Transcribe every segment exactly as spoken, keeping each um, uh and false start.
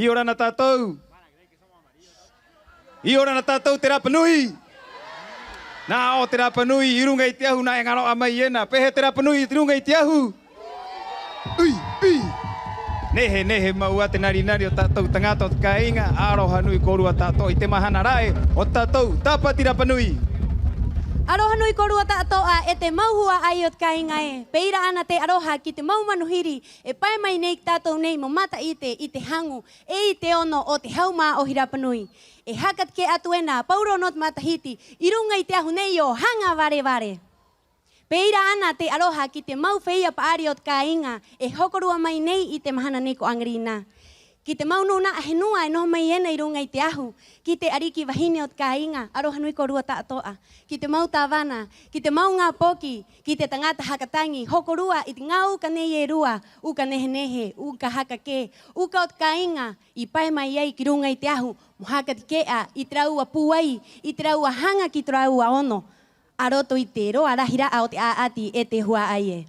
'Iorana tātou. 'Iorana tātou te Rapa Nui. Nā 'ō te Rapa Nui 'i ruŋa i te ahu nā e ŋaro'a mai ena. ¿Pē hē te Rapa Nui 'i ruŋa i te ahu? 'Ui, 'ui. Nehe-nehe mau 'ā te nari-nari o tātou taŋata o te kāiŋa. 'Aroha nui kōrua ta'ato'a 'i te mahana ra'e o te tātou Tāpati Rapa Nui. 'Aroha nui kōrua ta'ato'a e te mau hua'ai o te kāiŋa ē. Pē ira 'ana te 'aroha ki te mau manu hiri e pae mai nei ki a tātou nei mo mata'ite i te haŋu 'e i te 'ono o te hau mā'ohi Rapa Nui. E haka take'a atu ena a Paurō nō te matahiti 'i ruŋa i te ahu nei o Haŋa Vare-vare. Pē ira 'ana te 'aroha ki te mau feia pa'ari o te kāiŋa e hoko rua mai nei 'i te mahana nei ko 'aŋarinā. Ki te mau nūna'a henua e noho mai ena 'i ruŋa i te ahu, ki te 'ariki vahine o te kāiŋa, 'aroha nui kōrua ta'ato'a. Ki te mau tāvana, ki te mau ŋā poki, ki te taŋata haka taŋi, hoko rua i te ŋā uka nei e rua, uka nehe-nehe, uka haka kē, uka o te kāiŋa, i pae mai ai ki ruŋa i te ahu mo haka take'a i te rāua pūai, i te rāua haŋa ki te rāua 'ono a roto i te roa rahi ra'a o te 'a'ati e te hua'ai ē.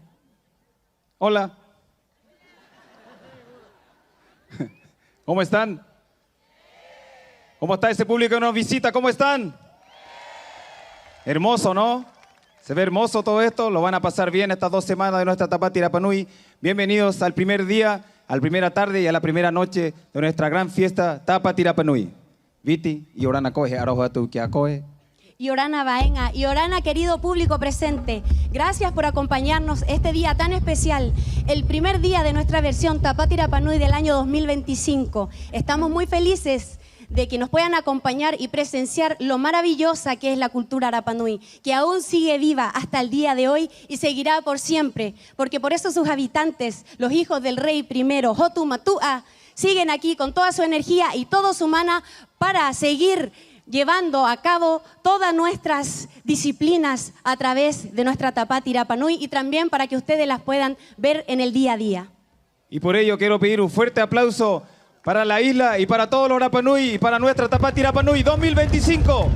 Hola. ¿Cómo están? ¿Cómo está ese público que nos visita? ¿Cómo están? Hermoso, ¿no? Se ve hermoso todo esto. Lo van a pasar bien estas dos semanas de nuestra Tāpati Rapa Nui. Bienvenidos al primer día, a la primera tarde y a la primera noche de nuestra gran fiesta Tāpati Rapa Nui. Viti, 'iorana koe, he 'aroha atu ki a koe. 'Iorana Vaeŋa, 'iorana querido público presente. Gracias por acompañarnos este día tan especial, el primer día de nuestra versión Tāpati Rapa Nui del año dos mil veinticinco. Estamos muy felices de que nos puedan acompañar y presenciar lo maravillosa que es la cultura Rapa Nui, que aún sigue viva hasta el día de hoy y seguirá por siempre, porque por eso sus habitantes, los hijos del rey primero, Hotu Matu'a, siguen aquí con toda su energía y todo su mana para seguir llevando a cabo todas nuestras disciplinas a través de nuestra Tāpati Rapa Nui y también para que ustedes las puedan ver en el día a día. Y por ello quiero pedir un fuerte aplauso para la isla y para todos los Rapa Nui y para nuestra Tāpati Rapa Nui dos mil veinticinco.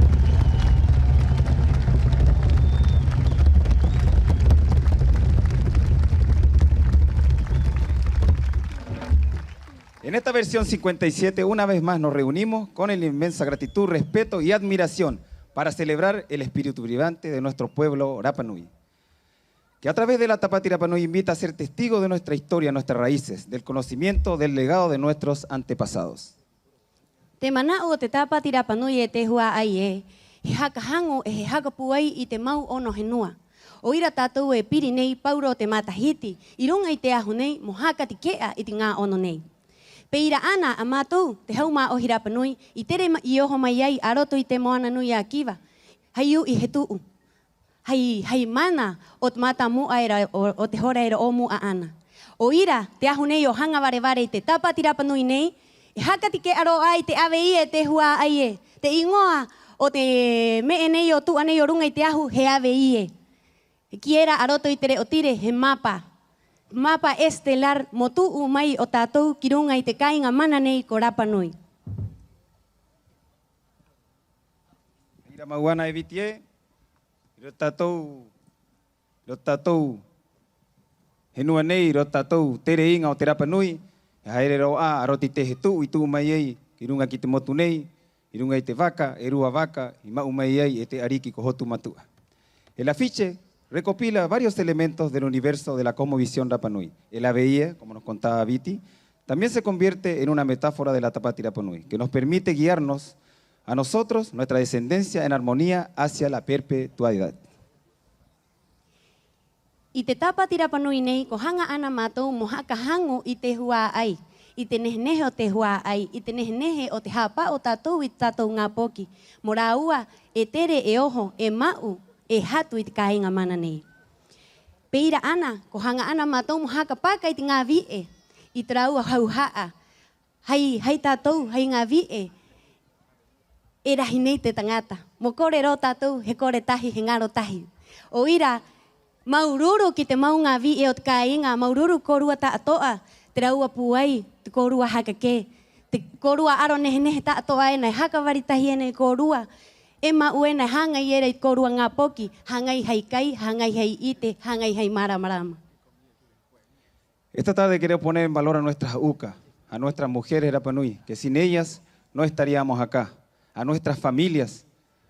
En esta versión cincuenta y siete, una vez más nos reunimos con la inmensa gratitud, respeto y admiración para celebrar el espíritu vibrante de nuestro pueblo Rapa Nui, que a través de la Tāpati Rapa Nui invita a ser testigo de nuestra historia, nuestras raíces, del conocimiento, del legado de nuestros antepasados. Te mana'u o te Tāpati Rapa Nui, e te hua'ai ē, he haka haŋu 'e he haka pūai i te mau 'ono henua. 'O ira tātou e piri nei paurō te matahiti 'i ruŋa i te ahu nei mo haka take'a i te ŋā 'ono nei. Pē ira 'ana a mātou te hau mā'ohi Rapa Nui i tere ma-, i oho mai ai a roto i te moana nui a Kiva, hai u'i he tu'u, hai, hai mana o te matamu'a era o, o te hora era 'o mu'a 'ana. 'O ira te ahu nei o Haŋa Vare-vare i te Tāpati Rapa Nui nei, e haka take'a rō 'ā i te 'āvī ē, e te hua'ai ē, te 'īŋoa o te me'e nei o tu'a nei o ruŋa i te ahu, he 'āvī ē. He kī era a roto i te re'o tire, he mapa, mapa estelar mo tu'u mai o tātou ki ruŋa i te kāiŋa mana nei ko Rapa Nui. Pē ira mau 'ana e Viti ē, 'i roto tātou, 'i roto tātou henua nei, 'i roto tātou tere iŋa o te Rapa Nui, e ha'ere rō 'ā a roto i te he tu'u i tu'u mai ai ki ruŋa ki te motu nei, 'i ruŋa i te vaka, e rua vaka i ma'u mai ai e te 'ariki ko Hotu Matu'a. El afiche recopila varios elementos del universo de la cosmovisión Rapa Nui. El 'āvī ē, como nos contaba Viti, también se convierte en una metáfora de la Tāpati Rapa Nui, que nos permite guiarnos a nosotros, nuestra descendencia, en armonía hacia la perpetuidad. 'I te Tāpati Rapa Nui nei ko haŋa 'ana a mātou mo haka haŋu i te hua'ai, i te nehe-nehe o te hua'ai, i te nehe-nehe o te hāpa'o o tātou i te tātou ŋā poki, mo rāua e tere, e oho, e ma'u, e hatu i te kāiŋa mana nei. Pē ira 'ana ko haŋa 'ana a mātou mo haka paka i te ŋā vi'e, i te rāua hauha'a, hai, hai tātou, hai ŋā vi'e e rahi nei te taŋata. Mo kore rō tātou he kore tahi, he ŋaro tahi. 'O ira, māuru-uru ki te mau ŋā vi'e o te kāiŋa, māuru-uru kōrua ta'ato'a, te rāua pūai, te kōrua haka kē, te kōrua aro nehe-nehe ta'ato'a ena e haka vari tahi ena i a kōrua, e ma'u ena e hāŋai era i te kōrua ŋā poki, hāŋai hai kai, hāŋai hai 'ite, hāŋai hai mārama-rama. Esta tarde queremos poner en valor a nuestras uka, a nuestras mujeres de Rapa Nui, que sin ellas no estaríamos acá, a nuestras familias,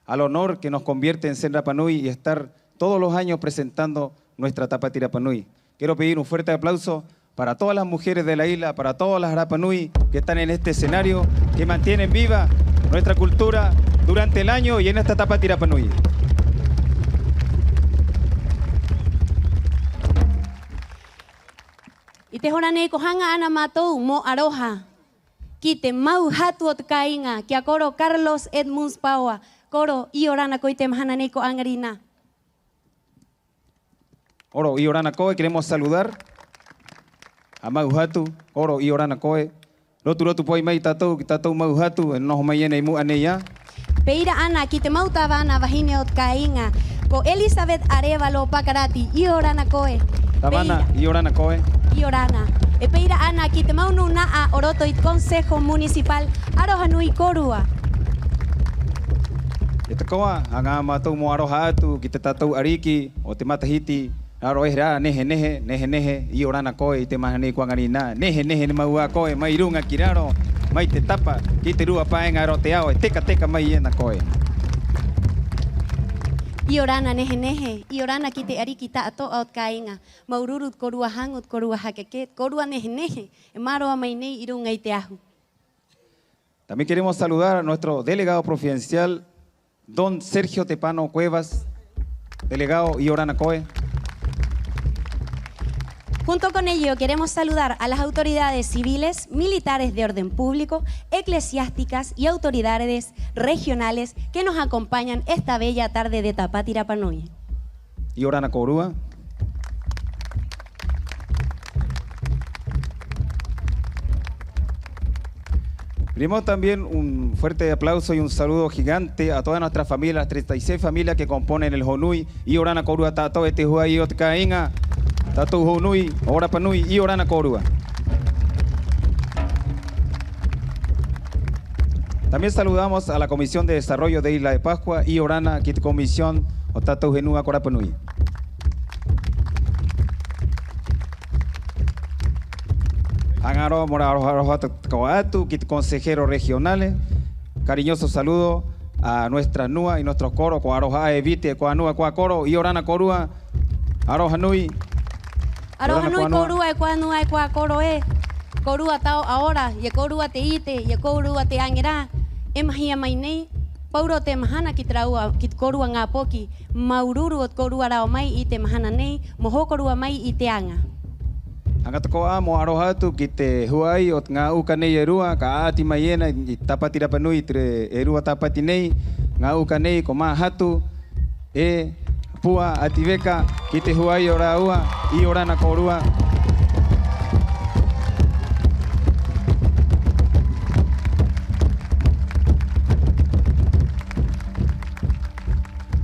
al honor que nos convierte en ser Rapa Nui y estar todos los años presentando nuestra Tāpati Rapa Nui. Quiero pedir un fuerte aplauso para todas las mujeres de la isla, para todas las Rapa Nui que están en este escenario, que mantienen viva nuestra cultura durante el año y en esta Tāpati Rapa Nui. 'I te hora nei ko haŋa 'ana a mātou mo 'aroha ki te mau hatu o te kāiŋa, ki a Koro Carlos Edmunds Paoa. Koro, 'iorana koe i te mahana nei ko 'aŋarinā. Koro, 'iorana koe, queremos saludar a mau hatu. Koro, 'iorana koe. Rotu-rotu poi mai tātou ki tātou mau hatu e noho mai ena 'i mu'a nei 'ā. Pē ira 'ana ki te mau tāvana vahine o te kāiŋa, ko Elizabeth Arévalo Pakarati, 'iorana koe. Tāvana, pē ira, 'iorana koe. 'Iorana. E pē ira 'ana ki te mau nūna'a o roto i te Consejo Municipal, 'aroha nui kōrua. E tako'a, haŋa a mātou mo 'aroha atu ki te tātou 'ariki o te matahiti, raro ē rā, nehe-nehe, nehe-nehe, 'iorana koe i te mahana nei ko 'aŋarinā. Nehe-nehe nē mau 'ā koe, mai ruŋa ki raro, mai te tapa ki te rua pāeŋa era o te ao, e teka-teka mai ena koe. 'Iorana nehe-nehe, 'iorana ki te 'ariki ta'ato'a o te kāiŋa. Māuru-uru te kōrua haŋu, te kōrua haka kē, te kōrua nehe-nehe e maroa mai nei 'i ruŋa i te ahu. También queremos saludar a nuestro delegado provincial, don Sergio Tepano Cuevas. Delegado, 'iorana koe. Junto con ello, queremos saludar a las autoridades civiles, militares de orden público, eclesiásticas y autoridades regionales que nos acompañan esta bella tarde de Tāpati Rapa Nui. 'Iorana kōrua. Pedimos también un fuerte aplauso y un saludo gigante a toda nuestra familia, las treinta y seis familias que componen el hōnui. 'Iorana kōrua ta'ato'a e te hua'ai o te kāiŋa, tātou hōnui o Rapa Nui, 'iorana kōrua. También saludamos a la Comisión de Desarrollo de Isla de Pascua, 'iorana ki te comisión o tātou henua ko Rapa Nui. Haŋa rō mo 'aroha-'aroha tako'a atu ki te consejeros regionales. Cariñoso saludo a nuestras nua y nuestros koro, ko 'aroha 'ā e Viti, e ko a nua, ko a koro, 'iorana kōrua. 'Aroha nui. 'Aroha nui kōrua e ko a nua, e ko a koro ē. Kōrua ta'o a ora, 'i a kōrua te 'ite, 'i a kōrua te aŋa era e mahia mai nei. Paurō te mahana ki te rāua, ki te kōrua ŋā poki. Māuru-uru o te kōrua rao mai i te mahana nei mo hokorua mai i te aŋa. Haŋa tako'a mo 'aroha atu ki te hua'ai o te ŋā uka nei e rua ka 'a'ati mai ena i Tāpati Rapa Nui, te e rua tāpati nei. Ŋā uka nei ko Māhatu 'e Pua 'Ati Veka, ki te hua'ai o rāua, 'iorana kōrua.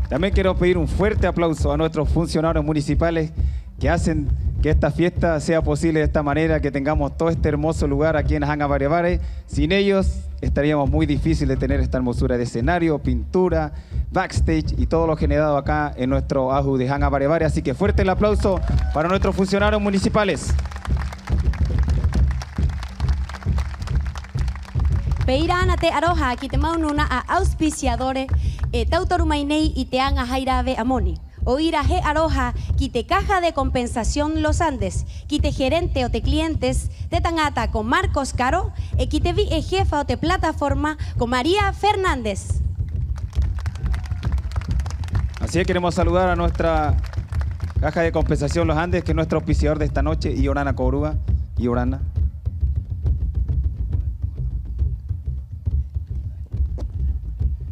También quiero pedir un fuerte aplauso a nuestros funcionarios municipales que hacen que esta fiesta sea posible de esta manera, que tengamos todo este hermoso lugar aquí en Haŋa Vare Vare. Sin ellos estaríamos muy difícil de tener esta hermosura de escenario, pintura, backstage y todo lo generado acá en nuestro ahu de Haŋa Vare Vare. Así que fuerte el aplauso para nuestros funcionarios municipales. Pē ira 'ana te 'aroha ki te mau nūna'a auspiciadores e tautoru mai nei i te aŋa hai rāve'a moni. 'O ira he 'aroha ki te Caja de Compensación Los Andes, ki te gerente o te clientes, te taŋata ko Marcos Caro, 'e ki te vi'e jefa o te plataforma ko María Fernández. Así es, queremos saludar a nuestra Caja de Compensación Los Andes, que es nuestro auspiciador de esta noche, 'iorana kōrua, 'iorana.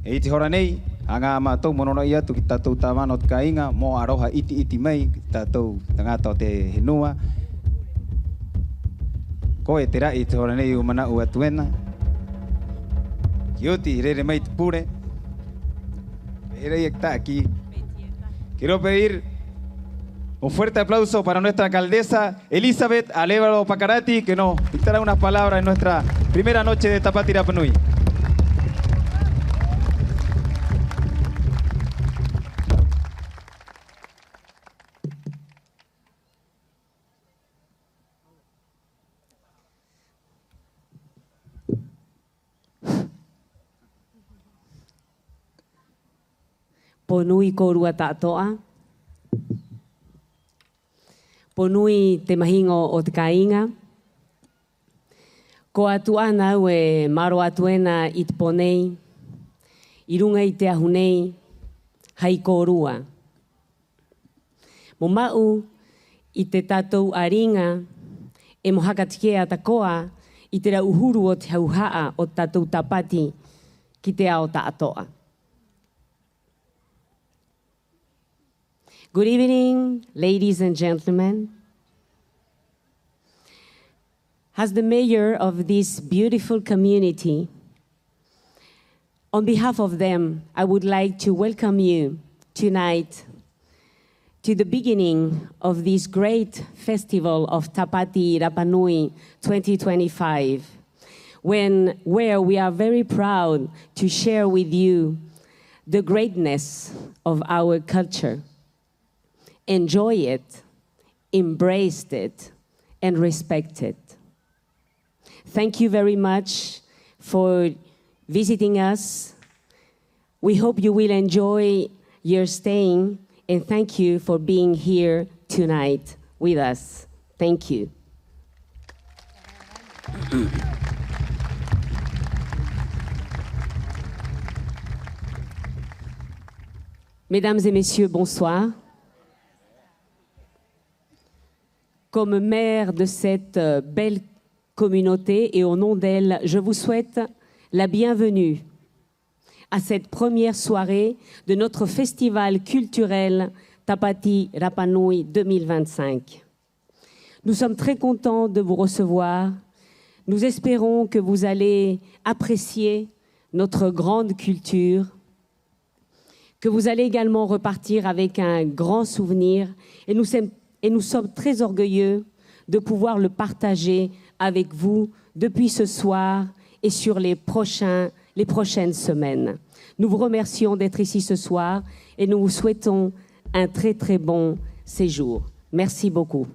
'E 'i te hora nei, haŋa a mātou mo no-no'i atu ki te tātou tāvana o te kāiŋa mo 'aroha 'iti-'iti mai ki te tātou taŋata o te henua. Koe te ra'i 'i te hora nei, u mana'u atu ena. Ki oti, rere mai te pure. Era ia ki tā'aki. Quiero pedir un fuerte aplauso para nuestra alcaldesa Elizabeth Arévalo Pakarati, que nos dictará unas palabras en nuestra primera noche de Tāpati Rapa Nui. Pō nui kōrua ta'ato'a. Pō nui te mahiŋo o te kāiŋa. Ko atu 'ana au e maro atu ena i te pō nei, 'i ruŋa i te ahu nei, hai kōrua. Mo ma'u i te tātou 'āriŋa 'e mo haka take'a tako'a i te rauhuru o te hauha'a o te tātou Tāpati ki te ao ta'ato'a. Good evening, ladies and gentlemen. As the mayor of this beautiful community, on behalf of them, I would like to welcome you tonight to the beginning of this great festival of Tāpati Rapa Nui twenty twenty-five, when, where we are very proud to share with you the greatness of our culture. Enjoy it, embrace it, and respect it. Thank you very much for visiting us. We hope you will enjoy your staying, and thank you for being here tonight with us. Thank you. Mesdames et messieurs, bonsoir. Comme maire de cette, euh, belle communauté et au nom d'elle, je vous souhaite la bienvenue à cette première soirée de notre festival culturel Tāpati Rapa Nui deux mille vingt-cinq. Nous sommes très contents de vous recevoir. Nous espérons que vous allez apprécier notre grande culture, que vous allez également repartir avec un grand souvenir, et nous sommes, et nous sommes très orgueilleux de pouvoir le partager avec vous depuis ce soir et sur les prochains, les prochaines semaines. Nous vous remercions d'être ici ce soir et nous vous souhaitons un très, très bon séjour. Merci beaucoup.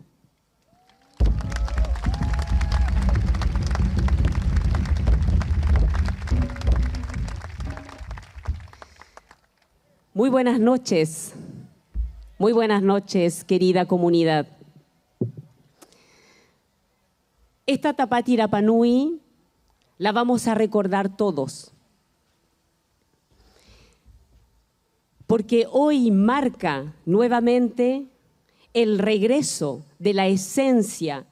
Muy buenas noches. Muy buenas noches, querida comunidad. Esta Tāpati Rapa Nui la vamos a recordar todos. Porque hoy marca nuevamente el regreso de la esencia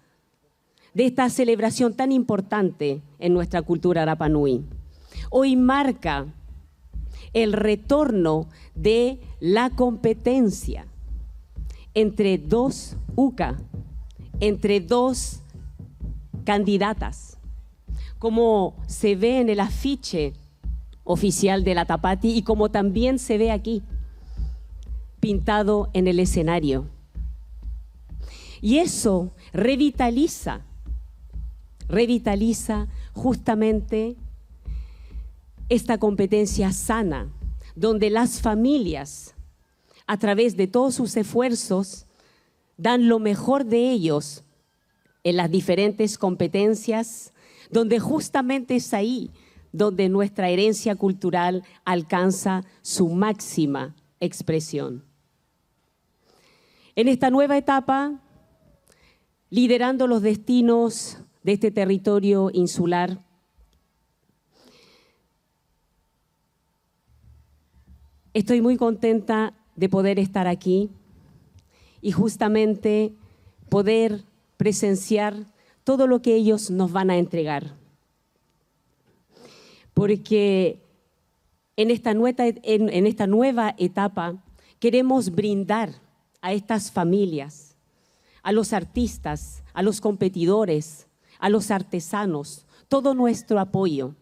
de esta celebración tan importante en nuestra cultura rapa nui. Hoy marca el retorno de la competencia entre dos uka, entre dos candidatas, como se ve en el afiche oficial de la Tāpati y como también se ve aquí, pintado en el escenario. Y eso revitaliza, revitaliza justamente esta competencia sana, donde las familias, a través de todos sus esfuerzos, dan lo mejor de ellos en las diferentes competencias, donde justamente es ahí donde nuestra herencia cultural alcanza su máxima expresión. En esta nueva etapa, liderando los destinos de este territorio insular, estoy muy contenta de poder estar aquí y justamente poder presenciar todo lo que ellos nos van a entregar. Porque en esta nueva, en, en esta nueva etapa queremos brindar a estas familias, a los artistas, a los competidores, a los artesanos, todo nuestro apoyo,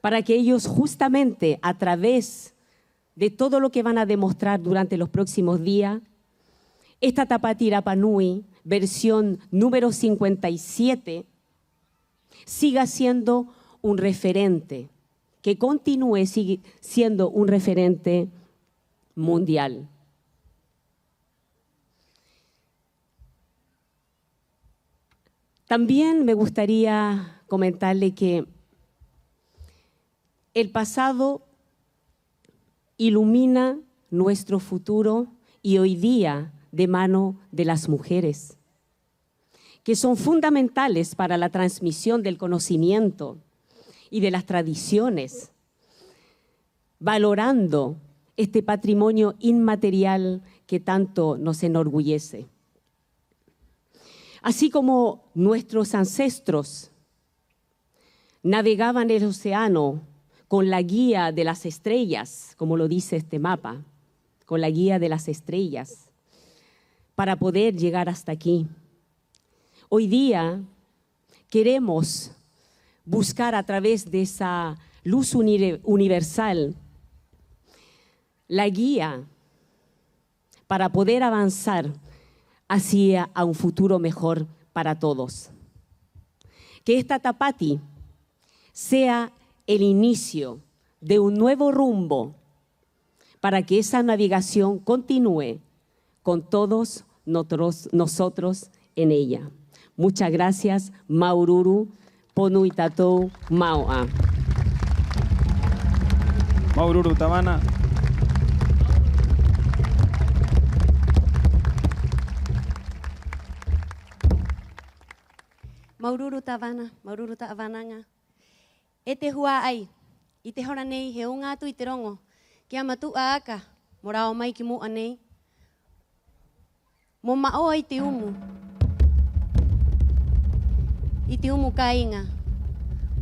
para que ellos justamente a través de todo lo que van a demostrar durante los próximos días, esta Tāpati Rapa Nui, versión número cincuenta y siete, siga siendo un referente, que continúe sigue siendo un referente mundial. También me gustaría comentarle que el pasado Ilumina nuestro futuro y hoy día de mano de las mujeres, que son fundamentales para la transmisión del conocimiento y de las tradiciones, valorando este patrimonio inmaterial que tanto nos enorgullece. Así como nuestros ancestros navegaban el océano con la guía de las estrellas, como lo dice este mapa, con la guía de las estrellas, para poder llegar hasta aquí. Hoy día queremos buscar a través de esa luz unire-, universal la guía para poder avanzar hacia a un futuro mejor para todos. Que esta Tapati sea el inicio de un nuevo rumbo para que esa navegación continúe con todos notros-, nosotros en ella. Muchas gracias, māuru-uru, Ponui tātou mao'a. Māuru-uru Tavana. Māuru-uru Tavana, māuru-uru Tavana ŋā. E te hua'ai, 'i te hora nei he uŋa atu i te roŋo ki a matu'a aka mo rao mai ki mu'a nei. Mo ma'oa i te 'umu, i te 'umu kāiŋa,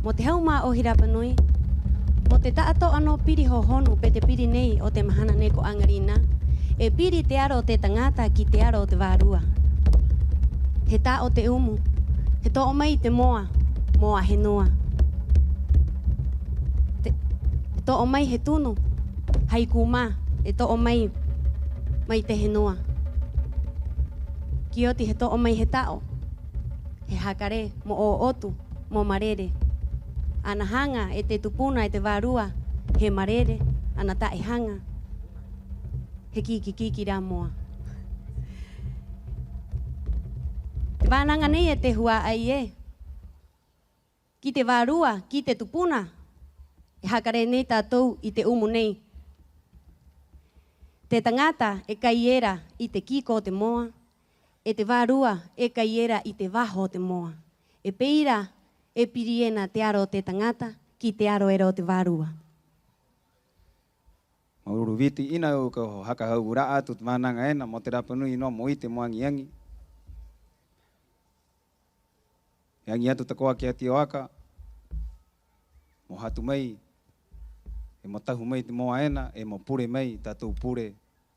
mo te hau mā'ohi rapa nui, mo te ta'ato'a nō piri hōhonu pē te piri nei o te mahana nei ko 'aŋarinā, e piri te aro o te taŋata ki te aro o te vārua. He ta'o te 'umu, he to'o mai i te moa, moa henua. Te, he to'o mai he tunu, hai kūmā, e to'o mai, mai te henua. Ki oti he to'o mai he ta'o, he haka rē mo 'ō'otu, mo marere. Ana haŋa e te tupuna, e te vārua, he marere, ana ta'e haŋa, he kiki-kiki rā moa. Te vānaŋa nei e te hua'ai ē, ki te vārua, ki te tupuna, e haka rē nei tātou i te 'umu nei. Te taŋata e kai era i te kiko o te moa, 'e te vārua e kai era i te vaho o te moa. 'E pē ira e piri ena te aro o te taŋata ki te aro era o te vārua. Māuru-uru Viti, 'ina au ko haka ha'aura'a atu te vānaŋa ena mo te Rapa Nui nō mo 'ite mo aŋi-aŋi. E aŋi atu tako'a ki a Tioaka mo hatu mai, 'e mo tahu mai te moa ena, 'e mo pure mai tātou pure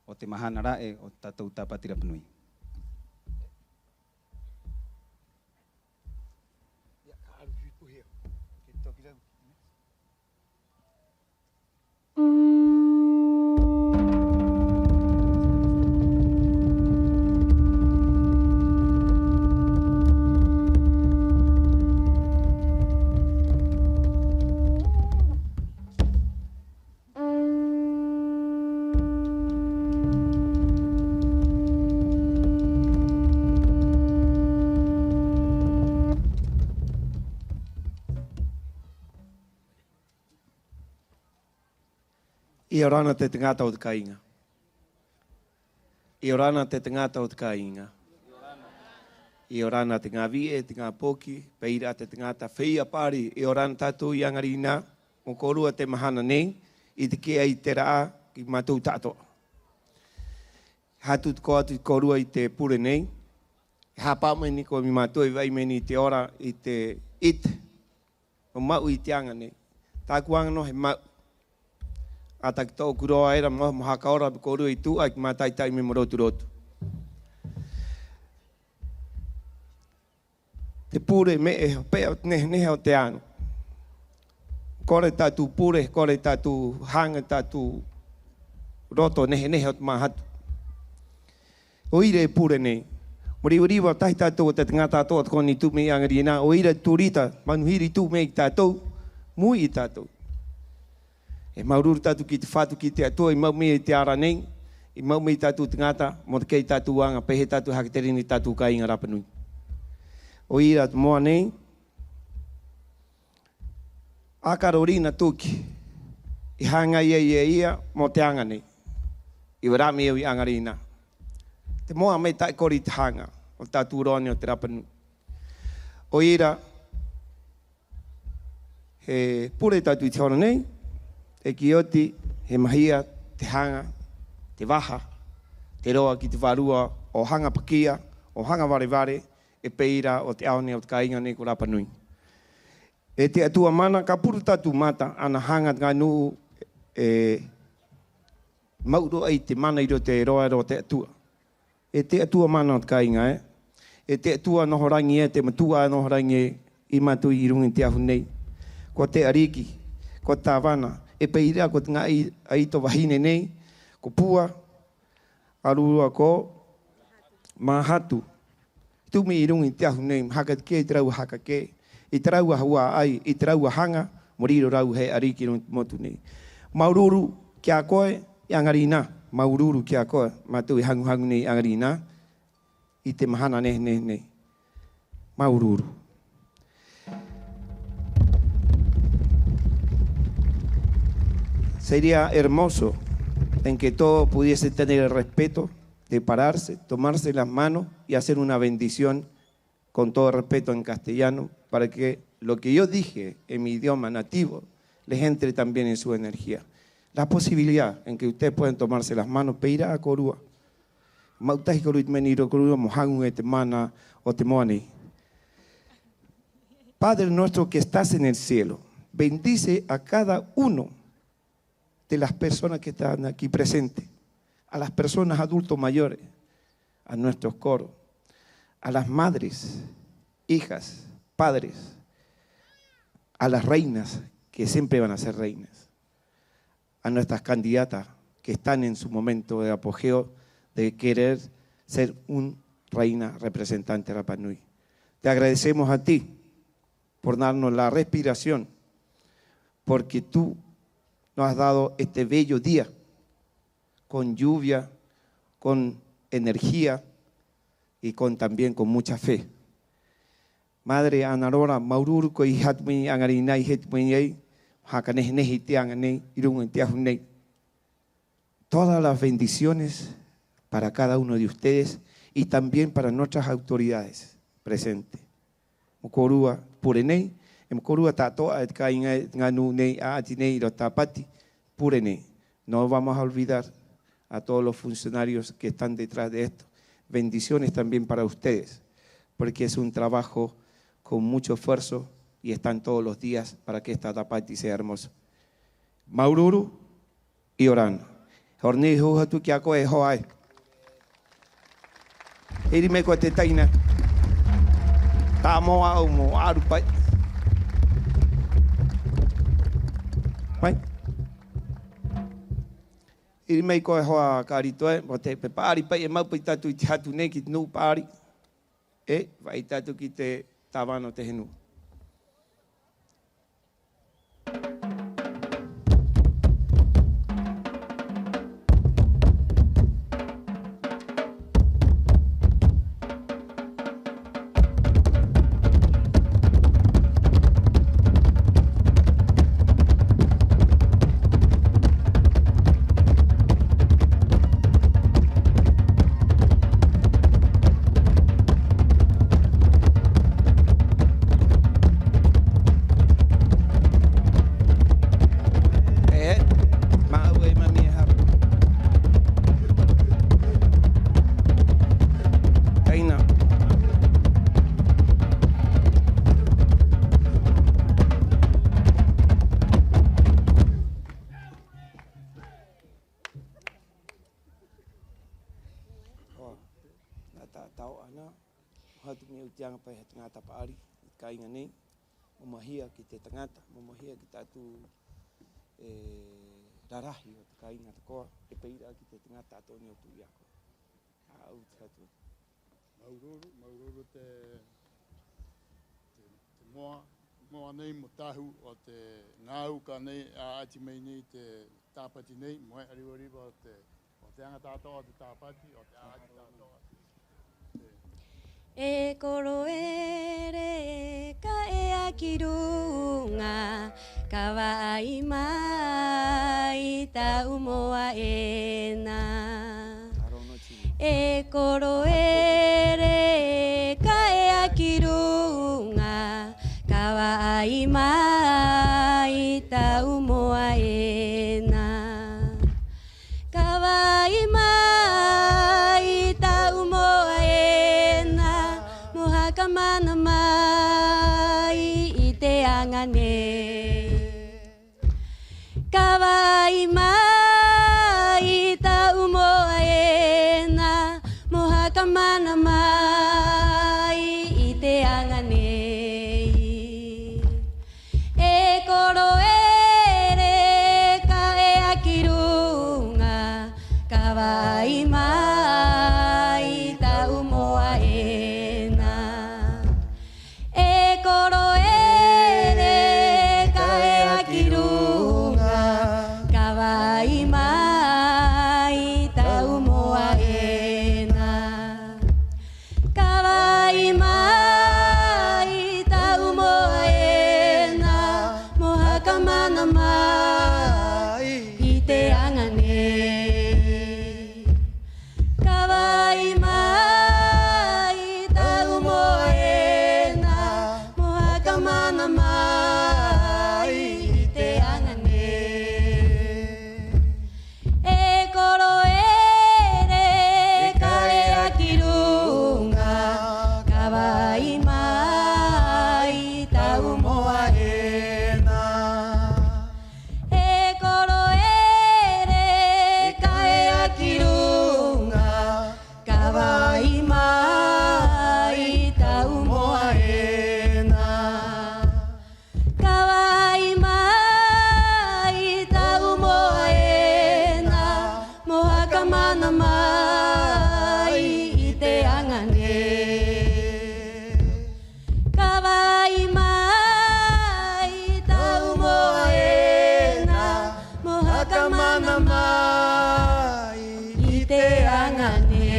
o te mahana ra'e o tātou Tāpati Rapa Nui. ¡'Iorana te taŋata o te kāiŋa! ¡'Iorana te taŋata o te kāiŋa! ¡'Iorana te ŋā vi'e, te ŋā poki, pē ira te taŋata feia pari! ¡'Iorana tātou i 'aŋarinā mo kōrua te mahana nei, i take'a i te ra'ā ki a mātou ta'ato'a. He hatu tako'a atu i a kōrua i te pure nei, he hāpa'o mai nei ko mātou e va'ai mai nei i te ora, i te 'ite mo ma'u i te aŋa nei. Tā'aku aŋa nō he ma'u. 'Ātaki tō'oku roa era mo, mo haka ora pē kōrua i tu'a, ki māta'i-ta'i mai mo rotu-rotu. Te pure me'e hope'a nehe-nehe o te ano. Kore tātou pure, kore tātou haŋa, tātou roto nehe-nehe o te māhatu. 'O ira e pure nei. Mo riva-riva tahi tātou o te taŋata ta'ato'a tako'a nei i tu'u mai 'aŋarinā. 'O ira tūrita manuhiri i tu'u mai ki a tātou, mo u'i i a tātou. E māuru-uru tātou ki te Fatu, ki te 'Atua i ma'u mai i te ara nei, i ma'u mai i a tātou taŋata mo take'a i a tātou aŋa pē hē tātou e haka tere nei i a tātou kāiŋa rapa nui. 'O ira te moa nei, a Karorina Tuki, i haŋa ai e ia mo te aŋa nei. I vārā mai au i 'aŋarinā. Te moa mai ta'e kore i te haŋa o te tātou roa nei o te Rapa Nui. 'O ira, he pure tātou i te hora nei, e ki oti, he mahia te haŋa, te vaha, te roa ki te vārua o haŋa pakia, o haŋa vare-vare, e pē ira o te ao nei o te kāiŋa nei ko Rapa Nui. E te 'Atua mana, ka puru tātou mata ana haŋa te ŋā nu'u e ma'u rō 'ā i te mana 'i roto i te roa era o te 'Atua. E te 'Atua mana o te kāiŋa ē. E te 'Atua noho raŋi ē, te matu'a noho raŋi ē, i mātou 'i ruŋa i te ahu nei. Ko te 'ariki, ko te tāvana, e pē ira ko te ŋā 'āito vahine nei, ko Pua, ararua ko Māhatu. Tumi 'i ruŋa i te ahu nei, mo haka take'a i te rāua haka kē, i te rāua hua'ai, i te rāua haŋa, mo riro rāua he 'ariki 'i ruŋa i te motu nei. Māuru-uru ki a koe, i 'aŋarinā. Māuru-uru ki a koe, mātou e haŋu-haŋu nei i 'aŋarinā, 'i te mahana nehe-nehe nei. Māuru-uru. Sería hermoso en que todos pudiesen tener el respeto de pararse, tomarse las manos y hacer una bendición con todo respeto en castellano, para que lo que yo dije en mi idioma nativo les entre también en su energía. La posibilidad en que ustedes puedan tomarse las manos, pē ira a kōrua. Ma'u tahi kōrua i te me'e nei 'i roto i a kōrua mo haŋu e te mana o te moa nei. Padre nuestro que estás en el cielo, bendice a cada uno de las personas que están aquí presentes, a las personas adultos mayores, a nuestros coros, a las madres, hijas, padres, a las reinas que siempre van a ser reinas, a nuestras candidatas que están en su momento de apogeo de querer ser un reina representante Rapa Nui. Te agradecemos a ti por darnos la respiración, porque tú nos has dado este bello día, con lluvia, con energía y con, también con mucha fe. Madre Ana Rora, māuru-uru koe i haka tu'u mai 'aŋarinā, i haka tu'u mai ai, haka nehe-nehe i te aŋa nei, 'i ruŋa i te ahu nei. Todas las bendiciones para cada uno de ustedes y también para nuestras autoridades presentes. Mo kōrua pure nei, 'e mo kōrua ta'ato'a, e te kāiŋa, e te ŋā nu'u nei, 'a'ati nei 'i roto i te Tāpati, pure nei. No vamos a olvidar a todos los funcionarios que están detrás de esto. Bendiciones también para ustedes, porque es un trabajo con mucho esfuerzo y están todos los días para que esta Tāpati sea hermosa. Māuru-uru. 'Iorana. Hora nei e hōhatu ki a koe e hoa ē. Iri mai koe te taina. Ta'a moa au mo aru pa'i. Mai. Iri mai koe e hoa Karito ē, mo te pa'ari pa'i e mau pa'i tātou i te hatu nei ki te nu'u pa'ari. 'E va'ai tātou ki te tāvana o te henua. E, ma'u e mami e hapa. Taina. Hoa, nā ta'ato'a 'ana, mo hatu mai au te aŋa pa'i he taŋata pa'ari, i te kāiŋa nei, mo mahia ki te taŋata, mo mahia ki tātou e rarahi o te kāiŋa tako'a, 'e pē ira ki te taŋata ta'ato'a nei o tu'i a koe. A au te hatu. Māuru-uru, māuru-uru te, te, te moa, moa nei mo tahu o te ŋā uka nei 'a'ati mai nei te Tāpati nei, mo e'a riva-riva o te, o te aŋa ta'ato'a o te Tāpati, o te 'a'ati ta'ato'a. Te E koro ere, ka ea ki ruŋa, ka va'ai mai i ta'u moa ena. E koro ere, ka ea ki ruŋa, ka va'ai mai i ta'u moa ena. Ka va'ai mai i ta'u moa ena, mo haka mana mai i te aŋa nei. Ka va'ai mai i ta'u moa ena, mo haka mana mai i te aŋa nei. E koro ere, ka ea ki ruŋa, ka va'ai mai i ta'u moa ena. E koro ere, ka ea ki ruŋa, ka va'ai mai i ta'u moa ena. Ka va'ai mai i ta'u moa ena, mo haka mana mai i te aŋa nei. Ka va'ai mai i ta'u moa ena, mo haka mana mai i te aŋa nei. E koro ere, ka ea ki ruŋa, ka va'ai mai i ta'u moa ena. E koro ere, ka ea ki ruŋa, ka va'ai mai i ta'u moa ena. Ka va'ai mai i ta'u moa ena, mo haka mana mai i te aŋa nei. Ka va'ai mai i ta'u moa ena, mo haka mana mai i te aŋa nei.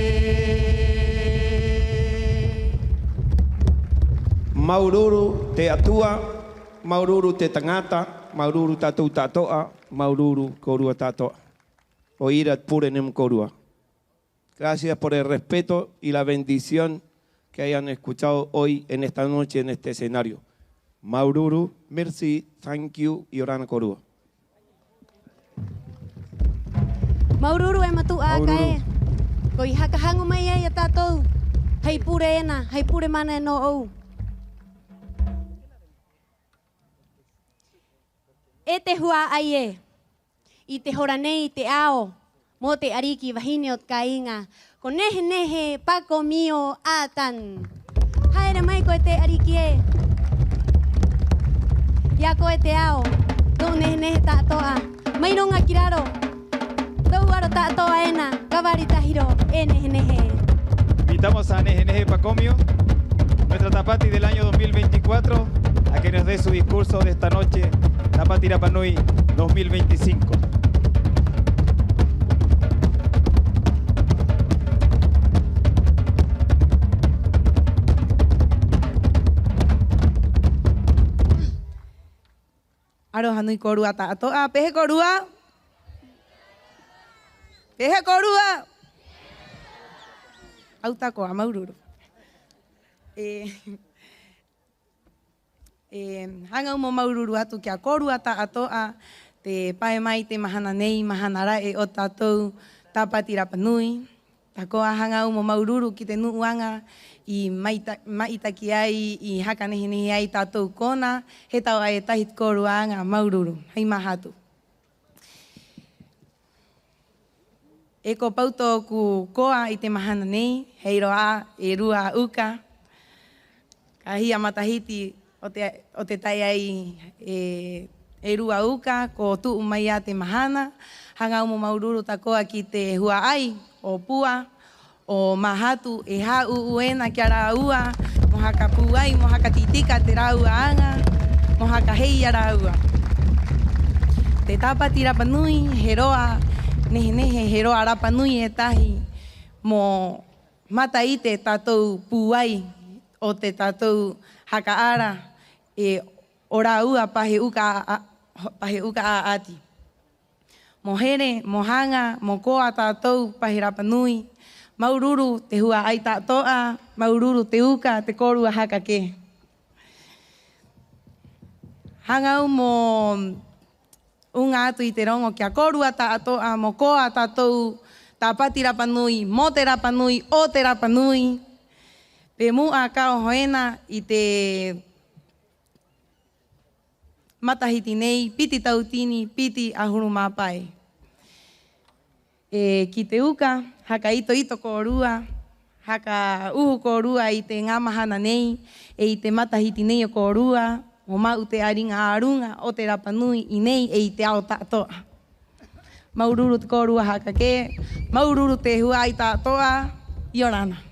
Māuru-uru te Atua, māuru-uru te taŋata, māuru-uru tātou ta'ato'a, māuru-uru kōrua ta'ato'a. 'O ira pure nei mo kōrua. Gracias por el respeto y la bendición que hayan escuchado hoy en esta noche en este escenario. Māuru-uru, merci, thank you, 'iorana kōrua. Māuru-uru e matu'a aka ē. Māuru-uru. Ko i haka haŋu mai ai a tātou hai pure ena, hai pure mana ena ō'ou. E te hua'ai ē, 'i te hora nei te ao mo te 'ariki vahine o te kāiŋa, ko Nehe-nehe Pakomio Atan. Ha'ere mai koe te 'ariki ē. I a koe te ao, tō'u nehe-nehe ta'ato'a, mai ruŋa ki raro. Tō'u aro ta'ato'a ena, ka vari tahi rō, e nehe-nehe. Invitamos a Nehe-nehe Pakomio, nuestra Tāpati del año dos mil veinticuatro, a que nos dé su discurso de esta noche, Tāpati Rapa Nui dos mil veinticinco. 'Aroha nui kōrua ta'ato'a, ¿pē hē kōrua? ¿Pē hē kōrua? Au tako'a, māuru-uru. E, e, haŋa au mo māuru-uru atu ki a kōrua ta'ato'a, te pae mai te mahana nei, mahana ra'e o tātou Tāpati Rapa Nui. Tako'a, haŋa au mo māuru-uru ki te nu'u aŋa i ma'ita-, ma'itaki ai, i haka nehe-nehe ai tātou kona, he ta'o'a e tahi te kōrua aŋa, māuru-uru. Hai māhatu. E ko pau tō'oku koa 'i te mahana nei, hei roa 'ā e rua 'uka. Ka hia matahiti o te, o te ta'e ai e, e rua 'uka, ko tu'u mai 'ā te mahana. Haŋa au mo māuru-uru tako'a ki te hua'ai o Pua, o Māhatu, e hā'ū'ū ena ki a rāua mo haka pūai, mo haka tī-tika te rāua aŋa, mo haka hei i a rāua. Te Tāpati Rapa Nui, he roa nehe-nehe, he roa rapa nui e tahi mo mata 'ite tātou pūai o te tātou haka ara, 'e o rāua pa he uka 'a-, a-, pa he uka 'a'ati. Mo here, mo haŋa, mo koa tātou pa he rapa nui. Māuru-uru te hua'ai ta'ato'a, māuru-uru te uka, te kōrua haka kē. Haŋa au mo uŋa atu i te roŋo ki a kōrua ta'ato'a mo koa tātou Tāpati Rapa Nui, mo te rapa nui, o te rapa nui. Pe mu'a ka oho ena i te matahiti nei, piti tautini, piti 'ahuru mā pae. 'E ki te uka, haka ito-ito kōrua, haka uhu kōrua i te ŋā mahana nei, 'e i te matahiti nei o kōrua, mo ma'u te 'ariŋa a ruŋa o te rapa nui 'i nei 'e i te ao ta'ato'a. Māuru-uru te kōrua haka kē, māuru-uru te hua'ai ta'ato'a, 'iorana.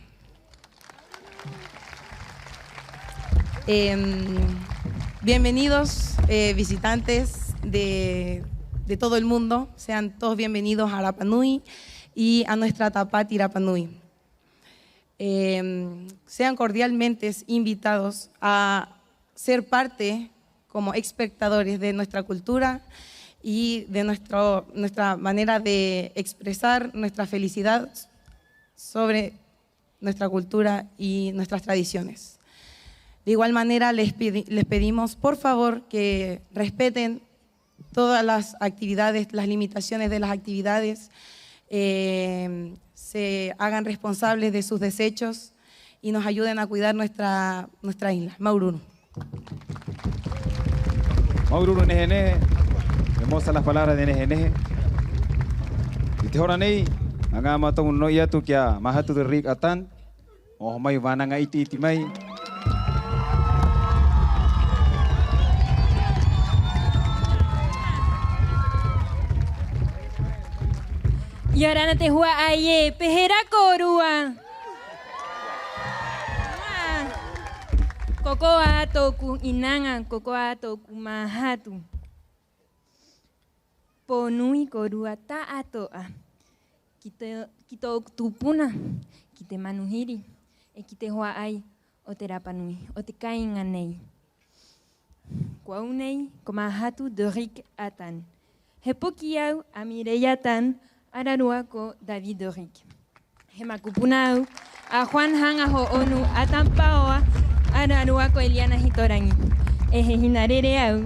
Em, bienvenidos, eh, visitantes de, de todo el mundo. Sean todos bienvenidos a Rapa Nui y a nuestra Tāpati Rapa Nui. Em, sean cordialmente invitados a ser parte como espectadores de nuestra cultura y de nuestro, nuestra manera de expresar nuestra felicidad sobre nuestra cultura y nuestras tradiciones. De igual manera, les pidi-, les pedimos, por favor, que respeten todas las actividades, las limitaciones de las actividades, eh, se hagan responsables de sus desechos y nos ayuden a cuidar nuestra, nuestra isla. Māuru-uru. Māuru-uru nehe-nehe. Hermosas las palabras de nehe-nehe. 'I te hora nei, aŋa mātou mo nō atu ki a Mahatu Derrick Atan mo oho mai vānaŋa 'iti-'iti mai. 'Iorana te hua'ai ē, ¿pē hē rā kōrua? Ko koa tō'oku 'īnaŋa, ko koa tō'oku māhatu. Pō nui kōrua ta'ato'a ki te, ki tō'oku tupuna, ki te manuhiri, 'e ki te hua'ai o te Rapa Nui, o te kāiŋa nei. Ko au nei ko Mahatu Derrick Atan. He poki au a Mireille Atan, ararua ko David Derrick. He makupuna au a Juan Haŋa Ho'onu Atan Paoa, ararua ko Eliana Hitoraŋi. 'E he hinarere au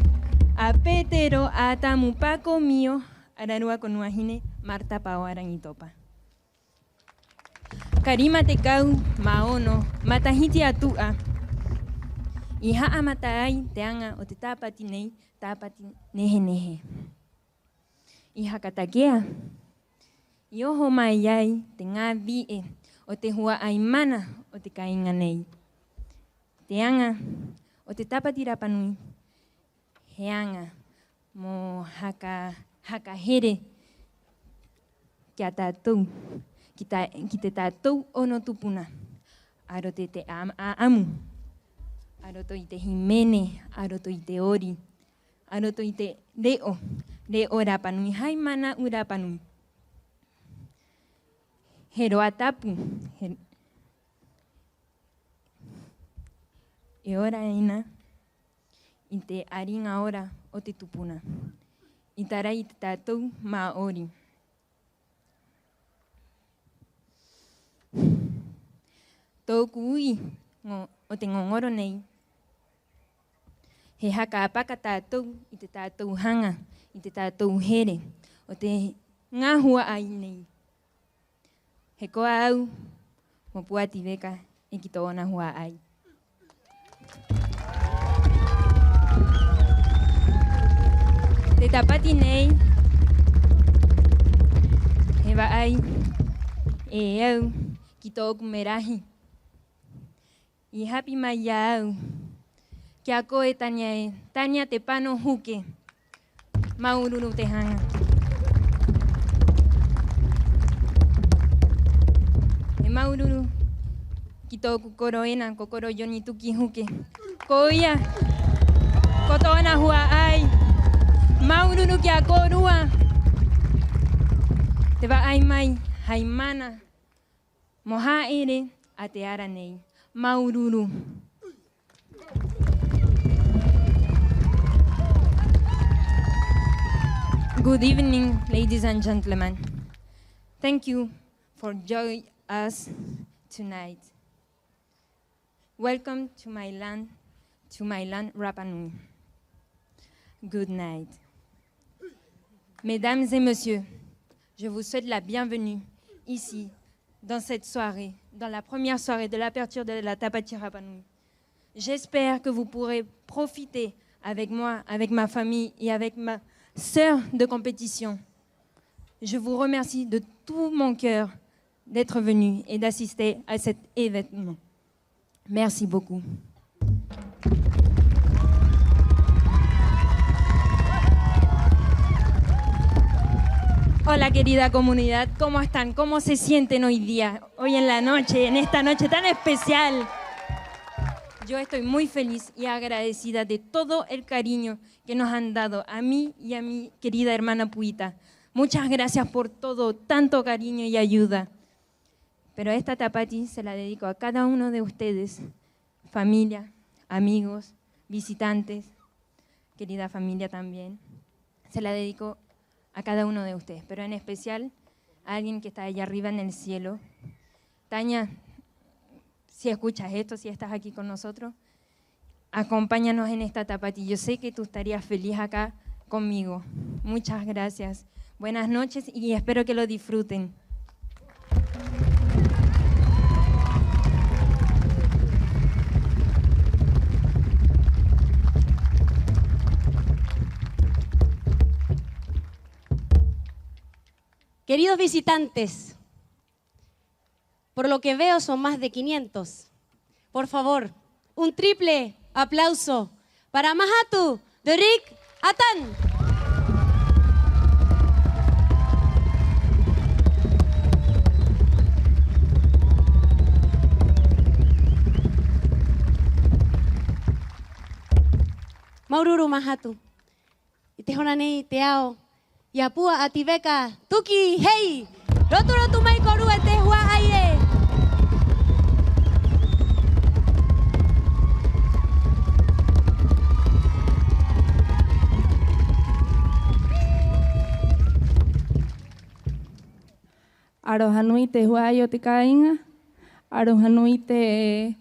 a Petero Atamu Pakomio, ararua ko Nuahine Marta Paoa Raŋitopa. Ka rima tekau mā ono matahiti a tu'a i ha'amata ai te aŋa o te Tāpati nei, Tāpati Nehe-nehe. I haka take'a, i oho mai ai te ŋā vi'e o te hua'ai mana o te kāiŋa nei. Te aŋa o te Tāpati Rapa Nui, he aŋa mo haka, haka here ki a tātou, ki ta-, ki te tātou 'ono tupuna. A roto i te 'a'am-, 'a'amu, a roto i te hīmene, a roto i te 'ori, a roto i te re'o, re'o rapa nui, hai mana'u rapa nui. He roa tapu, he, e ora ena i te 'ariŋa ora o te tupuna, i tarai i te tātou ma'ori. Tō'oku u'i ŋo-, o te ŋoŋoro nei, he haka apaka tātou i te tātou haŋa, i te tātou here o te ŋā hua'ai nei. He koa au mo Puati Veka 'e ki tō'ona hua'ai. Te Tāpati nei, he va'ai e au ki tō'oku merahi. I hāpī mai i a au ki a koe, Tania ē, Tania Te Pano Huke. Māuru-uru te haŋa. He māuru-uru ki tō'oku koro ena, ko Koro Ioni Tuki Huke. Koia ko tō'ona hua'ai. Māuru-uru ki a kōrua te va'ai mai hai mana mo ha'ere a te ara nei. Māuru-uru. Good evening, ladies and gentlemen. Thank you for joining us tonight. Welcome to my land, to my land, Rapa Nui. Good night. Mesdames et messieurs, je vous souhaite la bienvenue ici, dans cette soirée, dans la première soirée de l'ouverture de la Tapati Rapa Nui. J'espère que vous pourrez profiter avec moi, avec ma famille et avec ma sœur de compétition. Je vous remercie de tout mon cœur d'être venu et d'assister à cet événement. Merci beaucoup. Hola, querida comunidad, ¿cómo están? ¿Cómo se sienten hoy día, hoy en la noche, en esta noche tan especial? Yo estoy muy feliz y agradecida de todo el cariño que nos han dado a mí y a mi querida hermana Puita. Muchas gracias por todo, tanto cariño y ayuda. Pero esta Tapati se la dedico a cada uno de ustedes, familia, amigos, visitantes, querida familia también. Se la dedico a cada uno de ustedes, pero en especial a alguien que está allá arriba en el cielo. Tania, si escuchas esto, si estás aquí con nosotros, acompáñanos en esta Tapati. Yo sé que tú estarías feliz acá conmigo. Muchas gracias. Buenas noches y espero que lo disfruten. Queridos visitantes, por lo que veo son más de quinientos. Por favor, un triple aplauso para Mahatu Dorik Atan. Māuru-uru, Mahatu. 'I te hora nei te ao i a Pua 'a Tiveka Tuki Hei. Rotu-rotu mai kōrua e te hua'ai ē. Aroha nui te hua'ai o te kāiŋa. Aroha nui te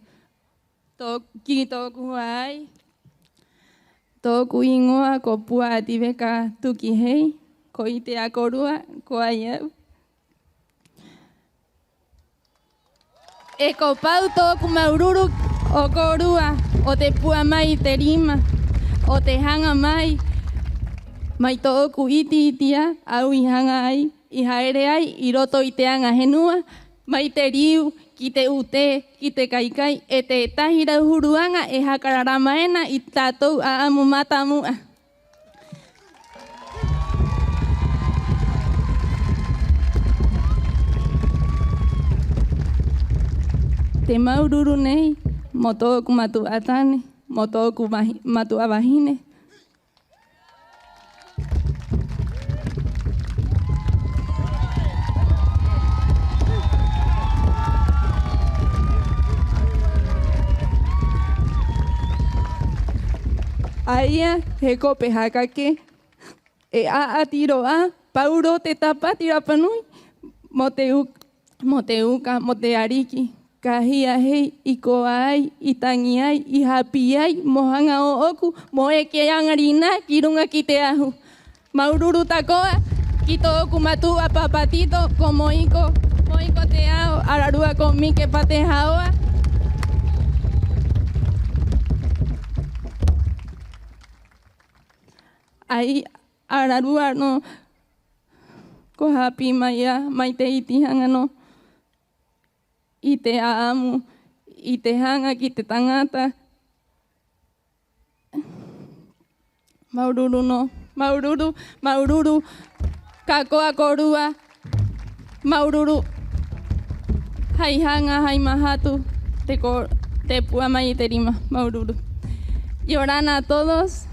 Tō-, ki tō'oku hua'ai. Tō'oku 'īŋoa ko Pua 'a Tiveka Tuki Hei, ko 'ite a kōrua, ko ai au. 'E ko pau tō'oku māuru-uru o kōrua, o te pua mai i te rima, o te haŋa mai, mai tō'oku 'iti-'iti 'ā, a au i haŋa ai, i ha'ere ai 'i roto i te aŋa henua, mai te riu, ki te 'ūtē, ki te kai-kai, 'e tētahi rauhuru aŋa e haka rarama ena i te tātou 'a'amu matamu'a. Te māuru-uru nei mo tō'oku matu'a tane, mo tō'oku vahi-, matu'a vahine, 'A ia he kope haka kē, e 'a'ati rō 'ā, pau rō te Tāpati Rapa Nui mo te u-, mo te uka, mo te ariki. Ka hia hei i koa ai, i taŋi ai, i hāpī ai mo haŋa ō'oku mo eke aŋa rinā ki ruŋa ki te ahu. Māuru-uru tako'a ki tō'oku matu'a Papatito, ko Moiko, Moiko Te Ao, ararua ko Mike Patehaoa. 'Ai, ararua nō ko hāpī mai 'ā, mai te 'iti haŋa nō i te 'a'amu, i te haŋa ki te taŋata. Māuru-uru nō, māuru-uru, māuru-uru. Ka koa kōrua, māuru-uru. Hai haŋa, hai mahatu te ko-, te pua mai i te rima. Māuru-uru. Yorana a todos.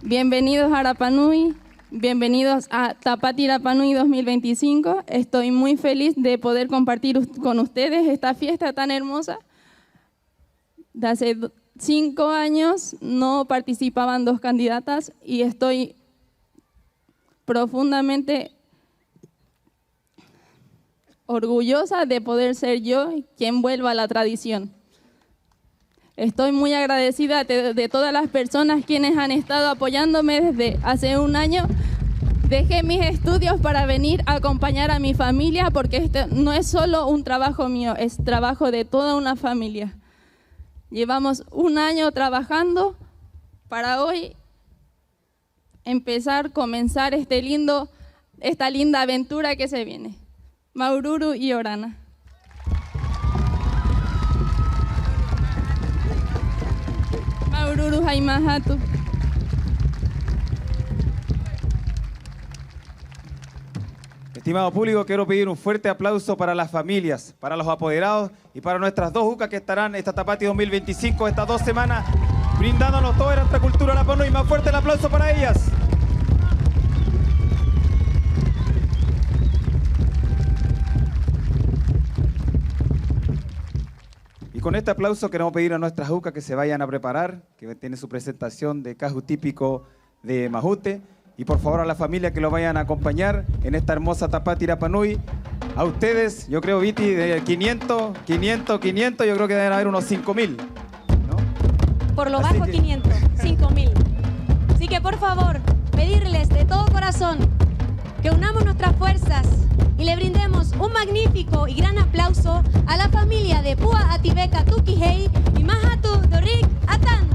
Bienvenidos a Rapa Nui. Bienvenidos a Tāpati Rapa Nui dos mil veinticinco. Estoy muy feliz de poder compartir us-, con ustedes esta fiesta tan hermosa. De hace do-, cinco años no participaban dos candidatas y estoy profundamente orgullosa de poder ser yo quien vuelva a la tradición. Estoy muy agradecida de, de todas las personas quienes han estado apoyándome desde hace un año. Dejé mis estudios para venir a acompañar a mi familia, porque este no es solo un trabajo mío, es trabajo de toda una familia. Llevamos un año trabajando para hoy empezar, comenzar este lindo, esta linda aventura que se viene. Māuru-uru 'iorana. Māuru-uru hai māhatu. Estimado público, quiero pedir un fuerte aplauso para las familias, para los apoderados y para nuestras dos ukas que estarán esta Tapati dos mil veinticinco, estas dos semanas, brindándonos toda nuestra cultura rapa nui. Más fuerte el aplauso para ellas. Y con este aplauso queremos pedir a nuestras ukas que se vayan a preparar, que tienen su presentación de kahu típico de Mahute. Y por favor a la familia que lo vayan a acompañar en esta hermosa Tapati Rapa Nui. A ustedes, yo creo, Viti, de quinientos, quinientos, quinientos, yo creo que deben haber unos cinco mil, ¿no? Por lo bajo, quinientos, cinco mil. Así que, por favor, pedirles de todo corazón que unamos nuestras fuerzas y le brindemos un magnífico y gran aplauso a la familia de Pua Ati Veka Tuki Hei y Māhatu Dorik Atan.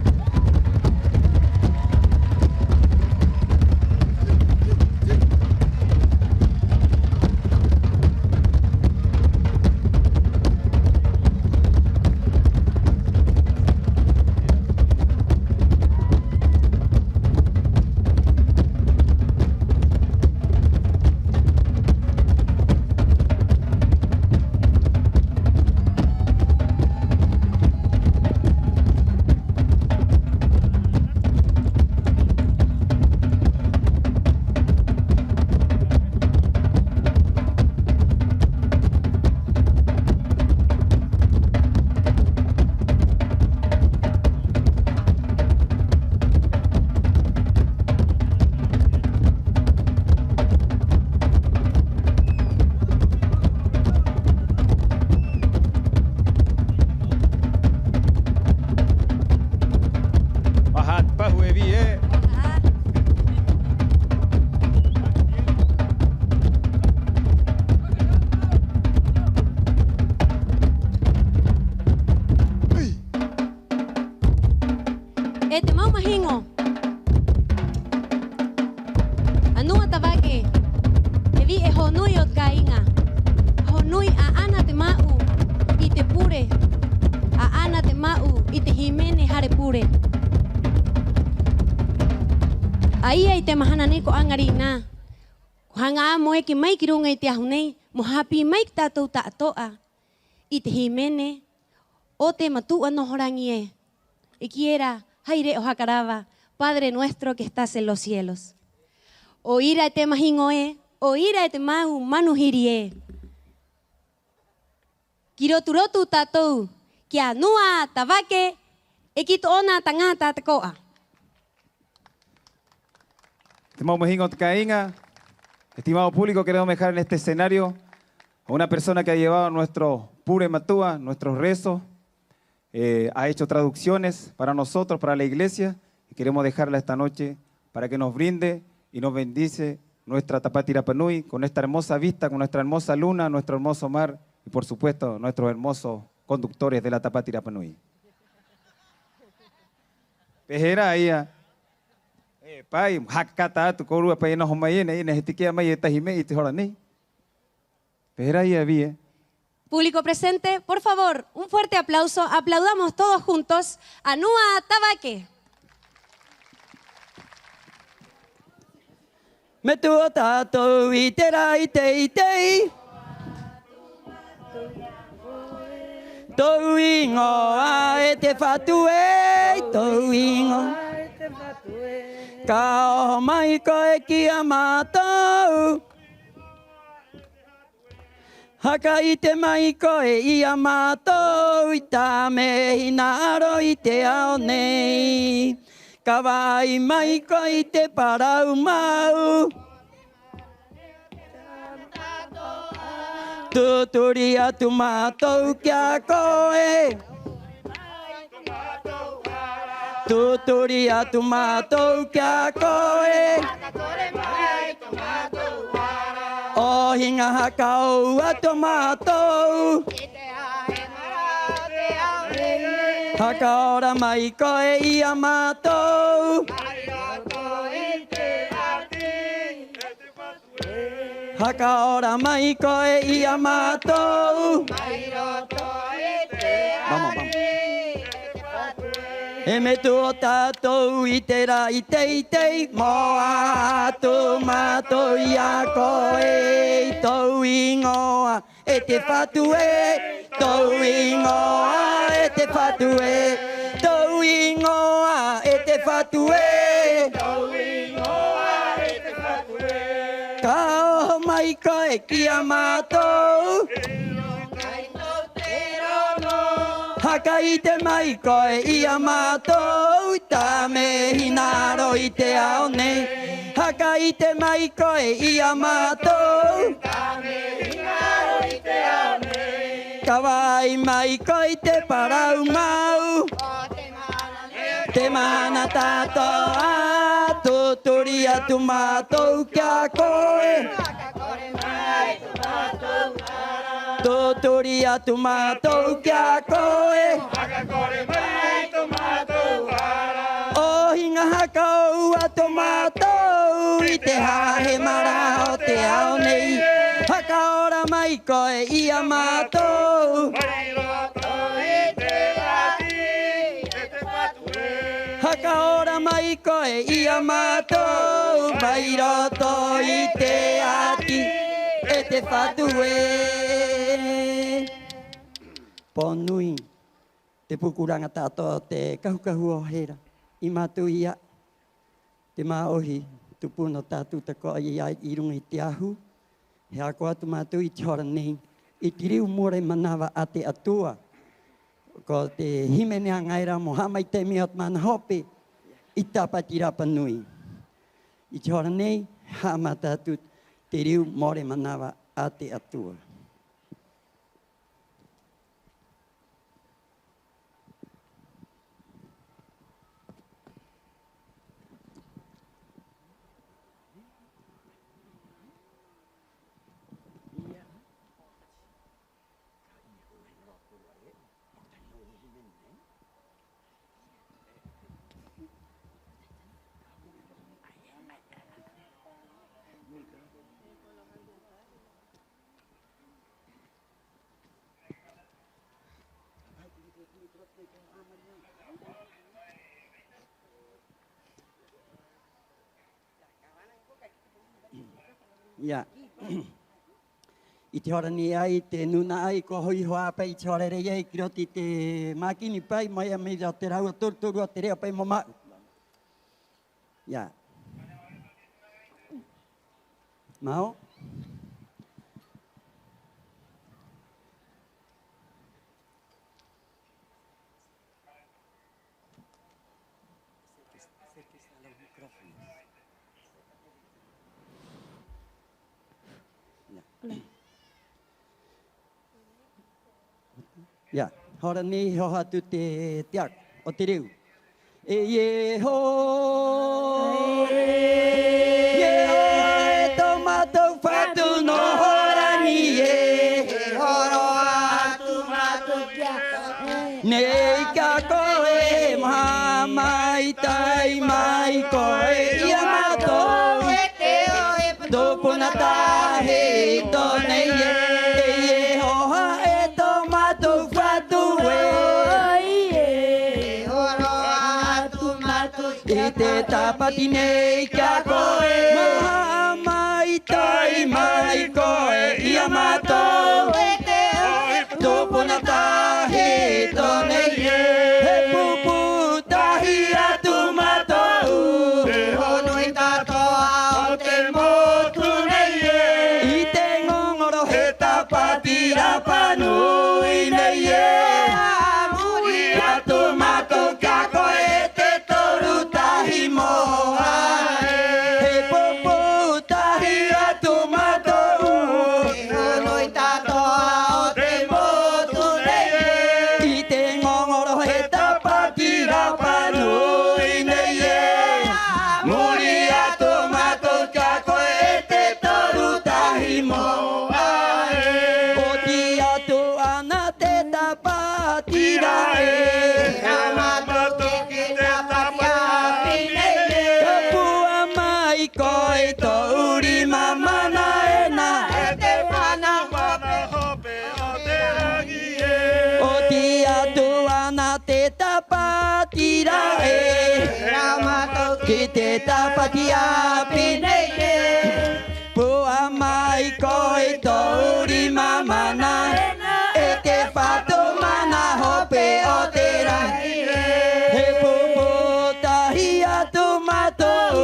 Aha, pahu e vi ē. E te mau mahiŋo a Nua Tavake, he vi'e hōnui o te kāiŋa. Hōnui 'ā'ana te ma'u i te pure, 'ā'ana te ma'u i te hīmene hare pure. A ia i te mahana nei ko 'aŋarinā, ko haŋa 'ā mo eke mai ki ruŋa i te ahu nei mo hāpī mai ki a tātou ta'ato'a i te hīmene o te Matu'a Noho Raŋi ē. E kī era hai re'o haka rava: Padre nuestro que estás en los cielos. 'O ira e te mahiŋo ē, 'o ira e te mau manu hiri ē. Ki rotu-rotu tātou ki a Nua Tavake 'e ki tō'ona taŋata tako'a. Te mau mahiŋo o te kāiŋa. Estimado público, queremos dejar en este escenario a una persona que ha llevado nuestro pure matu'a, nuestros rezos, eh, ha hecho traducciones para nosotros, para la iglesia, y queremos dejarla esta noche para que nos brinde y nos bendice nuestra Tapati Rapa Nui con esta hermosa vista, con nuestra hermosa luna, nuestro hermoso mar y, por supuesto, nuestros hermosos conductores de la Tapati Rapa Nui. ¿Pē hē rā ia? E pa'i, haka kata atu kōrua pa'i e noho mai ena, ena he take'a mai e tahi me'e i te hora nei. ¿Pē hē rā ia, Vi ē? Público presente, por favor, un fuerte aplauso. Aplaudamos todos juntos a Nua Tavake. Metua o tātou i te ra'i teitei, tou 'īŋoa e te Fatu ē, tou 'īŋoa. Ka oho mai koe ki a mātou. Haka 'ite mai koe i a mātou i tā me'e hinaaro i te ao nei. Ka va'ai mai koe i te parau mau. Tūturi atu mātou ki a koe. Tūturi atu mātou ki a koe. 'Ohiŋa haka 'ou atu a mātou. Haka ora mai koe i a mātou. Haka ora mai koe i a mātou. Vamos, vamos. He metua o tātou i te ra'i teitei, mo a'a atu mātou i a koe i tou 'īŋoa. E te Fatu ē, tou 'īŋoa, e te Fatu ē, tou 'īŋoa, e te Fatu ē. Ka oho mai koe ki a mātou. Haka 'ite mai koe i a mātou i tā me'e hinaaro i te ao nei. Haka 'ite mai koe i a mātou. Ka va'ai mai koe i te parau mau. Te mahana ta'ato'a, tūturi atu mātou ki a koe. Tūturi atu mātou ki a koe. Ohiŋa haka 'ou atu mātou i te hahemara o te ao nei. Haka ora mai koe i a mātou. Haka ora mai koe i a mātou mai roto i te 'ati, e te Fatu ē. Pō nui te pukuraŋa ta'ato'a o te kahu-kahu o Hera. 'Ī mātou i a te mā'ohi tupuna o tātou tako'a i ai 'i ruŋa i te ahu. He ako atu mātou i te hora nei i te riu more manava a te 'Atua. Ko te hīmene aŋa era mo ha'amaitai mai o te mana hope i Tāpati Rapa Nui. I te hora nei, ha'amata atu te riu more manava a te 'Atua. Ia. I te hora nei 'ā, i te nūna'a 'ā, i ko oho iho 'ā pa'i i te hora era 'ā, i ki roto i te mākini pa'i, mo e'a mai o te rāua toru-toru o te re'o pa'i mo ma'u. Ia. Mao. Ia. Ia, hora nei he oho atu te, te tiako o te reu. E Iehova, Iehova, e tō mātou Fatu noho raŋi ē, e hōro'a atu mātou ki a koe nei ki a koe, mo ha'amaitai mai koe i a mātou. Tupuna tahi i tō nei ē, e Iehova, e tō mātou Fatu ē. E hōro'a atu mātou i te tāpati nei ki a koe. Mo ha'amaitai mai koe i a mātou. Tupuna tahi i tō nei ē, he pupu tahi atu mātou. Te hōnui ta'ato'a o te motu nei ē, i te ŋoŋoro he tāpati Ai koe i tō'u rima mana, e te fatu mana hope o te rahi ē. He pūpū tahi atu mātou,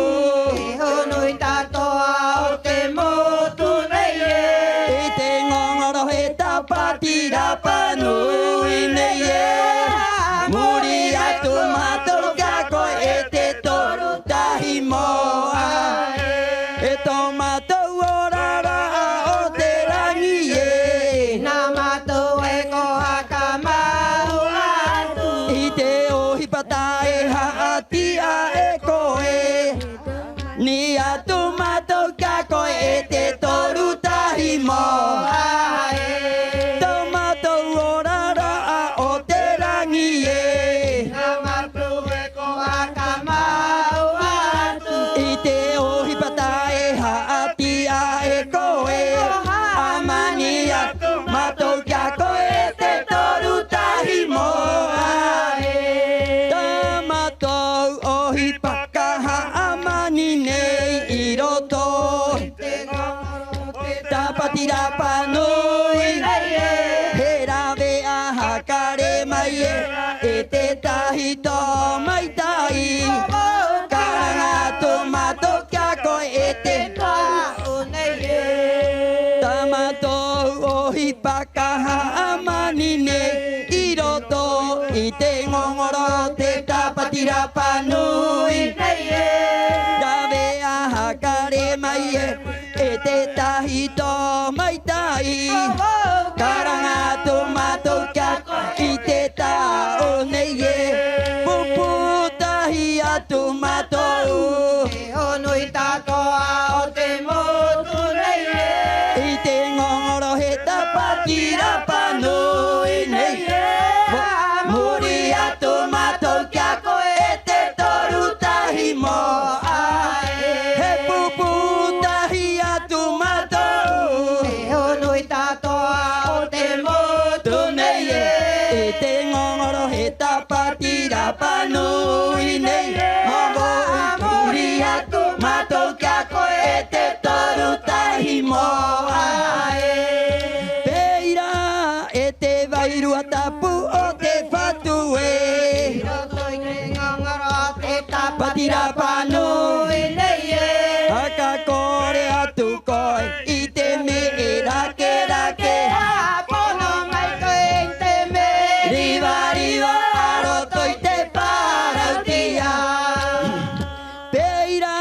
e hōnui ta'ato'a o te motu nei ē, i te ŋoŋoro he Tāpati Rapa Nui nei ē. Muri atu mātou ki a koe e te toru tahi mo'a ē. E tō mātou ora ra'a o te raŋi ē, nā mātou e ko haka mau atu i te 'ohipa ta'e ha'ati'a e koe. Ni atu mātou ki a koe e te toru tahi mo'a ē. Tō mātou ora ra'a o te raŋi ē, nā mātou e ko haka mau atu i te 'ohipa ta'e ha'ati'a e koe. 'Āmani atu mātou ki a koe e te toru tahi mo'a ē. Tā mātou 'ohipa ka ha'amani nei 'i roto i te ŋoŋoro o te Tāpati Rapa Nui nei ē. He rāve'a haka rē mai ē, e tētahi tōmaitai. Ka raŋa atu mātou ki a koe e te ta'u nei ē. Tā mātou 'ohipa ka ha'amani nei 'i roto i te ŋoŋoro o te Tāpati Rapa Nui nei ē. Rāve'a haka rē mai ē, e tētahi tōmaitai. Ka raŋa atu mātou ki a koe i te ta'u nei ē. Pūpū tahi atu mātou, e hōnui ta'ato'a o te motu nei ē, i te ŋoŋoro he Tāpati Rapa Nui nei ē. Muri atu mātou ki a koe e te toru tahi mo'a ē. He pūpū tahi atu mātou, e hōnui ta'ato'a o te motu nei ē, i te ŋoŋoro he Tāpati Rapa Nui nei ē. Mo muri atu mātou ki a koe e te toru tahi mo'a ē. Pē ira e te Vairua Tapu o te Fatu ē, 'i roto i te ŋoŋoro o te Tāpati Rapa Nui nei ē. Haka kore atu koe i te me'e rake-rake, ha'apono mai koe i te me'e riva-riva a roto i te parauti'a. Pē ira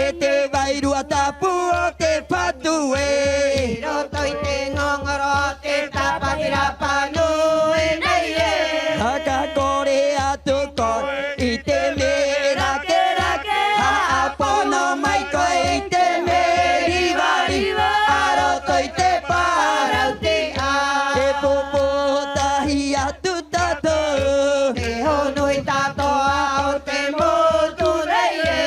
e te Vairua Tapu o te Fatu ē, 'i roto i te ŋoŋoro o te Tāpati Rapa Nui nei ē. Haka kore atu koe i te me'e rake-rake, ha'apono mai koe i te me'e riva-riva a roto i te parauti'a. He pūpū tahi atu tātou, e hōnui ta'ato'a o te motu nei ē,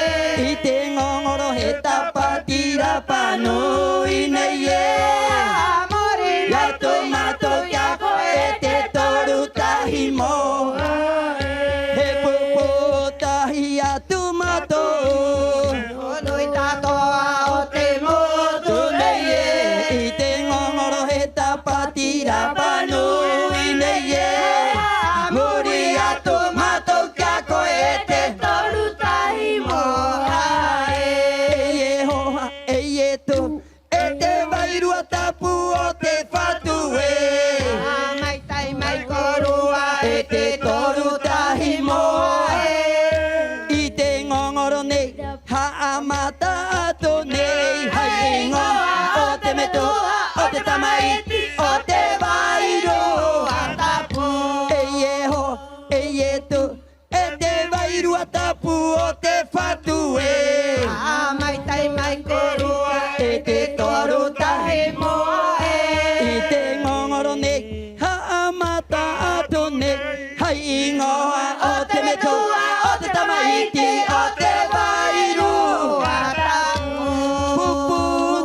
i te ŋoŋoro he Tāpati Rapa Nui nei ē. Ka muri atu mātou ki a koe e te toru tahi mo'a ē. He pūpū tahi atu mātou, hōnui ta'ato'a o te motu nei ē, i te ŋoŋoro he Tāpati Rapa Nui nei ē. Ka muri atu mātou ki a koe e te toru tahi mo'a ē. E Iehova, e Ietu, e te Vairua Tapu o te Fatu ē, a maitai mai kōrua e te toru tahi mo'a ē. I te ŋoŋoro nei ha'amata atu nei, hai 'īŋoa o te metua, o te tamaiti, o te Vairua Tapu. E Iehova, e Ietu, e te Vairua Tapu o te Fatu ē, a maitai mai kōrua e te toru tahi mo'a ē. I te ŋoŋoro nei ha'amata atu nei, hai 'īŋoa o te metua, o te tamaiti, o te Vairua Tapu. Pūpū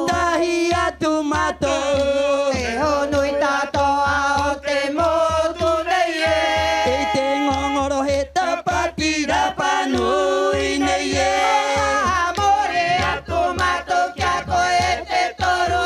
tahi atu mātou, e hōnui ta'ato'a o te motu nei ē, i te ŋoŋoro he Tāpati Rapa Nui nei ē. Ka muri atu mātou ki a koe e te toru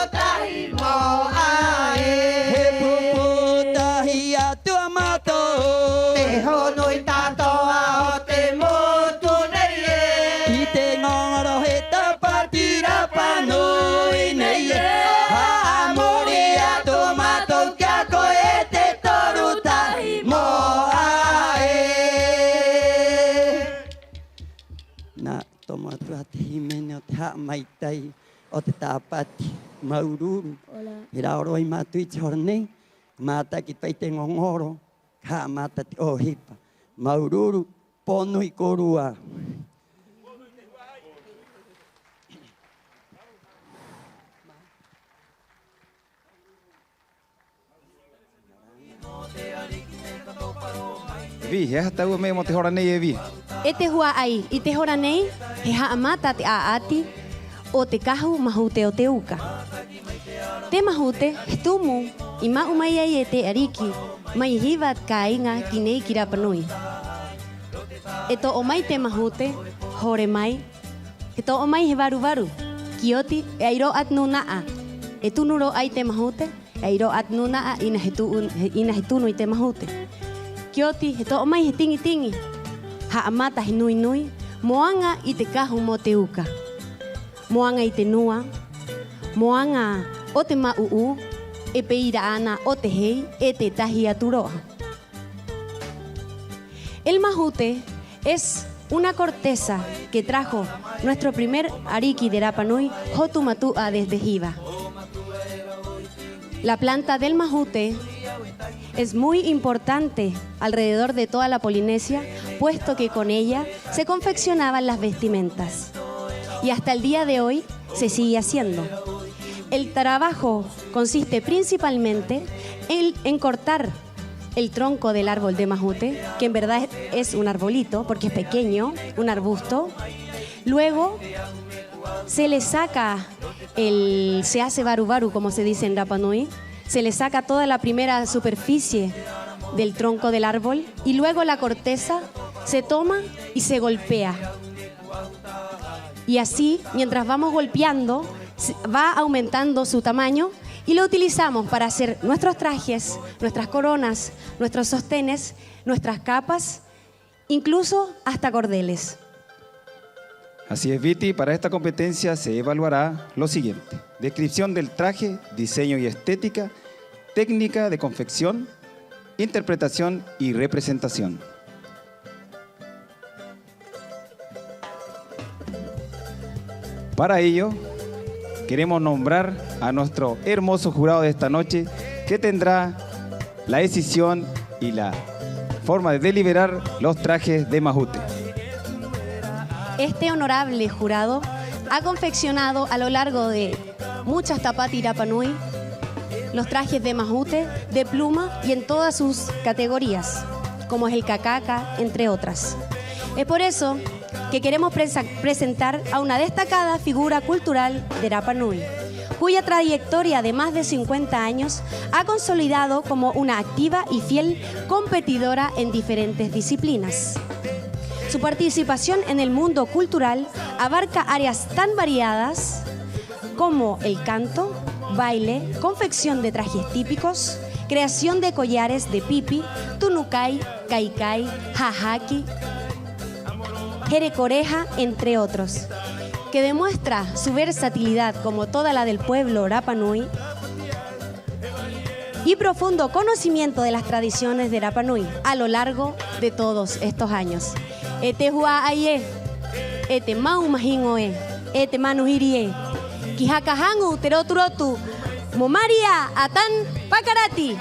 ha'amaitai o te Tāpati. Māuru-uru. Hola. He rao rō i mātou i te hora nei, mātaki pa'i te ŋoŋoro, ha'amata te 'ōhipa. Māuru-uru, pō nui kōrua. E Vi, ¿he aha tāua me'e mo te hora nei, e Vi? E te hua'ai, 'i te hora nei he ha'amata te 'a'ati o te kahu mahute o te uka. Te mahute he tumu i ma'u mai ai e te 'ariki mai Hiva, te kāiŋa ki nei ki Rapa Nui. E to'o mai te mahute, hore mai, he to'o mai he varu-varu. Ki oti, e ai rō 'ā te nūna'a e tunu rō ai te mahute, e ai rō 'ā te nūna'a 'ina he tu-, he, 'ina he tunu i te mahute. Ki oti, he to'o mai he tiŋi-tiŋi, ha'amata he nui-nui mo aŋa i te kahu mo te uka, mo aŋa i te nua, mo aŋa o te ma'u'u, e pē ira 'ana o te hei, 'e tētahi atu rō 'ā. El mahute es una corteza que trajo nuestro primer 'ariki de Rapa Nui, Hotu Matu'a, desde Hiva. La planta del mahute es muy importante alrededor de toda la Polinesia, puesto que con ella se confeccionaban las vestimentas. Y hasta el día de hoy se sigue haciendo. El trabajo consiste principalmente en, en cortar el tronco del árbol de mahute, que en verdad es, es un arbolito, porque es pequeño, un arbusto. Luego se le saca el, se hace varu-varu, como se dice en Rapa Nui, se le saca toda la primera superficie del tronco del árbol y luego la corteza se toma y se golpea. Y así, mientras vamos golpeando, se, va aumentando su tamaño y lo utilizamos para hacer nuestros trajes, nuestras coronas, nuestros sostenes, nuestras capas, incluso hasta cordeles. Así es, Viti, para esta competencia se evaluará lo siguiente: descripción del traje, diseño y estética, técnica de confección, interpretación y representación. Para ello, queremos nombrar a nuestro hermoso jurado de esta noche, que tendrá la decisión y la forma de deliberar los trajes de mahute. Este honorable jurado ha confeccionado a lo largo de muchas tāpati rapa nui los trajes de mahute, de pluma y en todas sus categorías, como es el kakaka, entre otras. Es por eso que queremos presa-, presentar a una destacada figura cultural de Rapa Nui, cuya trayectoria de más de cincuenta años ha consolidado como una activa y fiel competidora en diferentes disciplinas. Su participación en el mundo cultural abarca áreas tan variadas como el canto, baile, confección de trajes típicos, creación de collares de pipi, tunu kai, kai-kai, hahaki, here koreha, entre otros, que demuestra su versatilidad como toda la del pueblo rapa nui y profundo conocimiento de las tradiciones de Rapa Nui a lo largo de todos estos años. E te hua'ai ē, e te mau mahiŋo ē, e te manuhiri ē, ki haka haŋu te rotu-rotu mo María Atán Pakarati.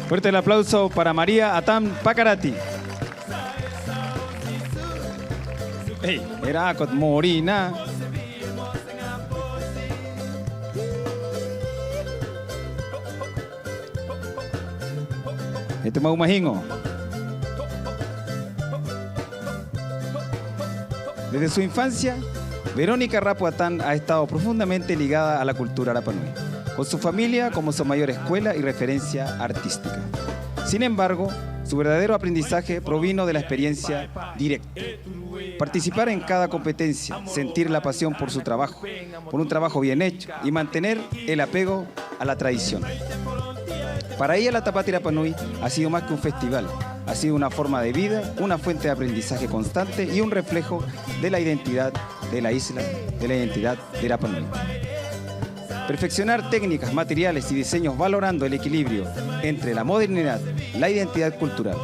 Fuerte el aplauso para María Atán Pakarati. Ei, era ko te mōrī nā. E te mau mahiŋo. Desde su infancia, Verónica Rapu Atán ha estado profundamente ligada a la cultura rapa nui, con su familia como su mayor escuela y referencia artística. Sin embargo, su verdadero aprendizaje provino de la experiencia directa. Participar en cada competencia, sentir la pasión por su trabajo, por un trabajo bien hecho y mantener el apego a la tradición. Para ella, la Tāpati Rapa Nui ha sido más que un festival, ha sido una forma de vida, una fuente de aprendizaje constante y un reflejo de la identidad de la isla, de la identidad de Rapa Nui. Perfeccionar técnicas, materiales y diseños valorando el equilibrio entre la modernidad, la identidad cultural.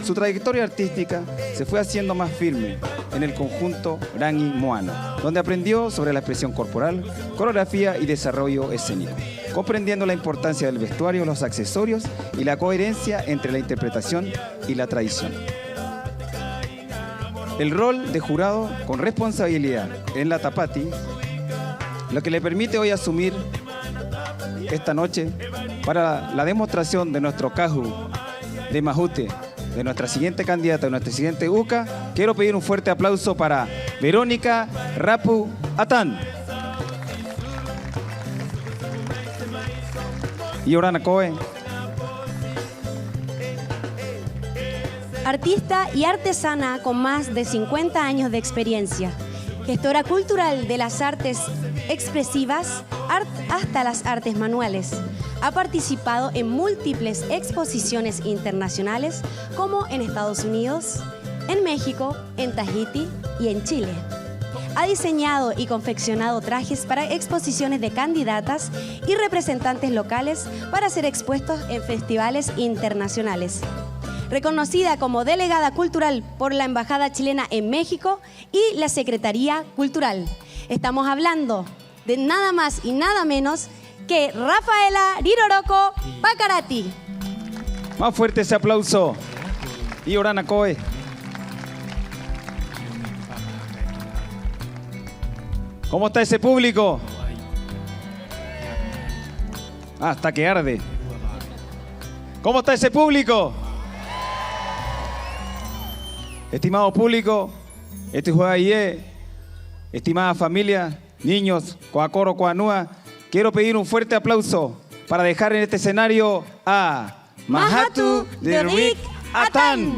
Su trayectoria artística se fue haciendo más firme en el conjunto Rangi Moana, donde aprendió sobre la expresión corporal, coreografía y desarrollo escénico, comprendiendo la importancia del vestuario, los accesorios y la coherencia entre la interpretación y la tradición. El rol de jurado con responsabilidad en la Tapati, lo que le permite hoy asumir esta noche para la demostración de nuestro kahu de mahute, de nuestra siguiente candidata, de nuestra siguiente uka. Quiero pedir un fuerte aplauso para Verónica Rapu Atán. 'Iorana koe. Artista y artesana con más de cincuenta años de experiencia, gestora cultural de las artes expresivas, art-, hasta las artes manuales. Ha participado en múltiples exposiciones internacionales, como en Estados Unidos, en México, en Tahití y en Chile. Ha diseñado y confeccionado trajes para exposiciones de candidatas y representantes locales para ser expuestos en festivales internacionales. Reconocida como delegada cultural por la Embajada chilena en México y la Secretaría Cultural. Estamos hablando de nada más y nada menos que Rafaela Riroroko Pakarati. Más fuerte ese aplauso. 'Iorana koe. ¿Cómo está ese público? Hasta que arde. ¿Cómo está ese público? Estimado público, este jueves, estimada familia, niños, ko 'a koro, ko 'a nua, quiero pedir un fuerte aplauso para dejar en este escenario a Mahatu Derrick Atán.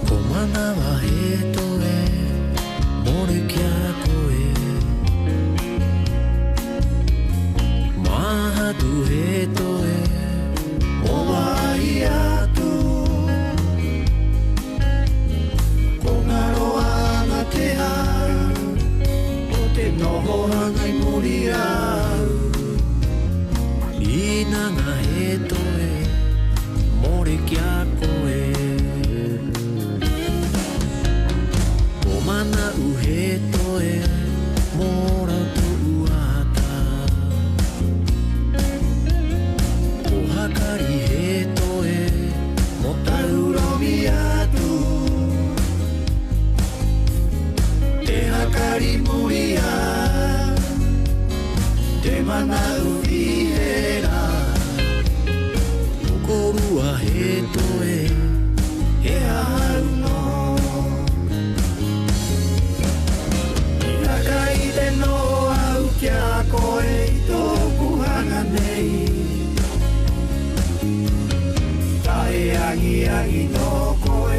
Ko manava Heto ē, more ki a koe. Mahatu Heto ē, mo va'ai atu. Ko ŋaro'a aŋa te hau o te noho haŋa i muri i a au. 'Ina ŋā Heto ē, more ki a koe. Ko mana'u Heto ē, mo rauto'u ata. Ko hakari Heto ē, mo tau roŋo atu. Te hakari muri i a au, te mana'u i hera. Ko kōrua Heto ē, he aha au nō. I haka 'ite nō au ki a koe i tō'oku haŋa nei. Ta'e aŋi-aŋi nō koe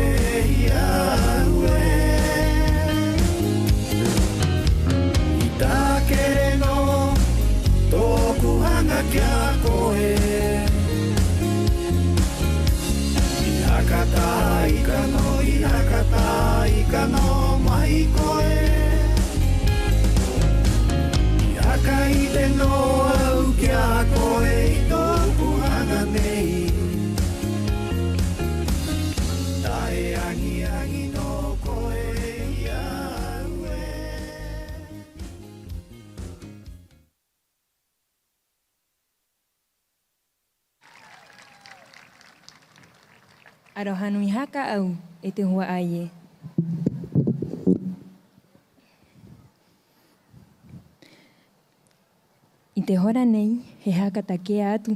Ka noho mai koe, i haka 'ite nō au ki a koe i tō'oku haŋa nei. Ta'e aŋi-aŋi nō koe i a au ē. Aroha nui haka 'ou e te hua'ai ē. 'I te hora nei he haka take'a atu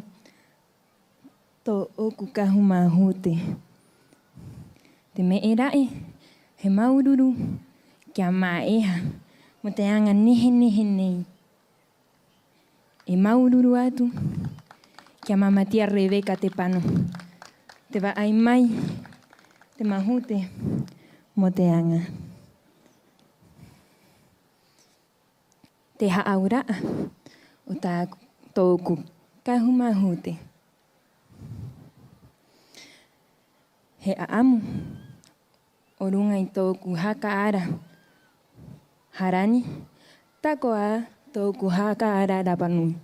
tō'oku kahu māhute. Te me'e ra'e, he māuru-uru ki a Mā'eha mo te aŋa nehe-nehe nei. E māuru-uru atu ki a Māmā Tia Rebeka Tepano, te va'ai mai te māhute mo te aŋa. Te hā'aura'a o tā'aku, tō'oku kahu māhute. He 'a'amu o ruŋa i tō'oku haka ara. Hara ni, tako'a tō'oku haka ara rapa nui.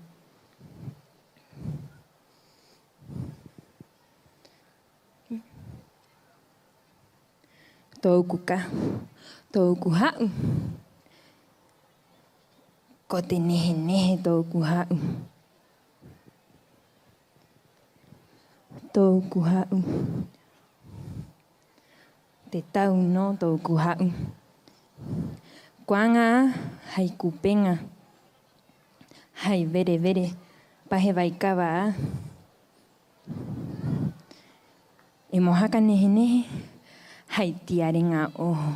Tō'oku kahu, tō'oku ha'u. Ko te nehe-nehe tō'oku ha'u. Tō'oku ha'u. Te tau nō tō'oku ha'u. Ko aŋa 'ā hai kupeŋa, hai vere-vere pa he vaikava 'ā. 'E mo haka nehe-nehe hai tiare ŋā 'oho.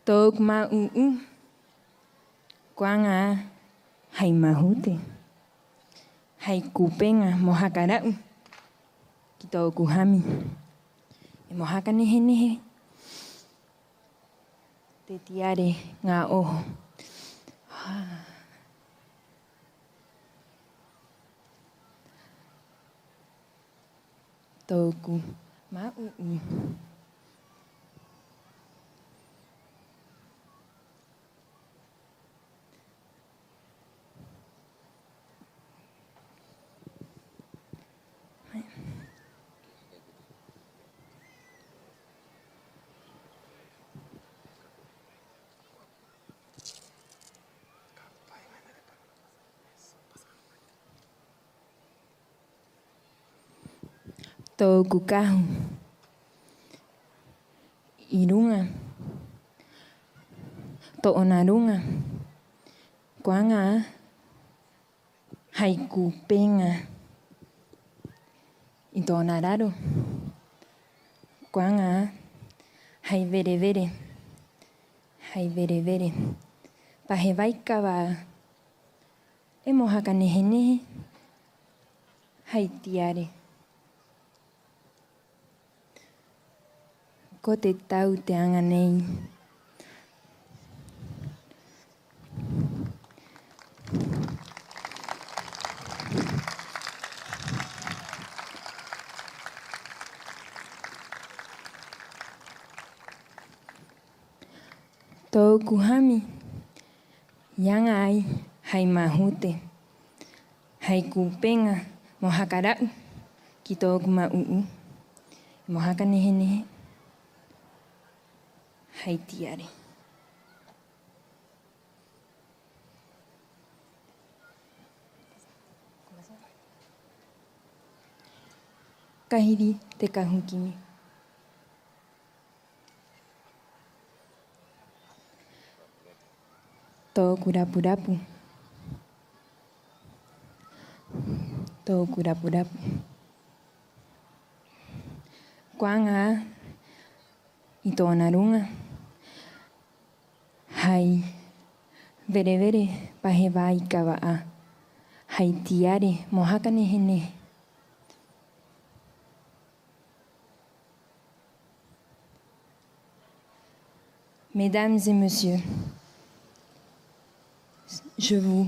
Tō'oku mā'u'u ko aŋa 'ā hai māhute, hai kupeŋa mo haka ra'u ki tō'oku hami, 'e mo haka nehe-nehe te tiare ŋā 'oho. Tō'oku mā'u'u. Tō'oku kahu 'i ruŋa, tō'ona ruŋa, ko aŋa 'ā hai kupeŋa. 'I tō'ona raro, ko aŋa 'ā hai vere-vere, hai vere-vere pa he vaikava 'ā. 'E mo haka nehe-nehe hai tiare. Ko te tau te aŋa nei. Tō'oku hami i aŋa ai hai māhute, hai kupeŋa mo haka ra'u ki tō'oku mā'u'u, mo haka nehe-nehe hai tiare. Ka hiri te kahu kimi. Tō'oku rapu-rapu. Tō'oku rapu-rapu. Ko aŋa 'ā 'i tō'ona ruŋa hai vere-vere pa he vaikava 'ā, hai tiare mo haka nehe-nehe. Mesdames et messieurs, je vous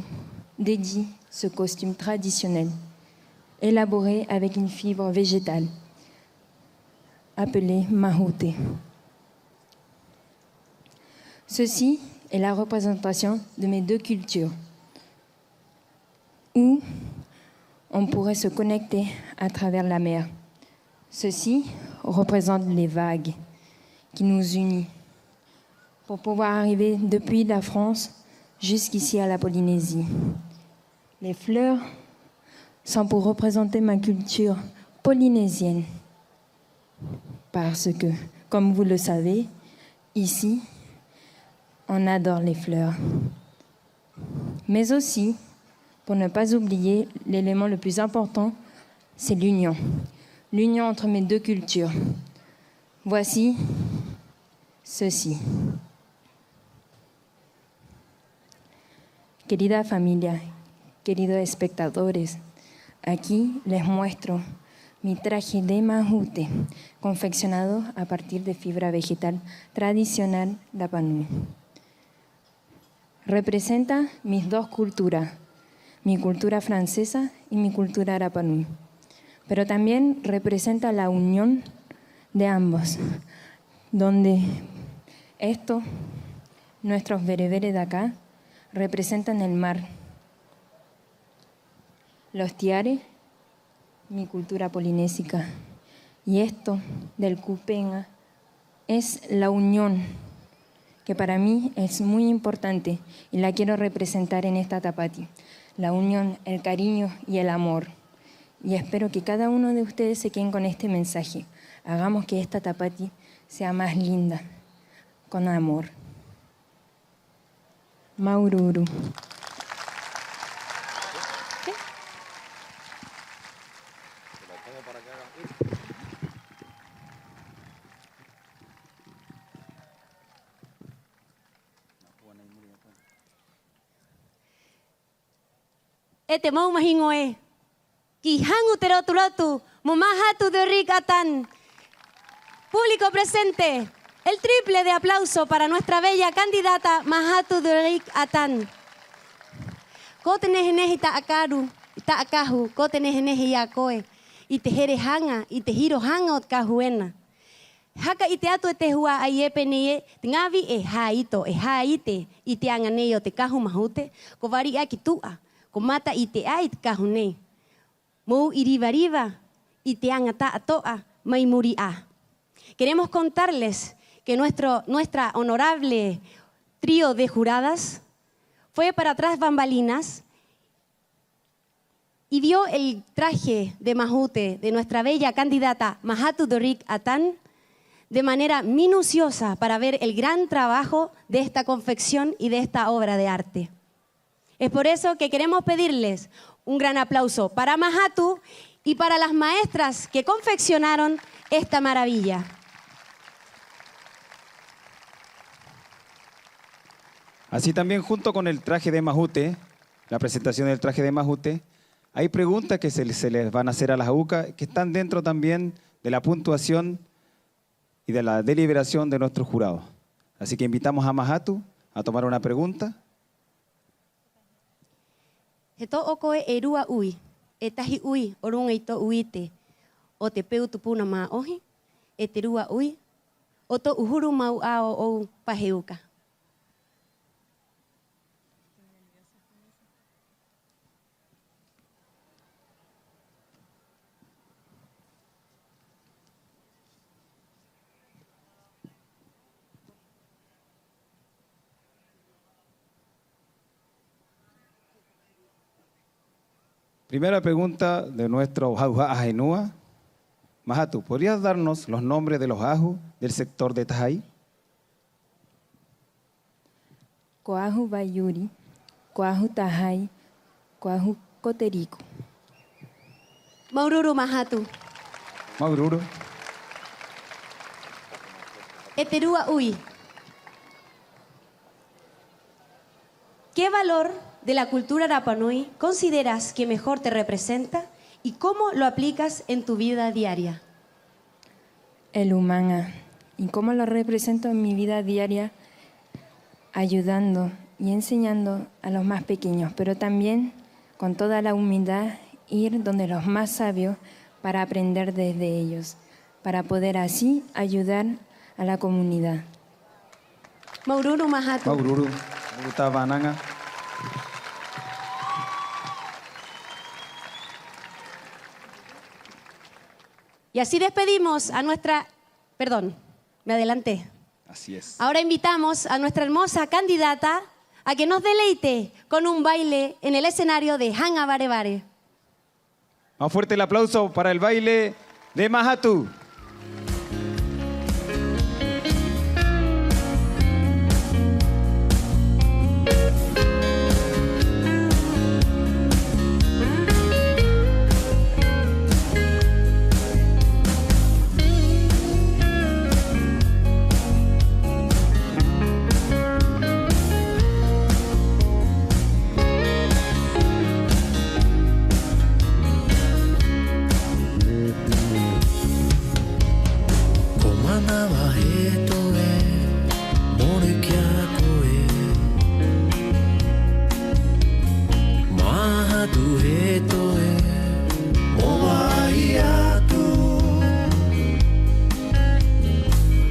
dédie ce costume traditionnel, élaboré avec une fibre végétale, appelée mahoute. Ceci est la représentation de mes deux cultures, où on pourrait se connecter à travers la mer. Ceci représente les vagues qui nous unissent pour pouvoir arriver depuis la France jusqu'ici à la Polynésie. Les fleurs sont pour représenter ma culture polynésienne. Parce que, comme vous le savez, ici, on adore les fleurs. Mais aussi, pour ne pas oublier, l'élément le plus important, c'est l'union. L'union entre mes deux cultures. Voici ceci. Querida familia, queridos espectadores, aquí les muestro mi traje de mahoute, confeccionado a partir de fibra vegetal tradicional rapa nui. Representa mis dos culturas, mi cultura francesa y mi cultura rapa nui. Pero también representa la unión de ambos, donde esto, nuestros bereberes de acá, representan el mar. Los tiares, mi cultura polinésica. Y esto del kupenga es la unión, que para mí es muy importante y la quiero representar en esta tapati. La unión, el cariño y el amor. Y espero que cada uno de ustedes se queden con este mensaje. Hagamos que esta tapati sea más linda, con amor. Māuru-uru. E te mau mahiŋo ē, ki haŋu te rotu-rotu mo Mahatu Doric Atan. Público presente, el triple de aplauso para nuestra bella candidata Mahatu Doric Atan. Ko te nehe-nehe i ta'a kahu, i ta'a kahu, ko te nehe-nehe i a koe, i te here haŋa, i te hiro haŋa o te kahu ena. Haka 'ite atu e te hua'ai ē pē nei ē, te ŋā vi'e e hāito, e hā'ite i te aŋa nei o te kahu mahute, ko vari 'ā ki tu'a, ko mata'ite 'ā i te kahu nei. Mo u'i riva-riva i te aŋa ta'ato'a mai muri 'ā. Queremos contarles que nuestro, nuestra honorable trío de juradas fue para tras bambalinas y vio el traje de mahute de nuestra bella candidata Mahatu Doric Atan de manera minuciosa para ver el gran trabajo de esta confección y de esta obra de arte. Es por eso que queremos pedirles un gran aplauso para Mahatu y para las maestras que confeccionaron esta maravilla. Así también, junto con el traje de mahute, la presentación del traje de mahute, hay preguntas que se, se les van a hacer a las aukas, que están dentro también de la puntuación y de la deliberación de nuestro jurado. Así que invitamos a Mahatu a tomar una pregunta. ¿He to'o koe e rua 'ui, e tahi 'ui o ruŋa i to'u 'ite o te peu tupuna mā'ohi, e te rua 'ui o to'u huru mau 'ā ō'ou pa he uka? Primera pregunta de nuestro hauha'a henua. Mahatu, ¿podrías darnos los nombres de los ahu del sector de Tahai? Ko ahu Vaiuri, ko ahu Tahai, ko ahu Koteriku. Māuru-uru Mahatu. Māuru-uru. E te rua 'ui. ¿Qué valor de la cultura rapa nui consideras que mejor te representa y cómo lo aplicas en tu vida diaria? El humana. ¿Y cómo lo represento en mi vida diaria? Ayudando y enseñando a los más pequeños, pero también con toda la humildad ir donde los más sabios para aprender desde ellos, para poder así ayudar a la comunidad. Māuru-uru, Mahatu. Māuru-uru. Māuru-uru ta'a vānaŋa. Y así despedimos a nuestra, perdón, me adelanté. Así es. Ahora invitamos a nuestra hermosa candidata a que nos deleite con un baile en el escenario de Haŋa Vare-vare. Más fuerte el aplauso para el baile de Mahatu. Ko Manava Heto ē, more ki a koe. Mahatu Heto ē, mo va'ai atu.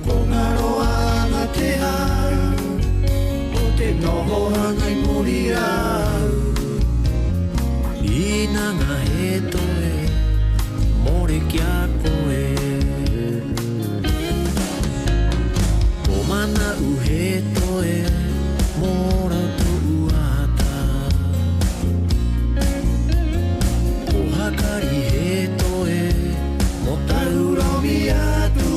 Ko ŋaro'a 'ana te hau o te noho haŋa i muri i a au. 'Ina ŋā Heto ē, more ki a koe. Ko Mana'u Heto ē, mo rauto'u 'ata. Ko Hakari Heto ē, mo tauromi atu.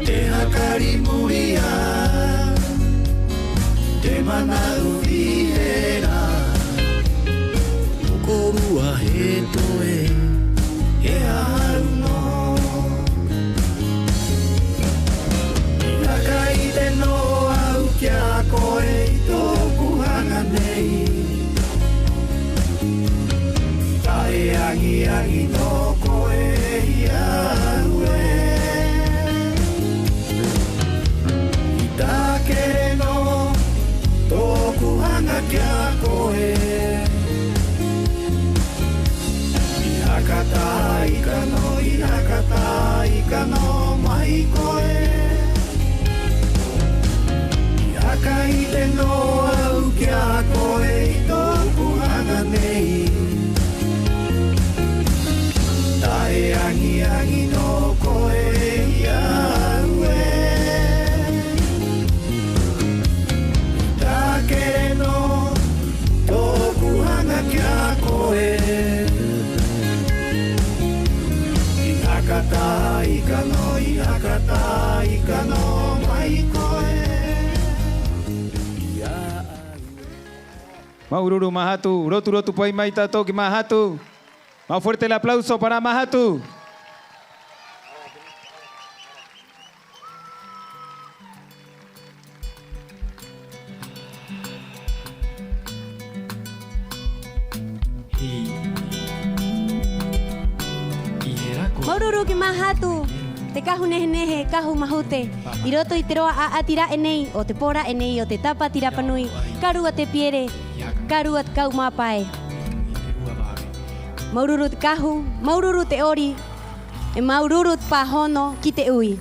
Te hakari muri i a au, te mana'u vihe rā. Ko kōrua Heto ē, he hahau nō. I haka 'ite nō a au ki a koe i tō'oku haŋa nei. Ta'e aŋi-aŋi nō koe i a au ē. I takere nō tō'oku haŋa ki a koe. I haka ta'a ika nō, i haka ta'a ika nō mai koe. I haka 'ite nō a au ki a koe i tō'oku haŋa nei. Ta'e aŋi-aŋi nō koe i a au ē. I takere nō tō'oku haŋa ki a koe. I haka ta'a ika nō, i haka ta'a ika nō mai koe i a au ē. Māuru-uru Mahatu, rotu-rotu pa'i mai tātou ki Mahatu. Más fuerte el aplauso para Mahatu. Māuru-uru ki Mahatu, te kahu nehe-nehe, kahu mahute, 'i roto i te roa 'a'ati ra'e nei o te pō ra'e nei o te Tāpati Rapa Nui, ka rua te piere, ka rua te kau mā pae. Māuru-uru te kahu, māuru-uru te 'ori, 'e māuru-uru te pāhono ki te 'ui.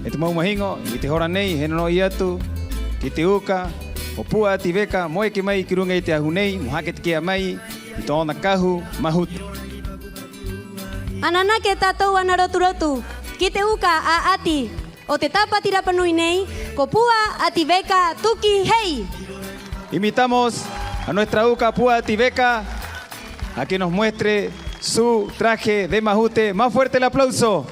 E te mau mahiŋo, 'i te hora nei he no-no'i atu ki te uka o Pu'a 'Ati Veka mo eke mai ki ruŋa i te ahu nei mo haka take'a mai i tō'ona kahu mahute. Ananake tātou ana rotu-rotu ki te uka 'a'ati o te Tāpati Rapa Nui nei, ko Pu'a 'Ati Veka Tuki Hei. Invitamos a nuestra uka Pu'a 'Ati Veka a que nos muestre su traje de mahute. Más fuerte el aplauso.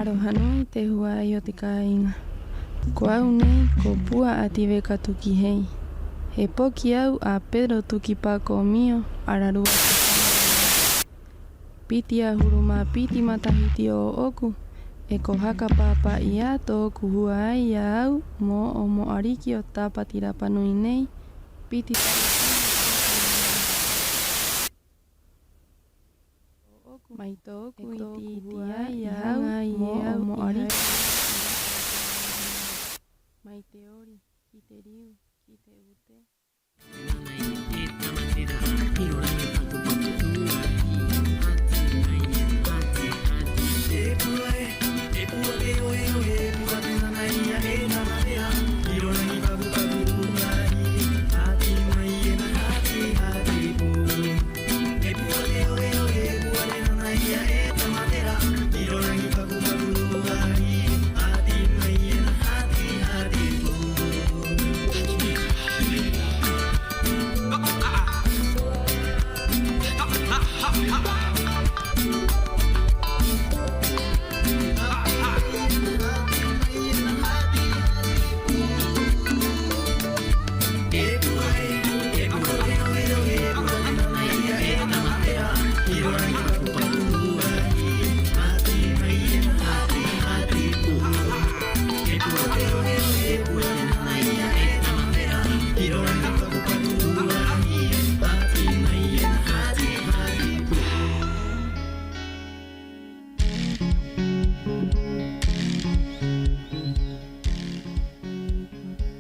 'Iorana nui te hua'ai o te kāiŋa. Ko au nei ko Pua 'Ati Veka Tuki Hei. He poki au a Pedro Tuki Pako Mio ararua. Piti 'ahuru mā piti matahiti ō'oku, 'e ko haka pāpa'i 'ā tō'oku hua'ai i a au mo o'o mo 'ariki o Tāpati Rapa Nui nei. Piti ta'e mai tō'oku iti-iti 'ā i a au mo o'o mo 'ariki mai te 'ori ki te riu ki te 'ute.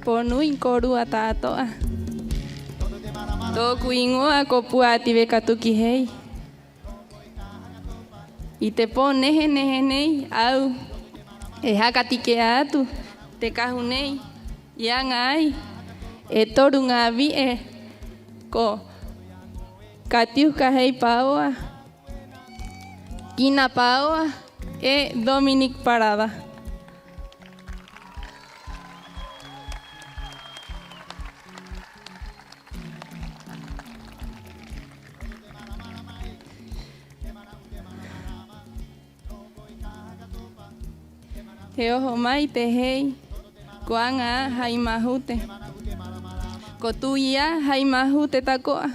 Pō nui kōrua ta'ato'a. Tō'oku 'īŋoa ko Pua 'Ati Veka Tuki Hei. 'I te pō nehe-nehe nei a au e haka take'a atu te kahu nei i aŋa ai e toru ŋā vi'e, ko Katiuka Hei Paoa, Kina Paoa 'e Dominic Parada. He oho mai te hei ko aŋa 'ā hai mahute. Ko tu'i 'ā hai mahute tako'a.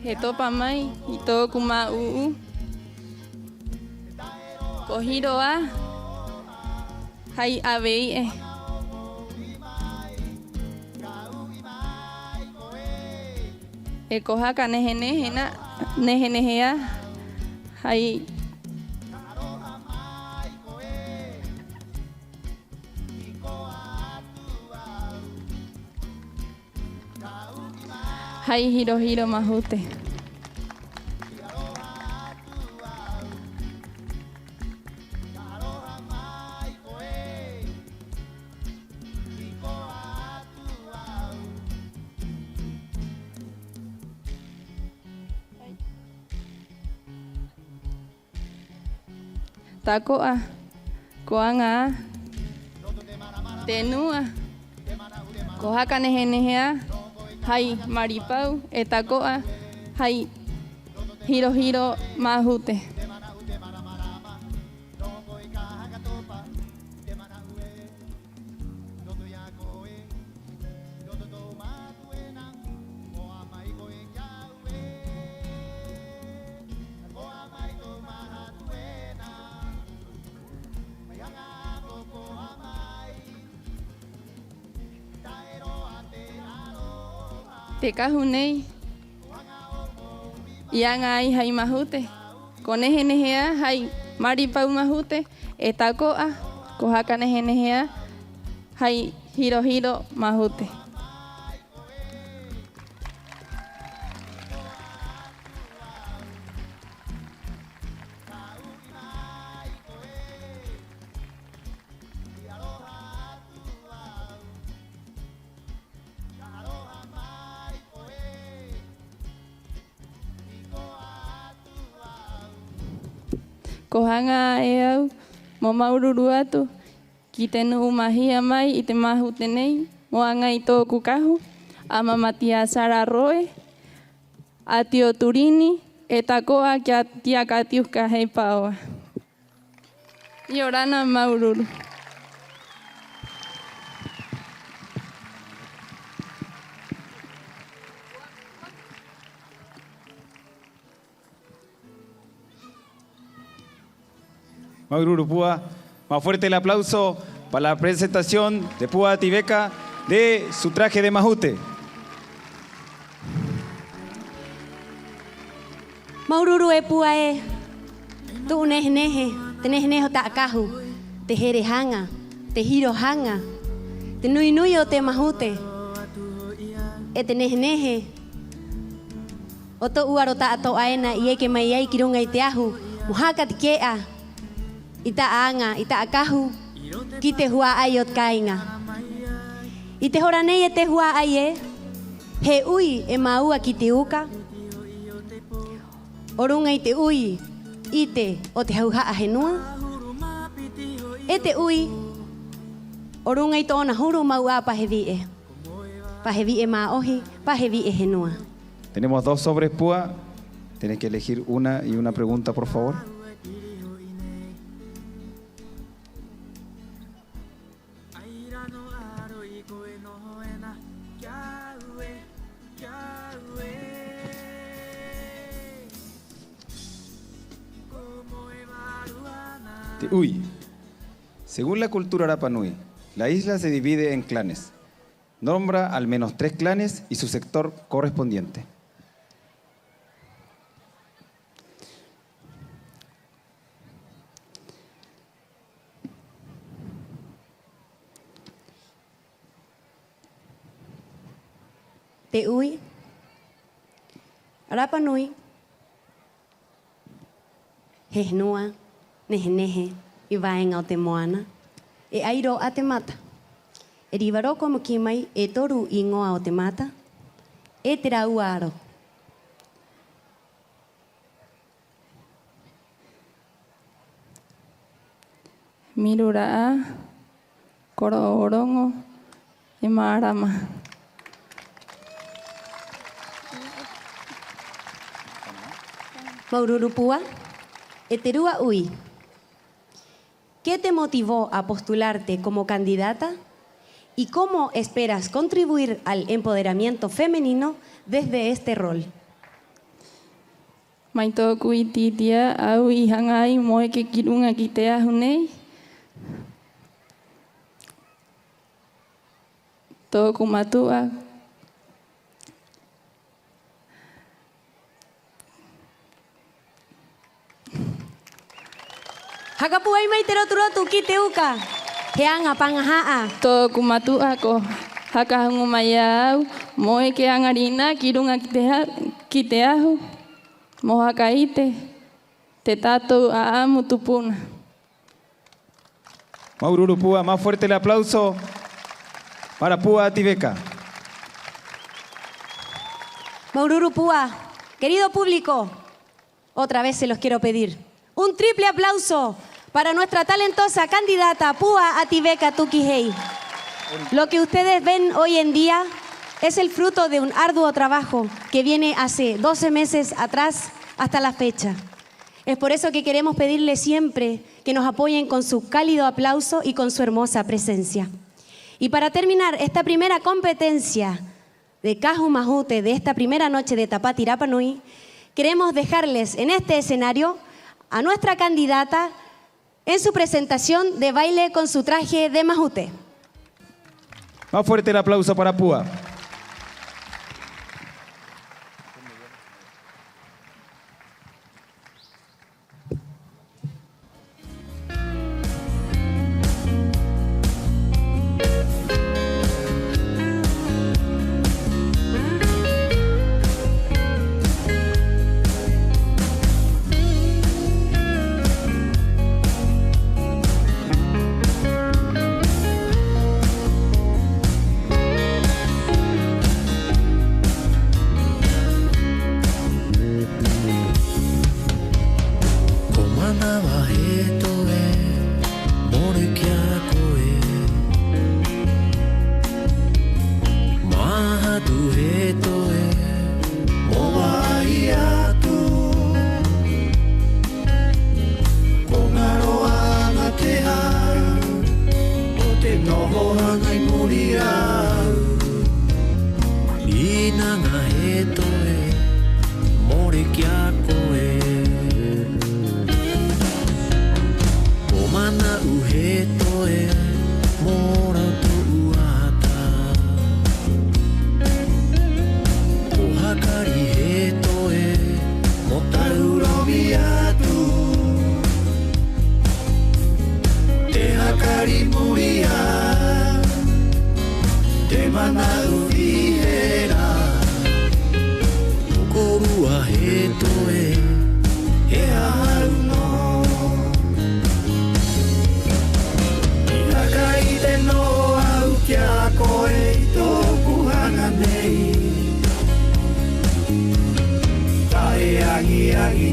He topa mai i tō'oku mā'u'u ko hiro 'ā hai 'āvē iŋa. 'E ko haka nehe-nehe 'ā, nehe-nehe 'ā hai, hai hiro-hiro mahute. Tako'a ko aŋa 'ā te nua, ko haka nehe-nehe 'ā hai maripau 'e tako'a hai hiro-hiro mahute. Te kahu nei i aŋa ai hai mahute, ko nehe-nehe 'ā hai maripau mahute, 'e tako'a ko haka nehe-nehe 'ā hai hiro-hiro mahute. Ko haŋa 'ā e au mo māuru-uru atu ki te nu'u mahia mai i te mahute nei mo aŋa i tō'oku kahu, a māmā Tia Sara Roe, a Tio Turini, 'e tako'a ki a Tia Katiuka Heipaoa. 'Iorana, māuru-uru. Māuru-uru Pua. Más fuerte el aplauso para la presentación de Pua Ati Veka de su traje de mahute. Māuru-uru e Pua ē. Tu'u nehe-nehe, te nehe-nehe o ta'a kahu, te here haŋa, te hiro haŋa, te nui-nui o te mahute, 'e te nehe-nehe o to'u aro ta'ato'a ena i eke mai ai ki ruŋa i te ahu mo haka take'a i ta'a aŋa, i ta'a kahu ki te hua'ai o te kāiŋa. 'I te hora nei, e te hua'ai ē, he 'ui e māua ki te uka o ruŋa i te 'ui 'ite o te hauha'a henua, 'e te 'ui o ruŋa i tō'ona huru mau 'ā pa he vi'e, pa he vi'e mā'ohi, pa he vi'e henua. Tenemos dos sobres, Pua. Tienes que elegir una y una pregunta, por favor. Te 'ui. Según la cultura rapa nui, la isla se divide en clanes. Nombra al menos tres clanes y su sector correspondiente. Te 'ui, Rapa Nui, he henua nehe-nehe 'i vāeŋa o te moana, e ai rō 'ā te mata. 'E riva rō ko mō kī mai e toru 'īŋoa o te mata, 'e te rāua aro. Mirura'a, Koro'oroŋo 'e Mārama. Māuru-uru Pua. E te rua 'ui. ¿Qué te motivó a postularte como candidata? ¿Y cómo esperas contribuir al empoderamiento femenino desde este rol? Mai tō'oku 'iti-'iti 'ā au i haŋa ai mo eke ki ruŋa ki te ahu nei. Tō'oku matu'a. Haka pūai mai te rotu-rotu ki te uka. He aŋa paŋaha'a. Tō'oku matu'a ko haka haŋu mai a au mo eke aŋa rinā ki ruŋa ki te ha-, ki te ahu mo haka 'ite te tātou 'a'amu tupuna. Māuru-uru Pua, más fuerte el aplauso para Pua Ati Veka. Māuru-uru Pua. Querido público, otra vez se los quiero pedir un triple aplauso para nuestra talentosa candidata Pua Ati Veka Tuki Hei. Lo que ustedes ven hoy en día es el fruto de un arduo trabajo que viene hace doce meses atrás hasta la fecha. Es por eso que queremos pedirles siempre que nos apoyen con su cálido aplauso y con su hermosa presencia. Y para terminar esta primera competencia de kahu mahute de esta primera noche de Tapati Rapa Nui, queremos dejarles en este escenario a nuestra candidata en su presentación de baile con su traje de mahute. Más fuerte el aplauso para Pua.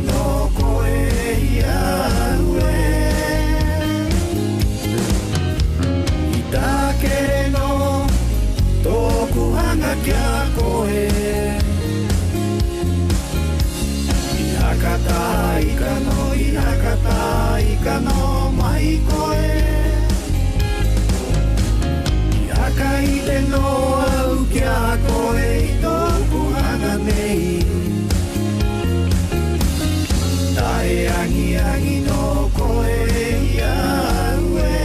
nō koe i a au ē. I takere nō tō'oku haŋa ki a koe. I haka taika nō, i haka taika nō mai koe. I haka 'ite nō a au ki a koe i tō'oku haŋa nei. Ta'e aŋi-aŋi nō koe i a au ē.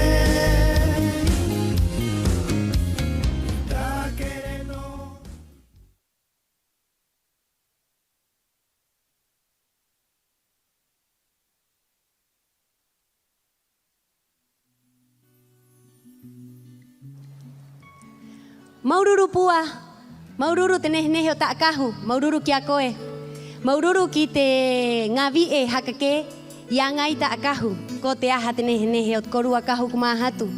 Māuru-uru Pua, māuru-uru te nehe-nehe o Ta'akahu, māuru-uru ki a koe. Māuru-uru ki te ŋā vi'e haka kē i aŋa ai Ta'akahu. Ko te aha te nehe-nehe o te kōrua kahu ko māhatu.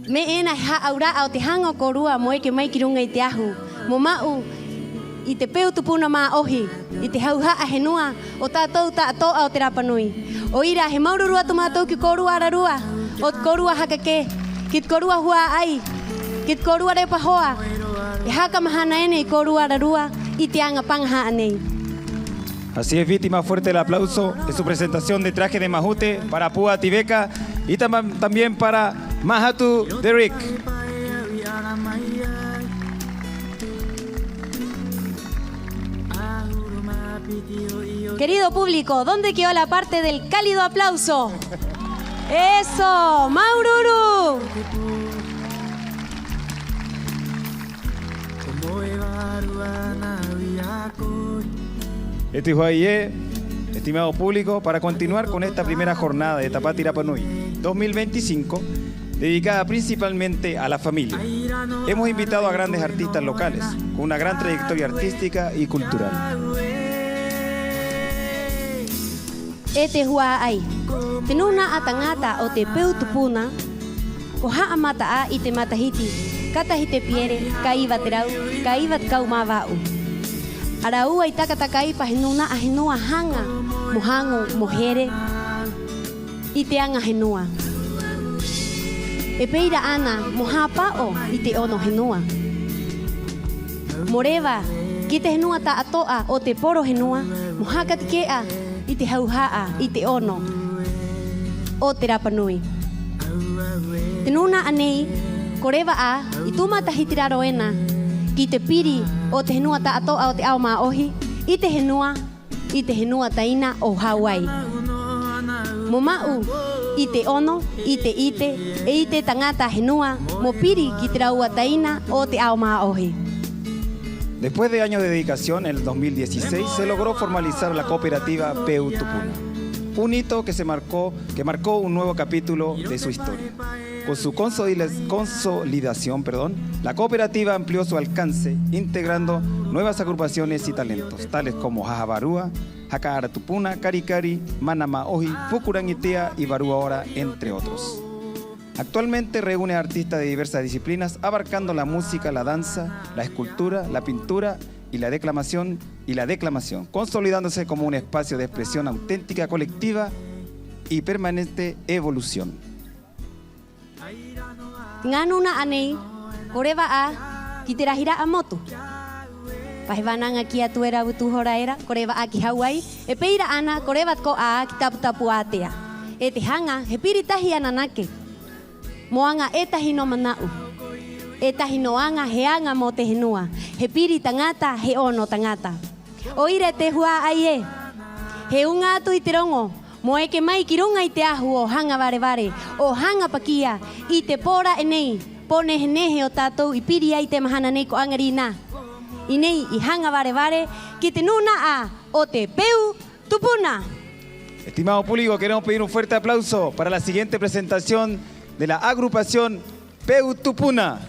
Me'e ena he hā'aura'a o te haŋa o kōrua mo eke mai ki ruŋa i te ahu, mo ma'u i te peu tupuna mā'ohi, i te hauha'a henua o tātou ta'ato'a o te Rapa Nui. 'O ira, he māuru-uru atu mātou ki a kōrua ararua, o te kōrua haka kē, ki te kōrua hua'ai, ki te kōrua repa hoa, e haka mahana ena i a kōrua ararua i te aŋa paŋaha'a nei. Así es, Viti, más fuerte el aplauso de su presentación de traje de mahute para Pua Tiveka y tam-, también para Māhatu Derrick. Querido público, ¿dónde quedó la parte del cálido aplauso? Eso, māuru-uru. E te hua'ai ē, estimado público, para continuar con esta primera jornada de Tāpati Rapa Nui dos mil veinticinco, dedicada principalmente a la familia, hemos invitado a grandes artistas locales con una gran trayectoria artística y cultural. E te hua'ai, te nūna'a taŋata o te peu tupuna, ko ha'amata 'ā i te matahiti ka tahi te piere, ka iva te rau, ka iva te kau mā va'u. A rāua i taka-taka ai pa he nūna'a henua haŋa mo haŋu, mo here i te aŋa henua. E pē ira 'ana mo hāpa'o i te 'ono henua, mo reva ki te henua ta'ato'a o te poro henua, mo haka take'a i te hauha'a, i te 'ono o te Rapa Nui. Te nūna'a nei ko reva 'ā i tū matahiti raro ena ki te piri o te henua ta'ato'a o te ao mā'ohi i te henua, i te henua taina o Hauai, mo ma'u i te 'ono, i te 'ite 'e i te taŋata henua mo piri ki te rāua taina o te ao mā'ohi. Después de años de dedicación, en el dos mil dieciséis se logró formalizar la cooperativa Peu Tupuna, un hito que se marcó, que marcó un nuevo capítulo de su historia. Con su consoli-, consolidación, perdón, la cooperativa amplió su alcance, integrando nuevas agrupaciones y talentos, tales como Haha Vārua, Haka Ara Tupuna, Kari-kari, Mana Mā'ohi, Puku Raŋi Tea y Vārua Ora, entre otros. Actualmente reúne artistas de diversas disciplinas, abarcando la música, la danza, la escultura, la pintura y la declamación, y la declamación, consolidándose como un espacio de expresión auténtica, colectiva y permanente evolución. Te ŋā nūna'a nei ko reva 'ā ki te rahi ra'a motu. Pa he vānaŋa kī atu era a Utu hora era, ko reva 'ā ki Hauai, 'e pē ira 'ana ko reva tako'a 'ā ki Tapu-tapu ātea. 'E te haŋa he piri tahi ananake mo aŋa e tahi nō mana'u, e tahi nō aŋa, he aŋa mo te henua, he piri taŋata, he 'ono taŋata. 'O ira e te hua'ai ē, he uŋa atu i te roŋo mo eke mai ki ruŋa i te ahu o Haŋa-vare-vare, o Haŋa Pakia, i te pō ra'e nei, pō nehe-nehe o tātou i piri ai te mahana nei ko 'aŋarinā. 'I nei i Haŋa-vare-vare ki te nūna'a o te Peu Tupuna. Estimado público, queremos pedir un fuerte aplauso para la siguiente presentación de la agrupación Peu Tupuna.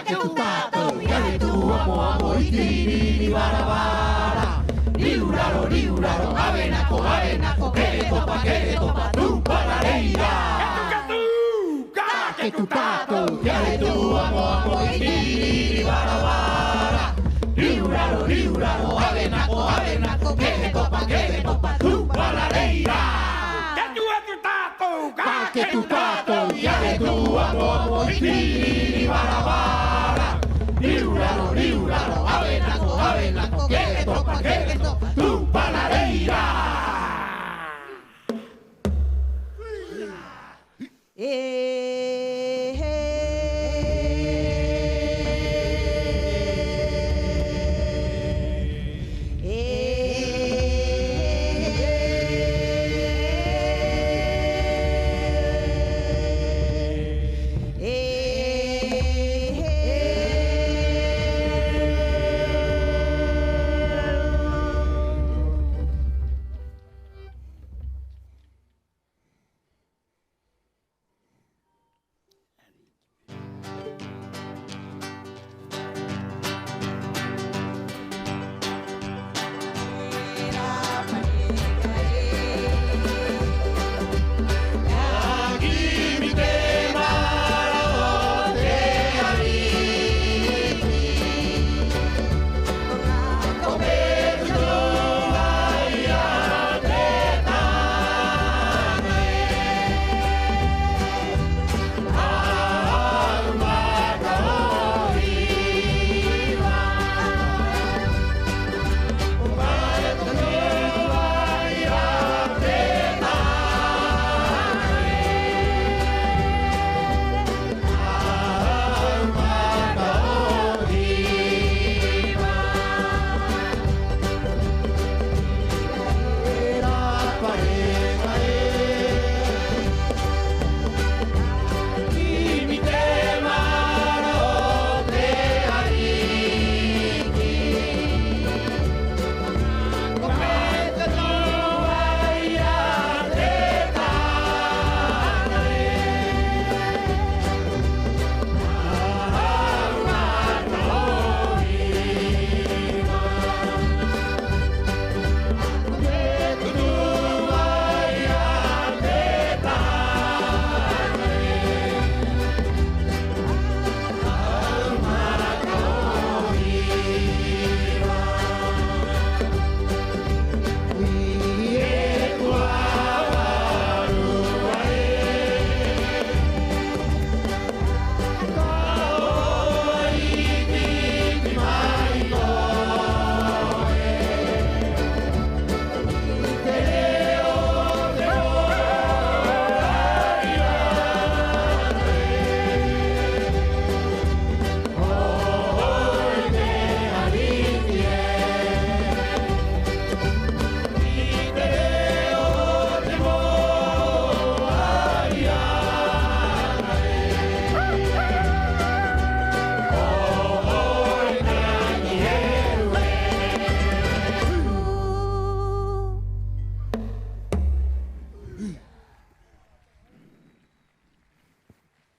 Ka ke tū tātou, i ahe tū amo-amo, i tiri-riri vara-vara. Riu-raro, riu-raro, ave nako, ave nako, ke he topa, ke he topa, tū para reira. Ka ke tū tātou, i ahe tū amo-amo, i tiri-riri vara-vara. Riu-raro, riu-raro, ave nako, ave nako, ke he topa, ke he topa, tū para reira. Ka ke tū tātou, ka ke tū tātou, i ahe tū amo-amo, i tiri-riri vara-vara. Riu-raro, riu-raro, ave nako, ave nako, ke he topa, ke he topa, tū para reira.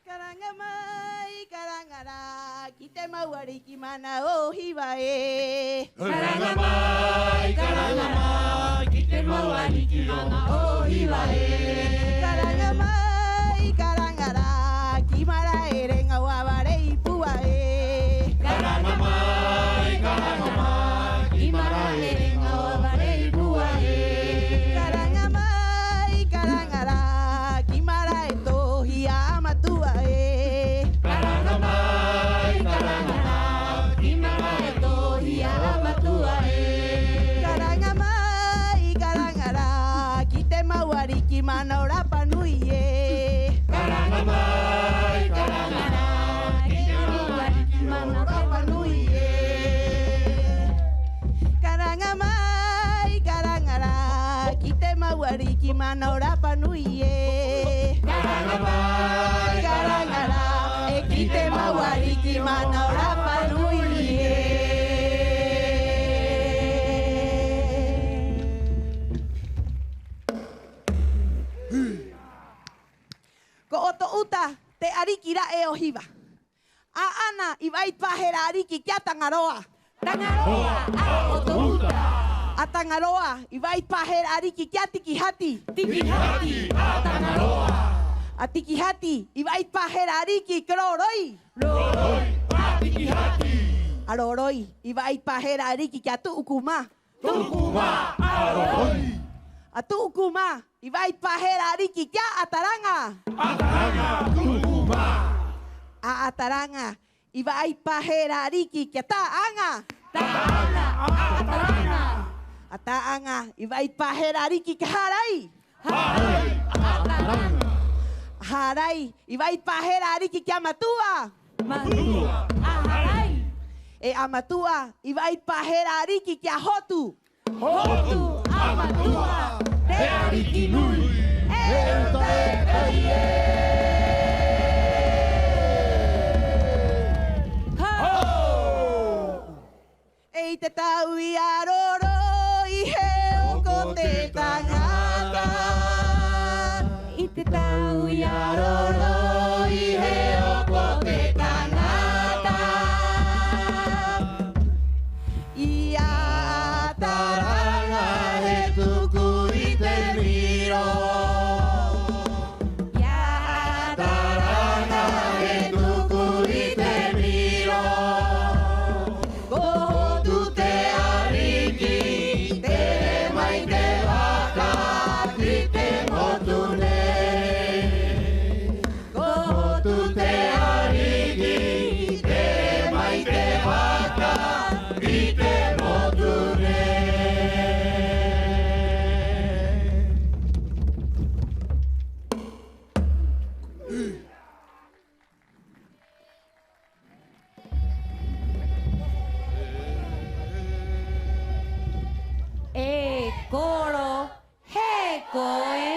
Ka raŋa mai, ka raŋa rā, ki te mau ariki mana ꞌōhiva ē. Ka raŋa mai, ka raŋa rā, ki te mau ariki mana ꞌōhiva ē. Ka raŋa mai, ka raŋa rā, ki Marae Reŋa o Ava Rei Pua ē. Ka raŋa mai, ka raŋa rā, ki Marae Reŋa o Ava Rei Pua ē. Ka raŋa mai, ka raŋa rā, ki Marae Tohi a Matua ē. Ka raŋa mai, ka raŋa rā, ki Marae Tohi a Matua ē. Ka raŋa mai, ka raŋa rā, ki te mau ariki mana o Rapa Nui ē. Ka raŋa mai, ka raŋa rā, ki te mau ariki mana o Rapa Nui ē. Ka raŋa mai, ka raŋa rā, ki te mau ariki mana o Rapa Nui ē. Ka raŋa mai, ka raŋa rā, e ki te mau ariki mana o Rapa Nui ē. Ko ꞌOto ꞌUta, te ꞌariki raꞌe ꞌōhiva. ꞌĀ, Ana i va'ai te pahera ariki ki a Taŋaroa. Taŋaroa, a Hoto Uta. A Taŋaroa i va'ai te pahera ariki ki a Tikihati. Tikihati, a Taŋaroa. A Tikihati i va'ai te pahera ariki ki a Roroi. Roroi, a Tikihati. A Roroi i va'ai te pahera ariki ki a Tu'ukuma. Tu'ukuma, a Roroi. A Tu'ukuma i va'ai te pahera ariki ki a Ataraŋa. Ataraŋa, Tu'ukuma. A Ataraŋa i va'ai te pahera ariki ki a Ta'aŋa. Ta'aŋa, a Ataraŋa. A Ta'aŋa i va'ai te pahera ariki ki a Harai. Harai, a Ataraŋa. Harai i va'ai te pahera ariki ki a Matu'a. Matu'a, a Harai. 'E a Matu'a i va'ai te pahera ariki ki a Hotu. Hotu, a Matu'a, te ariki nui. E uta e kai ē. Ho! 'E 'i te tau i a Roroi he oko te taŋata. 'I te tau i a Roroi he oko te taŋata. I a Ataraŋa he tuku i te miro. I a Ataraŋa he tuku i te miro. Ko Hotu te ariki, tere mai te vaka ki te motu nei. Ko Hotu te ariki, tere mai te vaka ki te motu nei. E koro, he koe.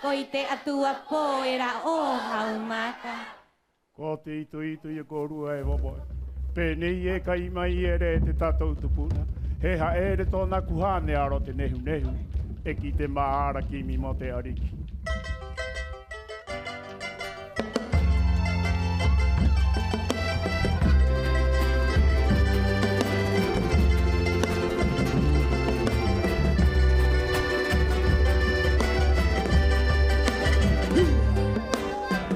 Ko 'ite atu a Pō era 'o Haumaka. Ko te ito-ito i a kōrua e popo. Pē nei e kai mai era e te tātou tupuna. He ha'ere tō'ona kuhane a Rote Nehu-nehu, e ki te ma'ara kimi mo te ariki.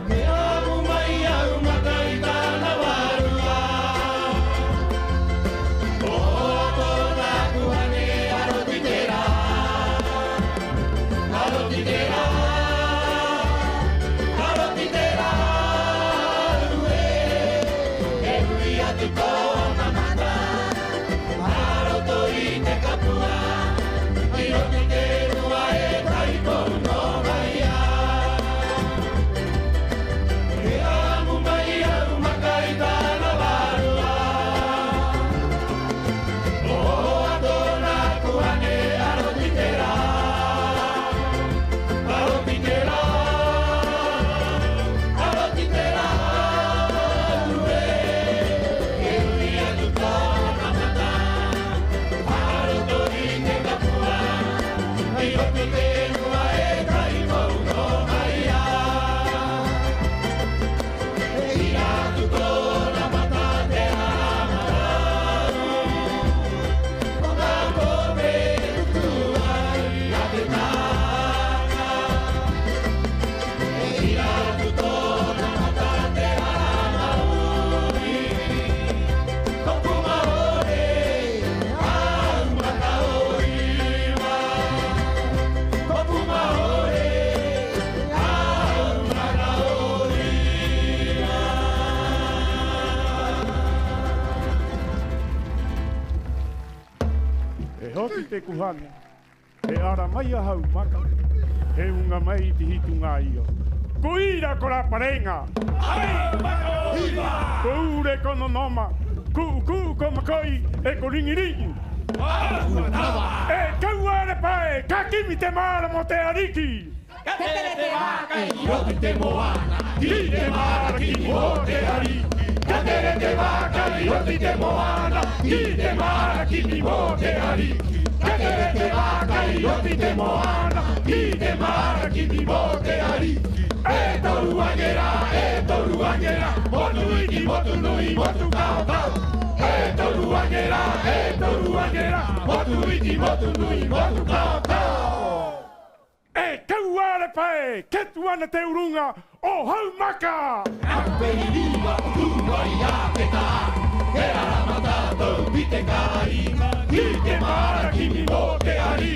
He amu mai a Haumaka i tā'ana vārua. Ko tō'ona kuhane a Rotitera. A Rotitera, a Rotitera, ue, e ui atu tō'ona mata a roto i te kapua, 'i roto i te rua e kai ko uno mai 'ā. He amu mai a Haumaka i tā'ana vārua. Oho a tō'ona kuhane a Rotitera. A Rotitera, a Rotitera, ue, e ui atu tō'ona mata a roto i te kapua, 'i roto i te rua e kai ko uno mai 'ā. He hoti te kuhane, he ara mai a Haumaka, he uŋa mai i te hitu ŋā io. Ko ira ko Rapa Reŋa. Ko Ure ko Nonoma, Ku'u-ku'u ko Makoi, 'e ko Riŋi-riŋi. E kau a Repae, ka kimi te ma'ara mo te ariki. Ka tere te vaka 'i roto i te moana ki te ma'ara kimi mo te ariki. Ka tere te vaka 'i roto i te moana ki te ma'ara kimi mo te ariki. Ka tere te vaka 'i roto i te moana ki te ma'ara kimi mo te ariki. E toru aŋera, e toru aŋera, motu iti, motu nui, motu kao-kao. E toru aŋera, e toru aŋera, motu iti, motu nui, motu kao-kao. E Kauarepa ē, ke tu'u 'ana te uruŋa o Haumaka. Ape i riva o tū mai a te ta'a, e rarama tātou ki te kāiŋa, ki te ma'ara kimi mo te 'ari.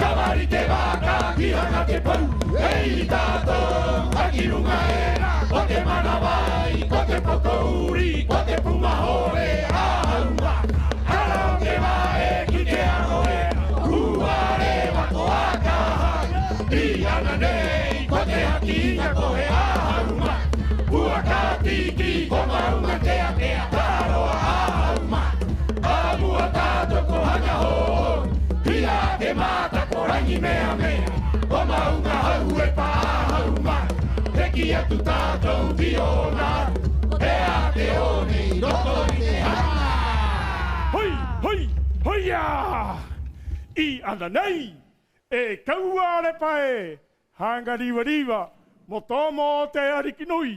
Ka vari te vaka ki haŋa te pau, e iri tātou 'ā ki ruŋa era, ko te manavai, ko te poko uri, ko te puma hore a Haumaka. Karaoke va'e ki te aŋo era, Kauarepa ko a ka haŋa. 'I 'ana nei ko te haki iŋa ko he a Haumaka. Pua ka tiki ko ma'uŋa tea-tea, ka roa a Haumaka. A mu'a tātou ko haŋa hōhonu, i a te mata ko raŋi mea-mea. Ko ma'uŋa hau e pa'aha uma, te kī atu tātou ki ō'ona, ko te 'ā te 'o nei 'i roto i te haŋa. Hoi, hoi, hoia! 'I 'ana nei, e Kauarepa ē, haŋa riva-riva mo tomo o te ariki nui.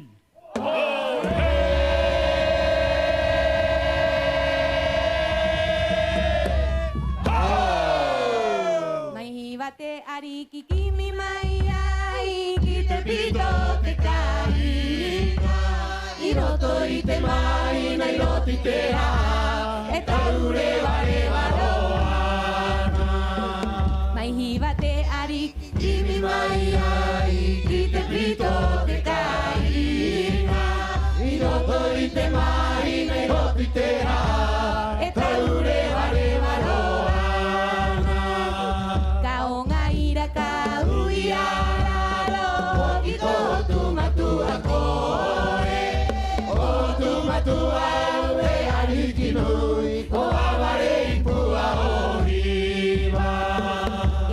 Mai Hiva te ariki kimi mai ai ki te pito o te kāiŋa, 'i roto i te māhina, 'i roto i te rā, e tau reva-reva rō 'ana. Mai Hiva te ariki kimi mai ai ki te pito o te kāiŋa, 'i roto i te māhina, 'i roto i te rā, e tau reva-reva rō 'ana. Ka oŋa ira ka u'i a raro, hoki ko Hotu Matu'a koe, Hotu Matu'a au he ariki nui, ko Ava Reipua o Hiva.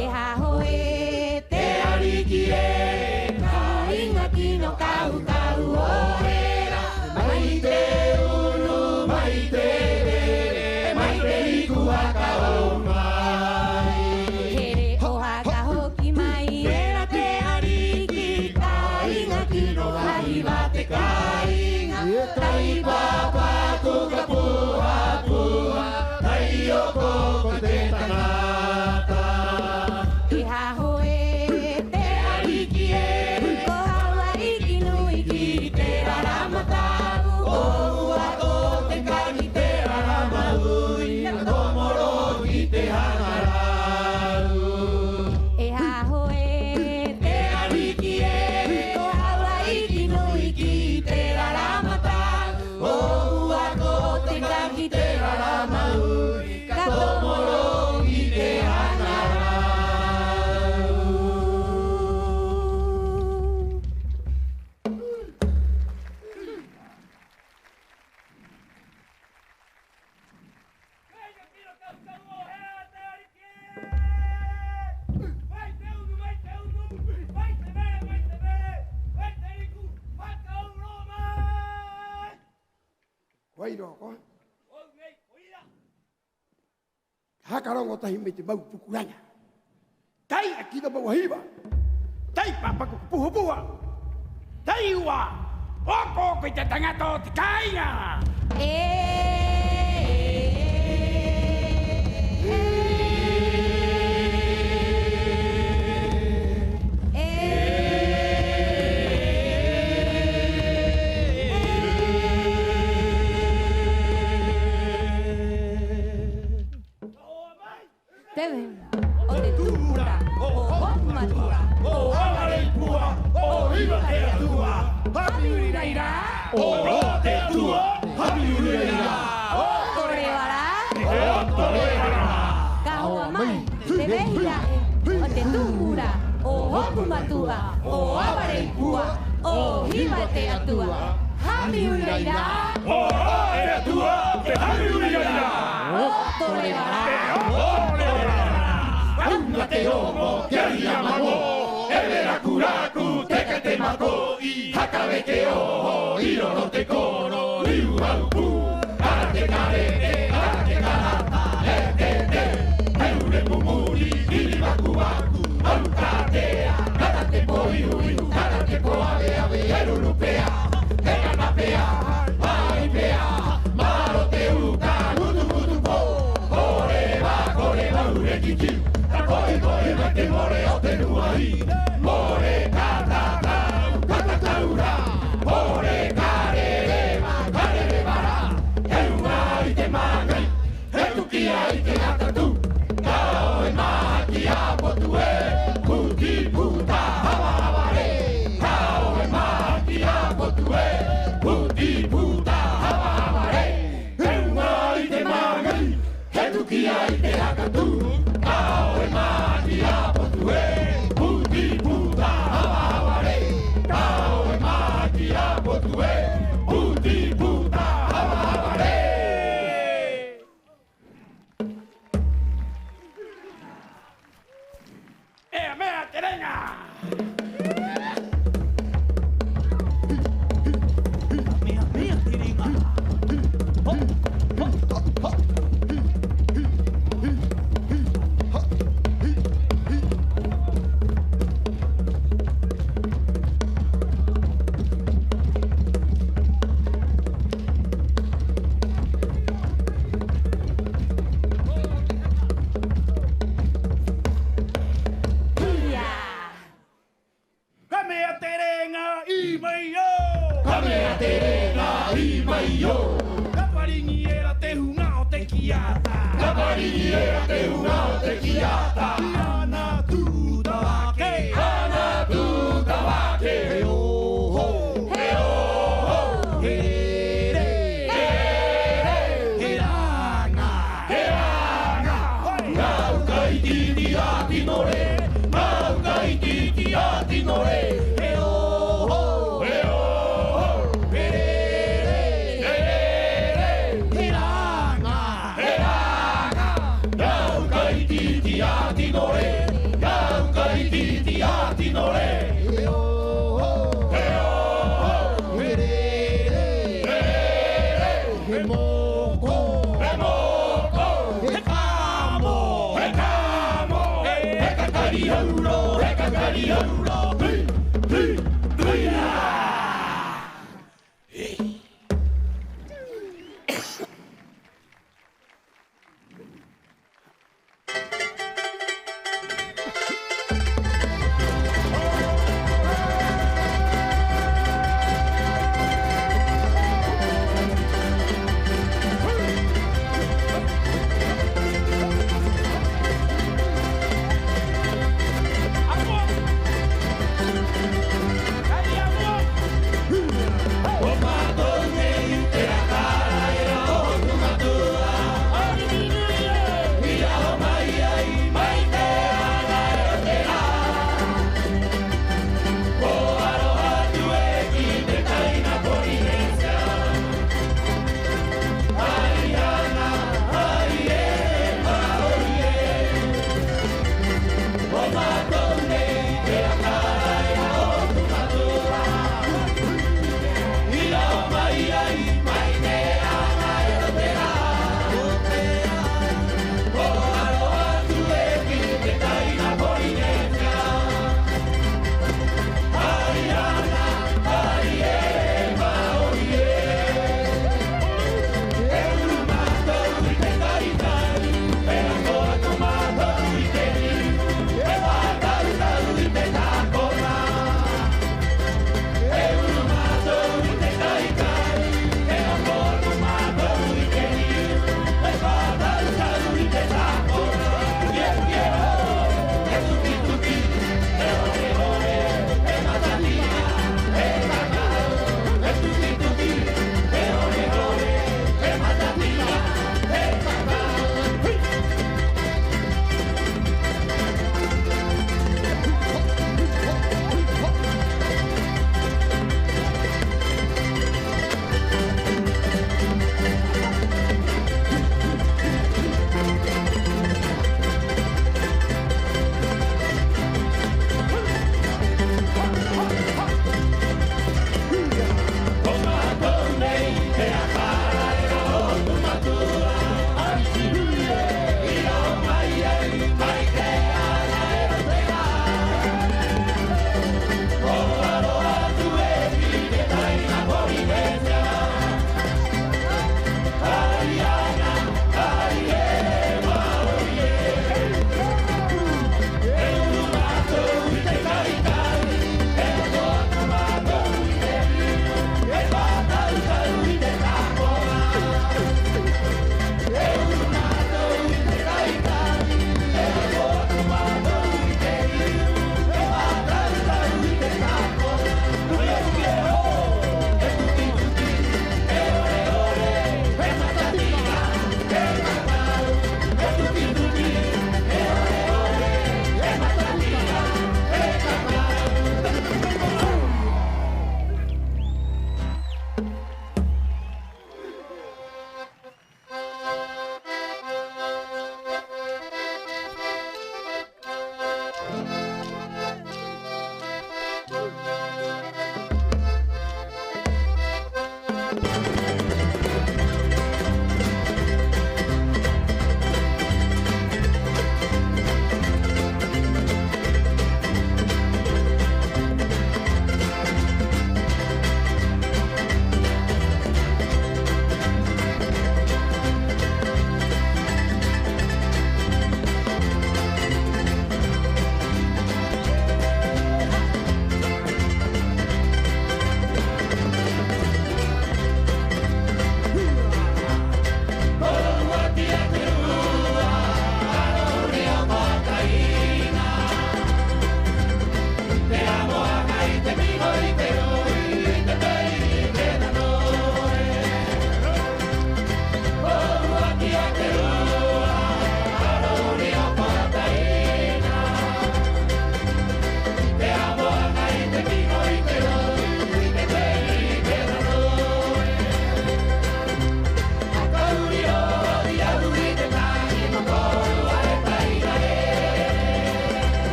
E haho ē te ariki ē, kāiŋa tino kahu-kahu o era, mai te unu, mai te rere, mai te hiku haka o mai. He re'o haka hoki mai era te ariki, kāiŋa tino a Hiva te kāiŋa. Tai pāpātu ka puha-puha, tai oko ko te taŋata. E haho ē te ariki ē, ko Hawaiki nui ki te rarama ta'u, o Ua ko te kaŋi te rarama ui, ka tomo rō ki te haŋa rau. E haho ē te ariki ē, ko Hawaiki nui ki te rarama ta'u, o Ua ko te kaŋi te rarama ui, ka tomo rō ki te haŋa rau. Ko ai rō koe. Ka haka roŋo tahi mai te mau puku raŋa. Tai 'ā ki te mau Hiva. Tai pāpaku ka puha-puha. Tai ua, oko-oko i te taŋata o te kāiŋa. E. Te me'e o te tū hora o Hotu Matu'a, o Ava Reipua, o Hiva te Atua, hāpī uru i rā. O Roa te Atua, hāpī uru i rā. O Toreva rā. O Toreva rā. Ka hoa mai te me'e ē o te tū hora o Hotu Matu'a, o Ava Reipua, o Hiva te Atua, hāpī uru i rā. O Roa te Atua, hāpī uru i rā. O Toreva rā. O Toreva rā. Ka uŋa te oŋo, ki a ia maŋo, e me raku-raku, teka te mako, i haka veke oho 'i roto te koro, riu-vau pū, ara te karere, ara te karata, e te te, he ure mumuri, riri vaku-vaku, aru tātea, ara te pō ihu-ihu, ara te pō ave Ka koe-koe mai te more o te nuahi. More ka tatau, ka tatau rā. More ka rereva, ka rereva rā. He uŋa i te maŋai, he tukia i te haka tū. Ka oho e mahaki a Potu ē, puti puta hava-hava rē. Ka oho e mahaki a Potu ē, puti puta hava-hava rē. He uŋa i te maŋai, he tukia i te haka tū. Ka oho e mahaki a Potu ē, puti puta hava-hava rē. Ka oho e mahaki a Potu ē, puti puta hava-hava rē. E mea te reŋa. Mea, mea te reŋa. Ho, ho, ho. Ka mea te reŋa, 'ī mai ō. Ka mea te reŋa, 'ī mai ō. Ka pariŋi era te huŋa o te kiata. Ka pariŋi era te huŋa o te kiata. Ana tū tavake. Ana tū tavake. He oho. He oho. He rere. He rere. He raŋa. He raŋa. Hoi. Ŋā uka iti-iti a Tino Rē. Ŋā uka iti-iti a Tino Rē. He oho. He oho. He rere. He rere. He raŋa. He raŋa. Ŋā uka iti-iti a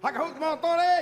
Fakahū te motore.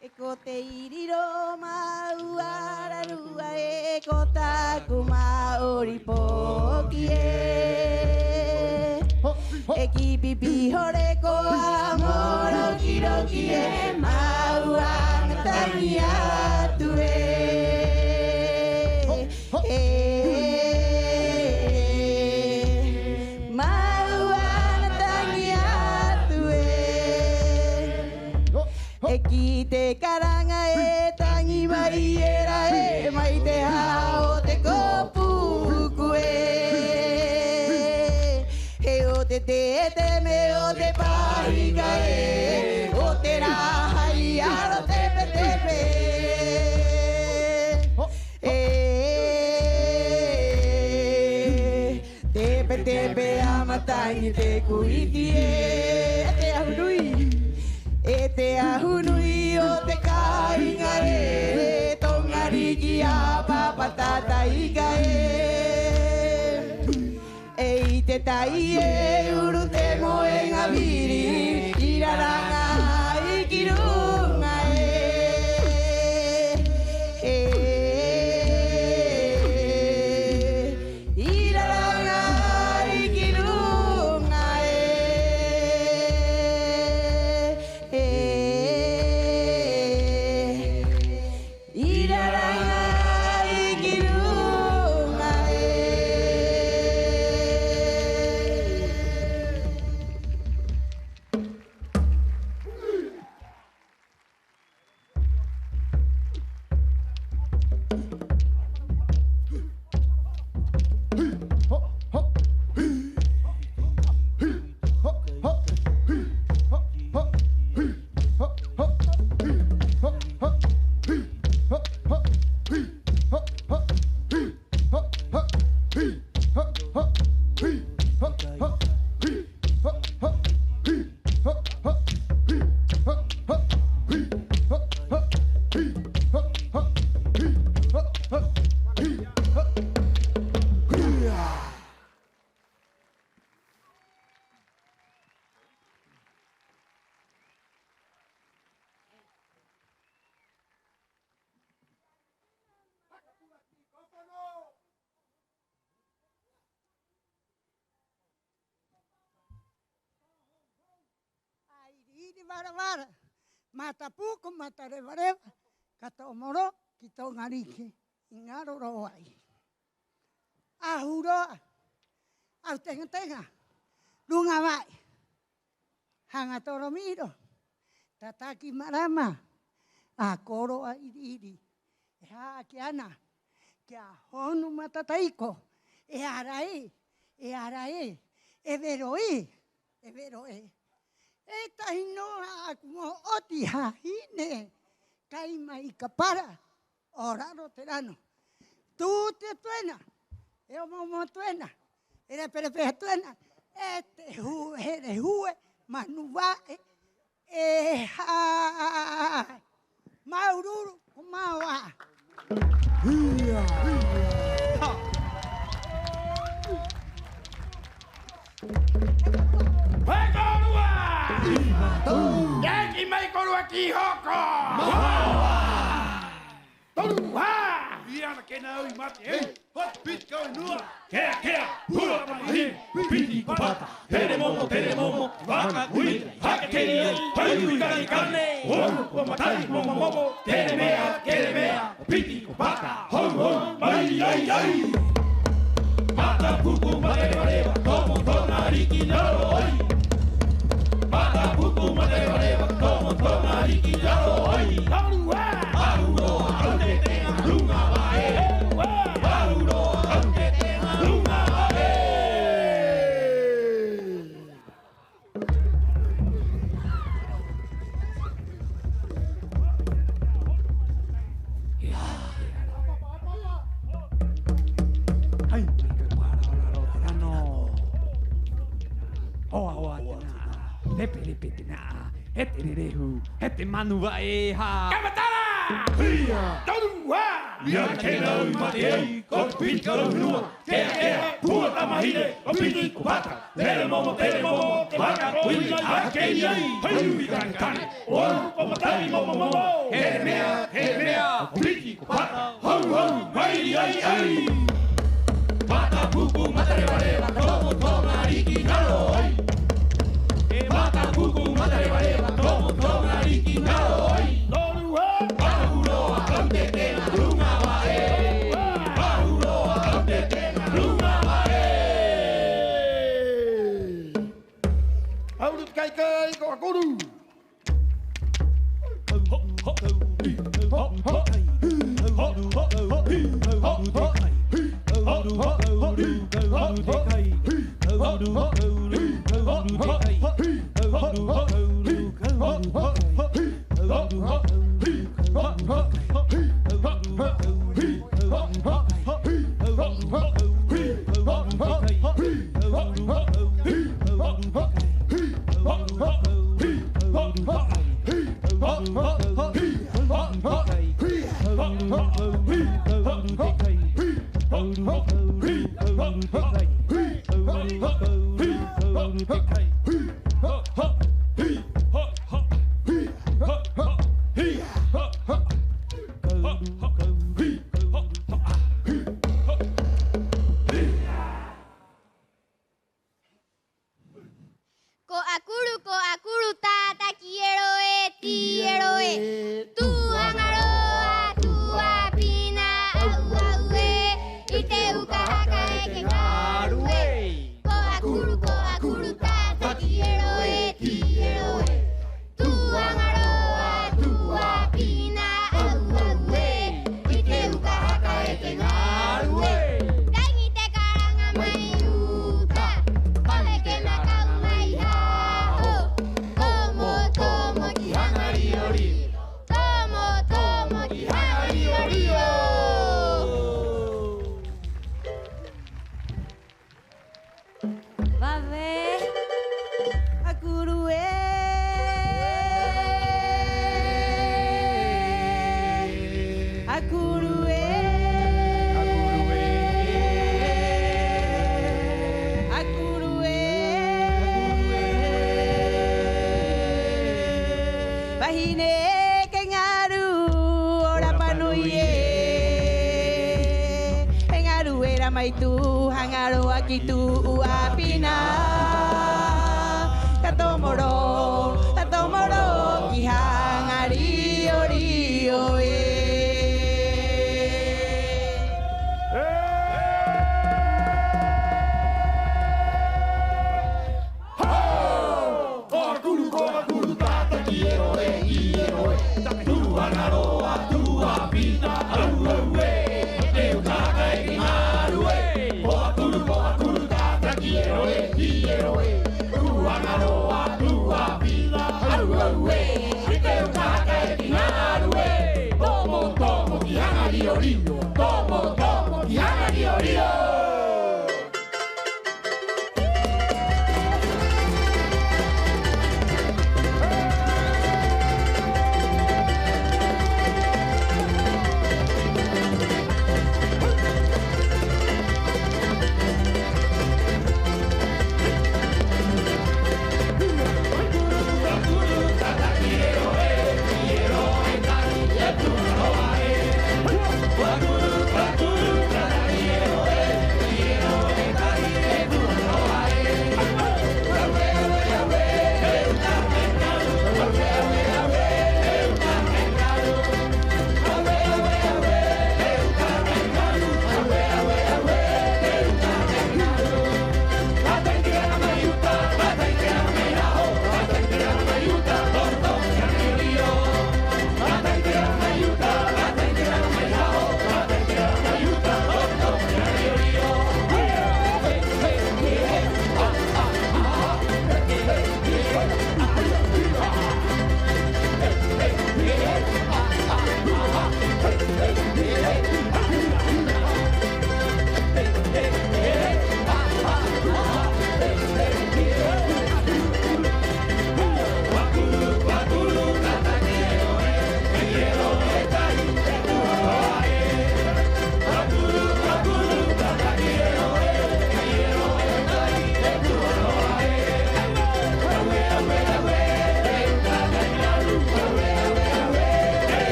E ko te iri rō māua ararua ē, ko tā'aku ma'ori poki ē. E ki pipi hore ko a mō roki-roki ē, māua ana taŋi atu ē. E, māua ana taŋi atu ē. E ki te karaŋa e taŋi mai era ē, mai te hao o te kopuku ē. He o te tēteme o te pahika ē, o te rāhai ara tepe-tepe. E, tepe-tepe a mataŋi te kuiti ē, e te ahu nui. E te ahu nui o te kāiŋa ē, toŋariki a papa tata ika ē. E i te tai e uru te moeŋa viri, i raraŋa ai ki ruŋa ē. E, A iri-iri vara-vara, matapuku, matarevareva, ka to'o mōrō ki Toŋa Ariki i ŋaro rō ai. A Hū Roa, a Teŋa-teŋa, ruŋa va'e, haŋa toro miro, tataki marama, a koro a iri-iri, e ha'ake 'ana ki a Honu Matataiko, e ara ē, e ara ē, e vero ē, e vero ē. E tahi nō ha'aku mo 'oti hāhine, kai mai ka para, 'o raro te rano. Tute atu ena, e omo-omo atu ena, e repe-repe atu ena, e te hue, here hue, manu va'e, e hā. Māuru-uru, ko mao 'ā. Hē kōrua! Ki mai kōrua ki hoko! Toru, hā! Ia ana kena au i mate, hei! Hop, piti ko Henua. Kea, kea, pua tamahi, piti ko Pata. Tere momo, tere momo, vaka kuini, haka keri ai, hai ui kani kane. Oru ko Matari momo-momo, kere mea, kere mea, piti ko Pata. Hau, hau, mai, ai, ai. Matapuku, matarevareva, tomo Toŋa Ariki ŋaro ai. Matapuku, matarevareva, tomo Toŋa Ariki ŋaro ai. Toru, hā! Ahu roa, au te teŋa, ruŋa va'e. Ahu roa, au te teŋa, ruŋa va'e. Ia. Hai mai te para ora rotano. Hoa, hoa te nā. Lepe, lepe te nā. He te rerehu, he te manu va'e, hā. Ka matara! Hia! Toru, hā! Ia kena au i mate ai, ko te piti ko Henua, kea, kea, pua tamahine, ko piti ko Pata, tere momo, tere momo, te vaka ko ina, haka keri ai, hai ui kane kane, oru ko Matari momo-momo, kere mea, kere mea, ko piti ko Pata, hau, hau, mai, ai, ai. Matapuku, matarevareva, tomo Toŋa Ariki ŋaro ai. Matapuku, matarevareva, tomo Toŋa Ariki ŋaro ai. Toru, hā! Ahu roa, au te teŋa, ruŋa va'e. Ahu roa, au te teŋa, ruŋa va'e. Auru te kai-kai, ko Akuru. Ko Akuru, ko Akuru, tataki ero ē, ti ero ē. Tū aŋa roa, tū 'āpī nā, au, au ē, i te uka haka eke ŋā rū ē. Ko Akuru, ko Akuru, tataki ero ē, ti ero ē. Tū aŋa roa, tū 'āpī nā, au, au ē, i te uka haka eke ŋā rū ē. Kai ŋi te karaŋa mai uta, pale ke nā kau mai haho. Tomo, tomo ki haŋa rio-rio. Tomo, tomo ki haŋa rio-rio. Vave, Akuru ē, Akuru ē. mai tū haŋa roa ki tū 'āpī nā. Ka tomo rō, ka tomo rō ki Haŋa Rio-rio ē. Hao! Ko Akuru, ko Akuru, tātaki e roe, i e roe. Tū haŋa roa, tū 'āpī nā, au, au ē. Te uta haka eke ŋā rue. Ko Akuru, ko Akuru, tātaki e roe, i e roe. Tū haŋa roa, tū 'āpī nā, au, au ē. Te uta haka eke ŋā rue. Tomo, tomo ki Haŋa Rio-rio. Tomo, tomo ki Haŋa Rio-rio.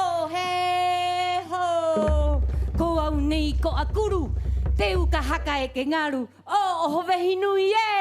¡'O hē hō! Ko au nei ko Akuru, te uta haka eke ŋaru o Oho Vehi Nui ē!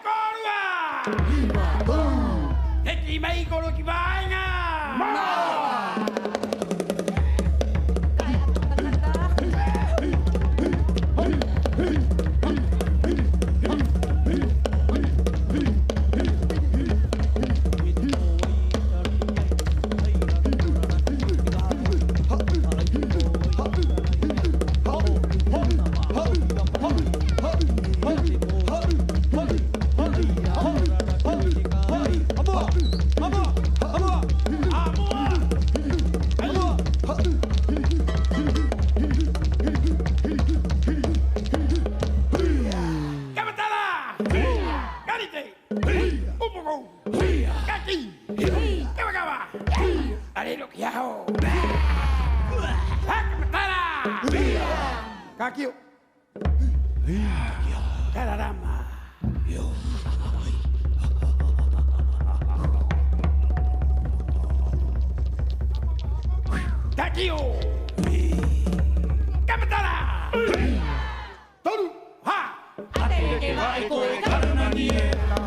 ¡Kōrua! ¡Viva! ¡Te kī mai koro ki vāeŋa! ¡Mā! ¡Ka matara! ¡Ka rite! ¡Upokou! ¡Ka kī! ¡Kava-kava! ¡Arero ki haho! ¡Haka matara! ¡Ka kī o! ¡Ka rarama! ¡Ka kī o! ¡Ka matara! Toru, hā! A Te Reke Va'e koe ka nana nei ē,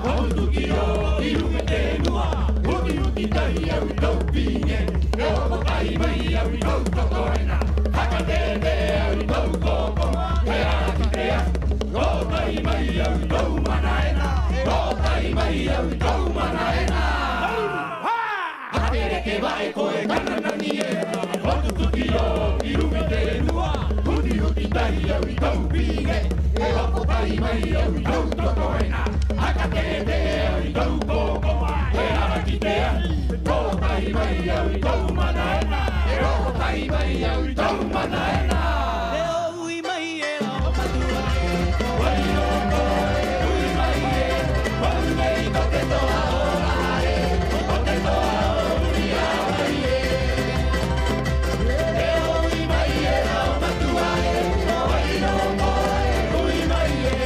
o tutu ki roa ki ruŋa i te henua, huti-huti tahi au i tou piŋe, e hoko tahi mai au i tou toto ena, haka tē-tē au i tou ko-koma, he ara ki te ahi, to'o tahi mai au i tou mana ena, to'o tahi mai au i tou mana ena. Toru, hā! A Te Reke Va'e koe ka nana nei ē, o tutu ki roa ki ruŋa i te henua, huti-huti tahi au i tou piŋe, e hoko tahi mai au i tou toto ena, haka tē-tē au i tou ko-koma, he ara ki te ahi, to'o tahi mai au i tou mana ena, e hoko tahi mai au i tou mana ena. Te ui mai era o matu'a ē, o ai rō koe, ui mai ē, ma'u nei ko te to'a o Ra'a ē, ko te to'a o Uri Avai ē. Te ui mai era o matu'a ē, o ai rō koe, ui mai ē,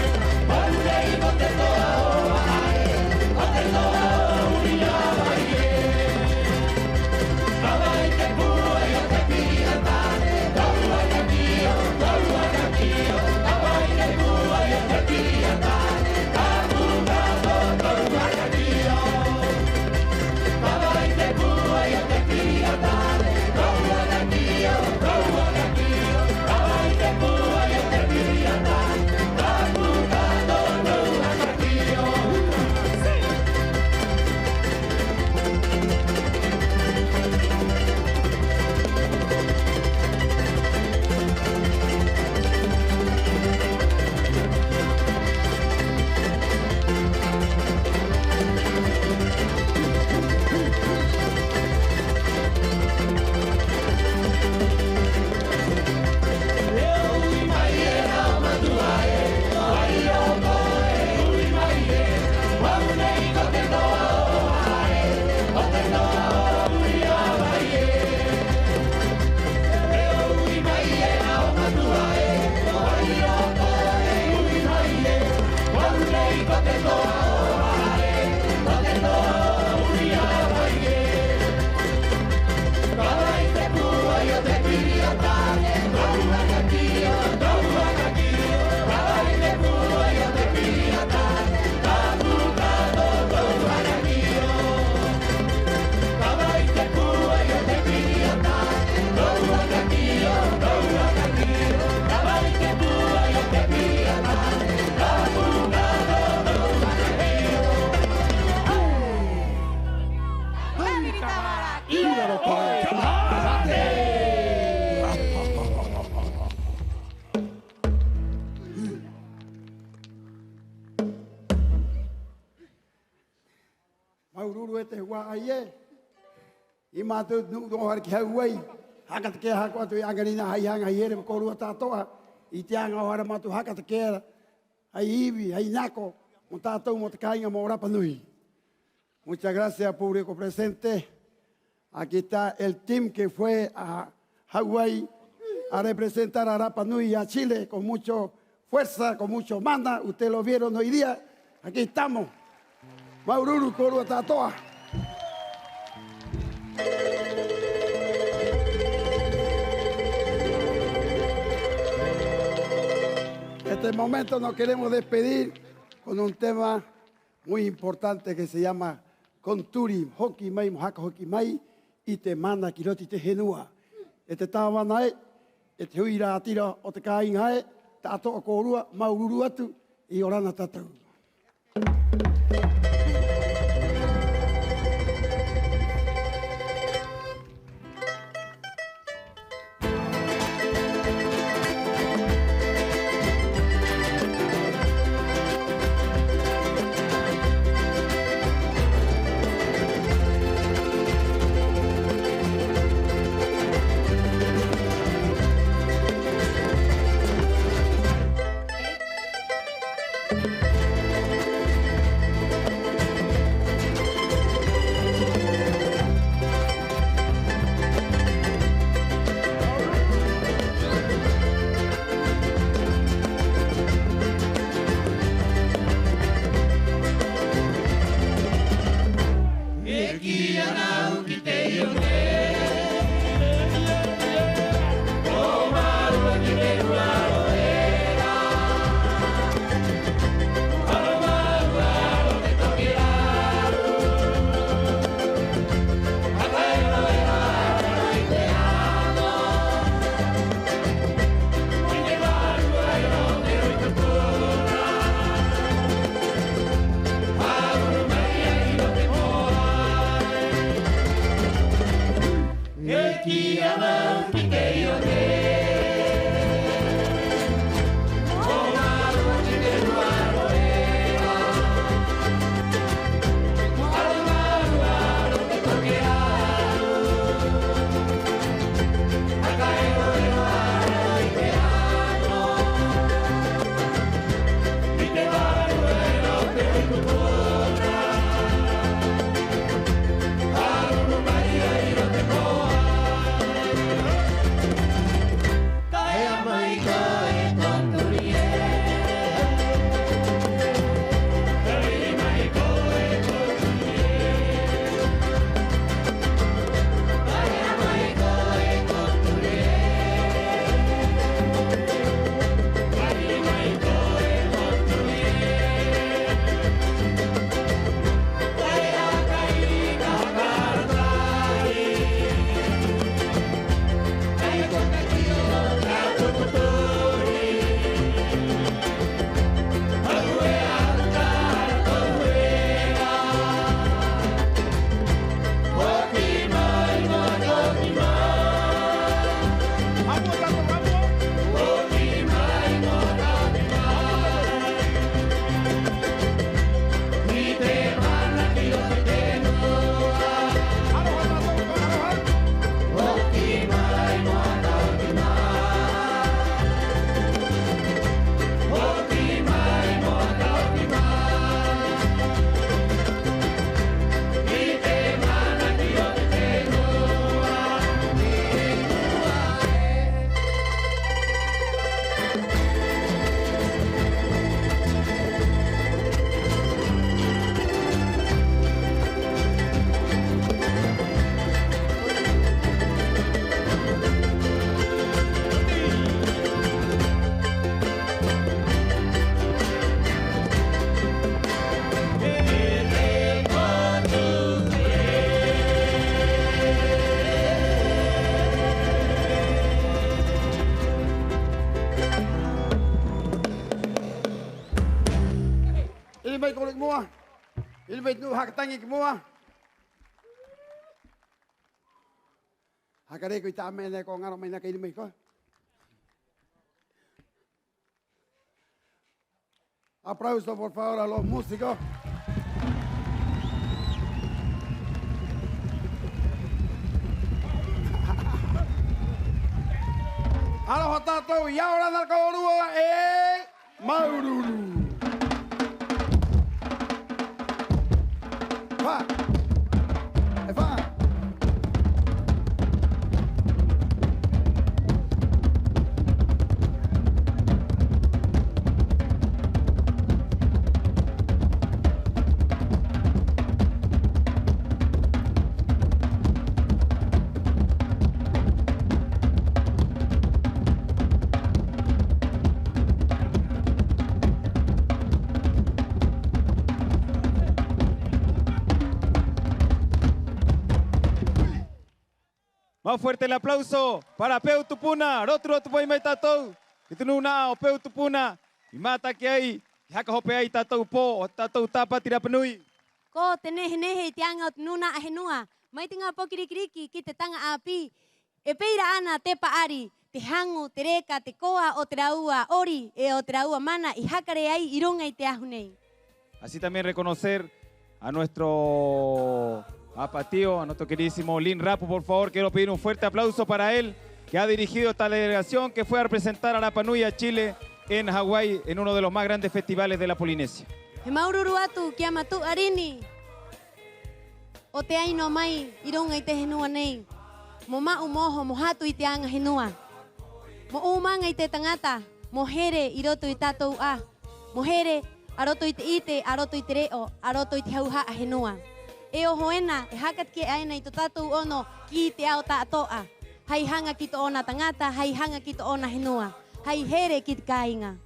ma'u nei ko te to'a o Ra'a ē, ko te to'a o Uri Avai ē. Māuru-uru e te hua'ai ē. I mātou te nu'u nō hare ki Hawai'i, haka take'a haka atu i 'aŋa rinā hai haŋa, hai here mo kōrua ta'ato'a, i te aŋa o hare mātou haka take'a hai ivi, hai nako mo tātou mo te kāiŋa mo Rapa Nui. Muchas gracias, público presente. Aquí está el team que fue a Hawai'i a representar a Rapa Nui y a Chile con mucho fuerza, con mucho mana. Ustedes lo vieron hoy día. Aquí estamos. Māuru-uru kōrua ta'ato'a. Este momento nos queremos despedir con un tema muy importante que se llama Konturi, hoki mai mo haka hoki mai i te mana ki roto i te henua. E te tāvana ē, e te hui rātira o te kāiŋa ē, ta'ato'a kōrua, māuru-uru atu, 'iorana tātou. ¡'Iri mai kōrua ki mu'a. ¡'Iri mai te nu'u haka taŋi ki mu'a. Haka rē koe i ta'a me'e nei ko ŋaro mai nā ka iri mai koe. Aplauso, por favor, a los músicos. Aroha tātou, 'iorana kōrua, e māuru-uru. Fa, e fa. Más fuerte el aplauso para Peu Tupuna. Rotu-rotu mai, mai tātou ki te nūna'a o Peu Tupuna i mātaki ai, i haka hope ai tātou pō o tātou Tāpati Rapa Nui. Ko te nehe-nehe i te aŋa o te nūna'a henua, mai te ŋā poki riki-riki ki te taŋa 'āpī, e pē ira 'ana te pa'ari, te haŋu, te reka, te koa o te rāua 'ori 'e o te rāua mana i haka rē ai 'i ruŋa i te ahu nei. Así también reconocer a nuestro apatío, a nuestro queridísimo Lin Rapu, por favor, quiero pedir un fuerte aplauso para él, que ha dirigido esta delegación que fue a representar a Rapa Nui, a Chile, en Hawái, en uno de los más grandes festivales de la Polinesia. He māuru-uru atu ki a matu'a Rini o te 'ai nō mai 'i ruŋa i te henua nei, mo ma'u, mo oho, mo hatu i te aŋa henua, mo 'ūmaŋa i te taŋata, mo here 'i roto i tātou 'ā, mo here a roto i te 'ite, a roto i te re'o, a roto i te hauha'a henua. E oho ena, e haka take'a ena i tō tātou 'ono ki te ao ta'ato'a, hai haŋa ki tō'ona taŋata, hai haŋa ki tō'ona henua, hai here ki te kāiŋa.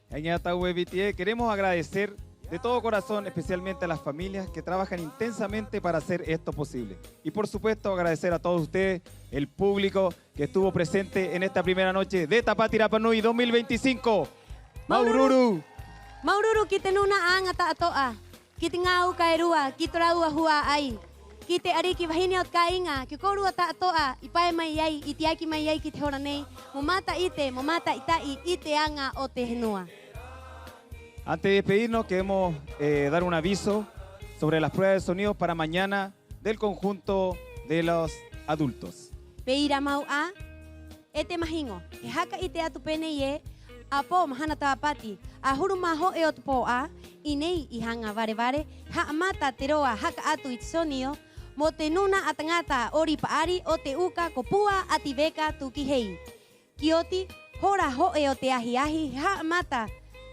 He aŋa tātou e Viti ē, queremos agradecer de todo corazón, especialmente a las familias que trabajan intensamente para hacer esto posible. Y por supuesto, agradecer a todos ustedes, el público que estuvo presente en esta primera noche de Tāpati Rapa Nui dos mil veinticinco. Māuru-uru. Māuru-uru. Māuru-uru ki te nūna'a aŋa ta'ato'a, ki te ŋā uka e rua, ki tō rāua hua'ai, ki te 'ariki vahine o te kāiŋa, ki a kōrua ta'ato'a i pae mai ai, i tiaki mai ai ki te hora nei, mo māta'ite, mo māta'ita'i i te aŋa o te henua. Antes de despedirnos, queremos, eh, dar un aviso sobre las pruebas de sonido para mañana del conjunto de los adultos. Pē ira mau 'ā, e te mahiŋo, he haka 'ite atu pē nei ē: 'Āpō mahana Tāpati, 'ahuru mā ho'e o te pō 'ā, 'i nei i Haŋa Vare-vare, he ha'amata te roa haka 'atu i te sonido mo te nūna'a taŋata 'ori pa'ari o te uka ko Pua Ati Veka Tuki Hei. Ki oti, hora ho'e o te ahi-ahi, he ha'amata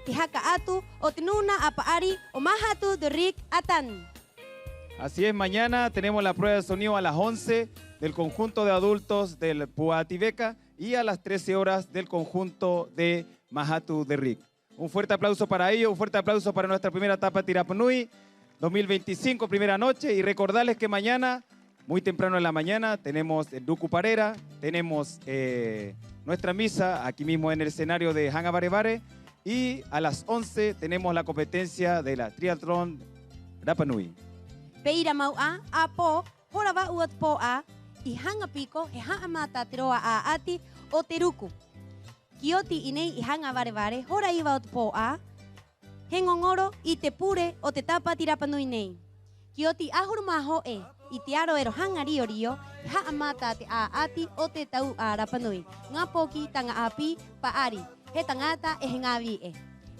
te haka 'atu o te nūna'a pa'ari o Mahatu de Rick Atan. Así es, mañana tenemos la prueba de sonido a las once del conjunto de adultos del Pua Ati Veka y a las trece horas del conjunto de Mahatu de Rick. Un fuerte aplauso para ellos, un fuerte aplauso para nuestra primera Tāpati Rapa Nui dos mil veinticinco, primera noche, y recordarles que mañana, muy temprano en la mañana, tenemos el Ruku Parera, tenemos, eh, nuestra misa aquí mismo en el escenario de Haŋa Vare-vare, y a las once tenemos la competencia de la triatlón Rapa Nui. Pē ira mau 'ā, 'āpō, hora va'u o te pō 'ā, 'i Haŋa Piko, he ha'amata te roa 'a'ati o te ruku. Ki oti, 'i nei i Haŋa Vare-vare, hora iva o te pō 'ā, he ŋoŋoro i te pure o te Tāpati Rapa Nui nei. Ki oti, 'ahuru mā ho'e, 'i te aro era o Haŋa Rio-rio, he ha'amata te 'a'ati o te tāu'a rapa nui, ŋā poki, taŋa 'āpī, pa'ari, he taŋata 'e he ŋā vi'e.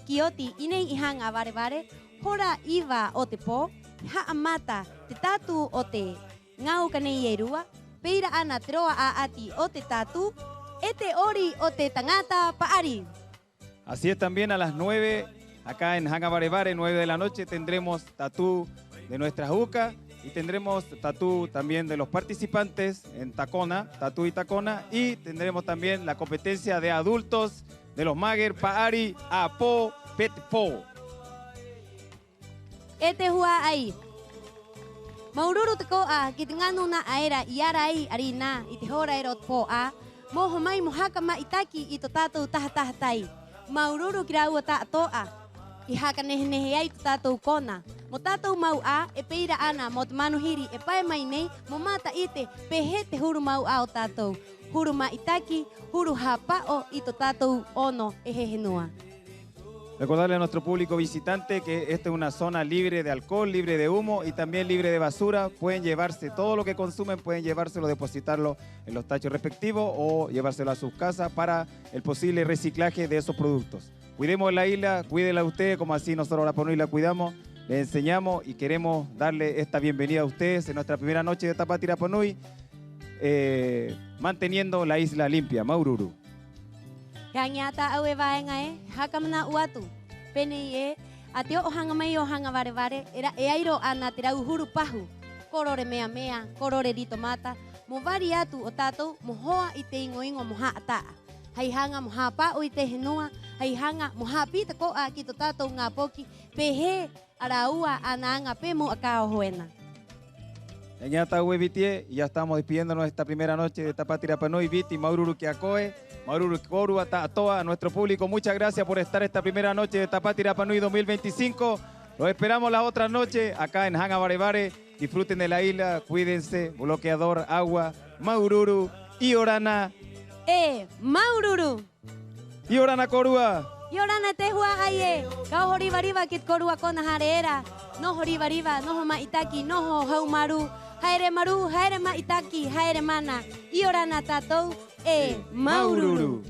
Ki oti, 'i nei i Haŋa Vare-vare, hora iva o te pō, he ha'amata te tātū o te ŋā uka nei e rua, pē ira 'ana te roa 'a'ati o te tātū 'e te 'ori o te taŋata pa'ari. Así es, también a las nueve, acá en Haŋa Vare-vare, nueve de la noche, tendremos tatū de nuestras uka y tendremos tatū también de los participantes en Takona, tatū y Takona, y tendremos también la competencia de adultos de los Mager, Pa'ari, 'Āpō, Pete Pō. E te hua'ai, māuru-uru tako'a ki te ŋā nūna'a era i ara ai 'arīnā 'i te hora era o te pō 'ā, mo oho mai mo haka ma'itaki i tō tātou taha-taha tai. Māuru-uru ki a rāua ta'ato'a i haka nehe-nehe ai tō tātou kona. Mo tātou mau 'ā, e pē ira 'ana mo te manuhiri e pae mai nei mo māta'ite pē hē te huru mau 'ā o tātou, huru ma'itaki, huru hāpa'o i tō tātou 'ono 'e he henua. Recordarle a nuestro público visitante que esta es una zona libre de alcohol, libre de humo y también libre de basura. Pueden llevarse todo lo que consumen, pueden llevárselo, depositarlo en los tachos respectivos o llevárselo a sus casas para el posible reciclaje de esos productos. Cuidemos la isla, cuídela usted, como así nosotros Rapa Nui la cuidamos, le enseñamos y queremos darle esta bienvenida a ustedes en nuestra primera noche de Tāpati Rapa Nui, eh, manteniendo la isla limpia. Māuru-uru. He aŋa ta'a au e vāeŋa ē, he haka mana'u atu. Pē nei ē, a te oho haŋa mai o Haŋa Vare-vare, e ra'e ai rō 'ana te rau huru pahu. Ko rore mea-mea, ko rore rito mata, mo vari atu o tātou mo hoa i te iŋo-iŋo mo ha'ata'a. Hai haŋa mo hāpa'o i te henua, hai haŋa mo hāpī tako'a ki to tātou ŋā poki, pē hē a rāua ana aŋa pē mu'a ka oho ena. He aŋa ta'a au e Viti ē, ya estamos despidiéndonos de esta primera noche de Tāpati Rapa Nui. Viti, māuru-uru ki a koe, māuru-uru kōrua ta'ato'a, a nuestro público, muchas gracias por estar esta primera noche de Tāpati Rapa Nui dos mil veinticinco. Los esperamos las otras noches acá en Haŋa Vare-vare. Disfruten de la isla, cuídense, bloqueador, agua, māuru-uru, 'iorana. ¡E māuru-uru! 'Iorana kōrua. 'Iorana te hua'ai ē. Ka oho riva-riva ki te kōrua kona hare era. Noho riva-riva, noho ma'itaki, noho haumārū. Ha'ere marū, ha'ere ma'itaki, ha'ere mana. 'Iorana tātou, 'e māuru-uru.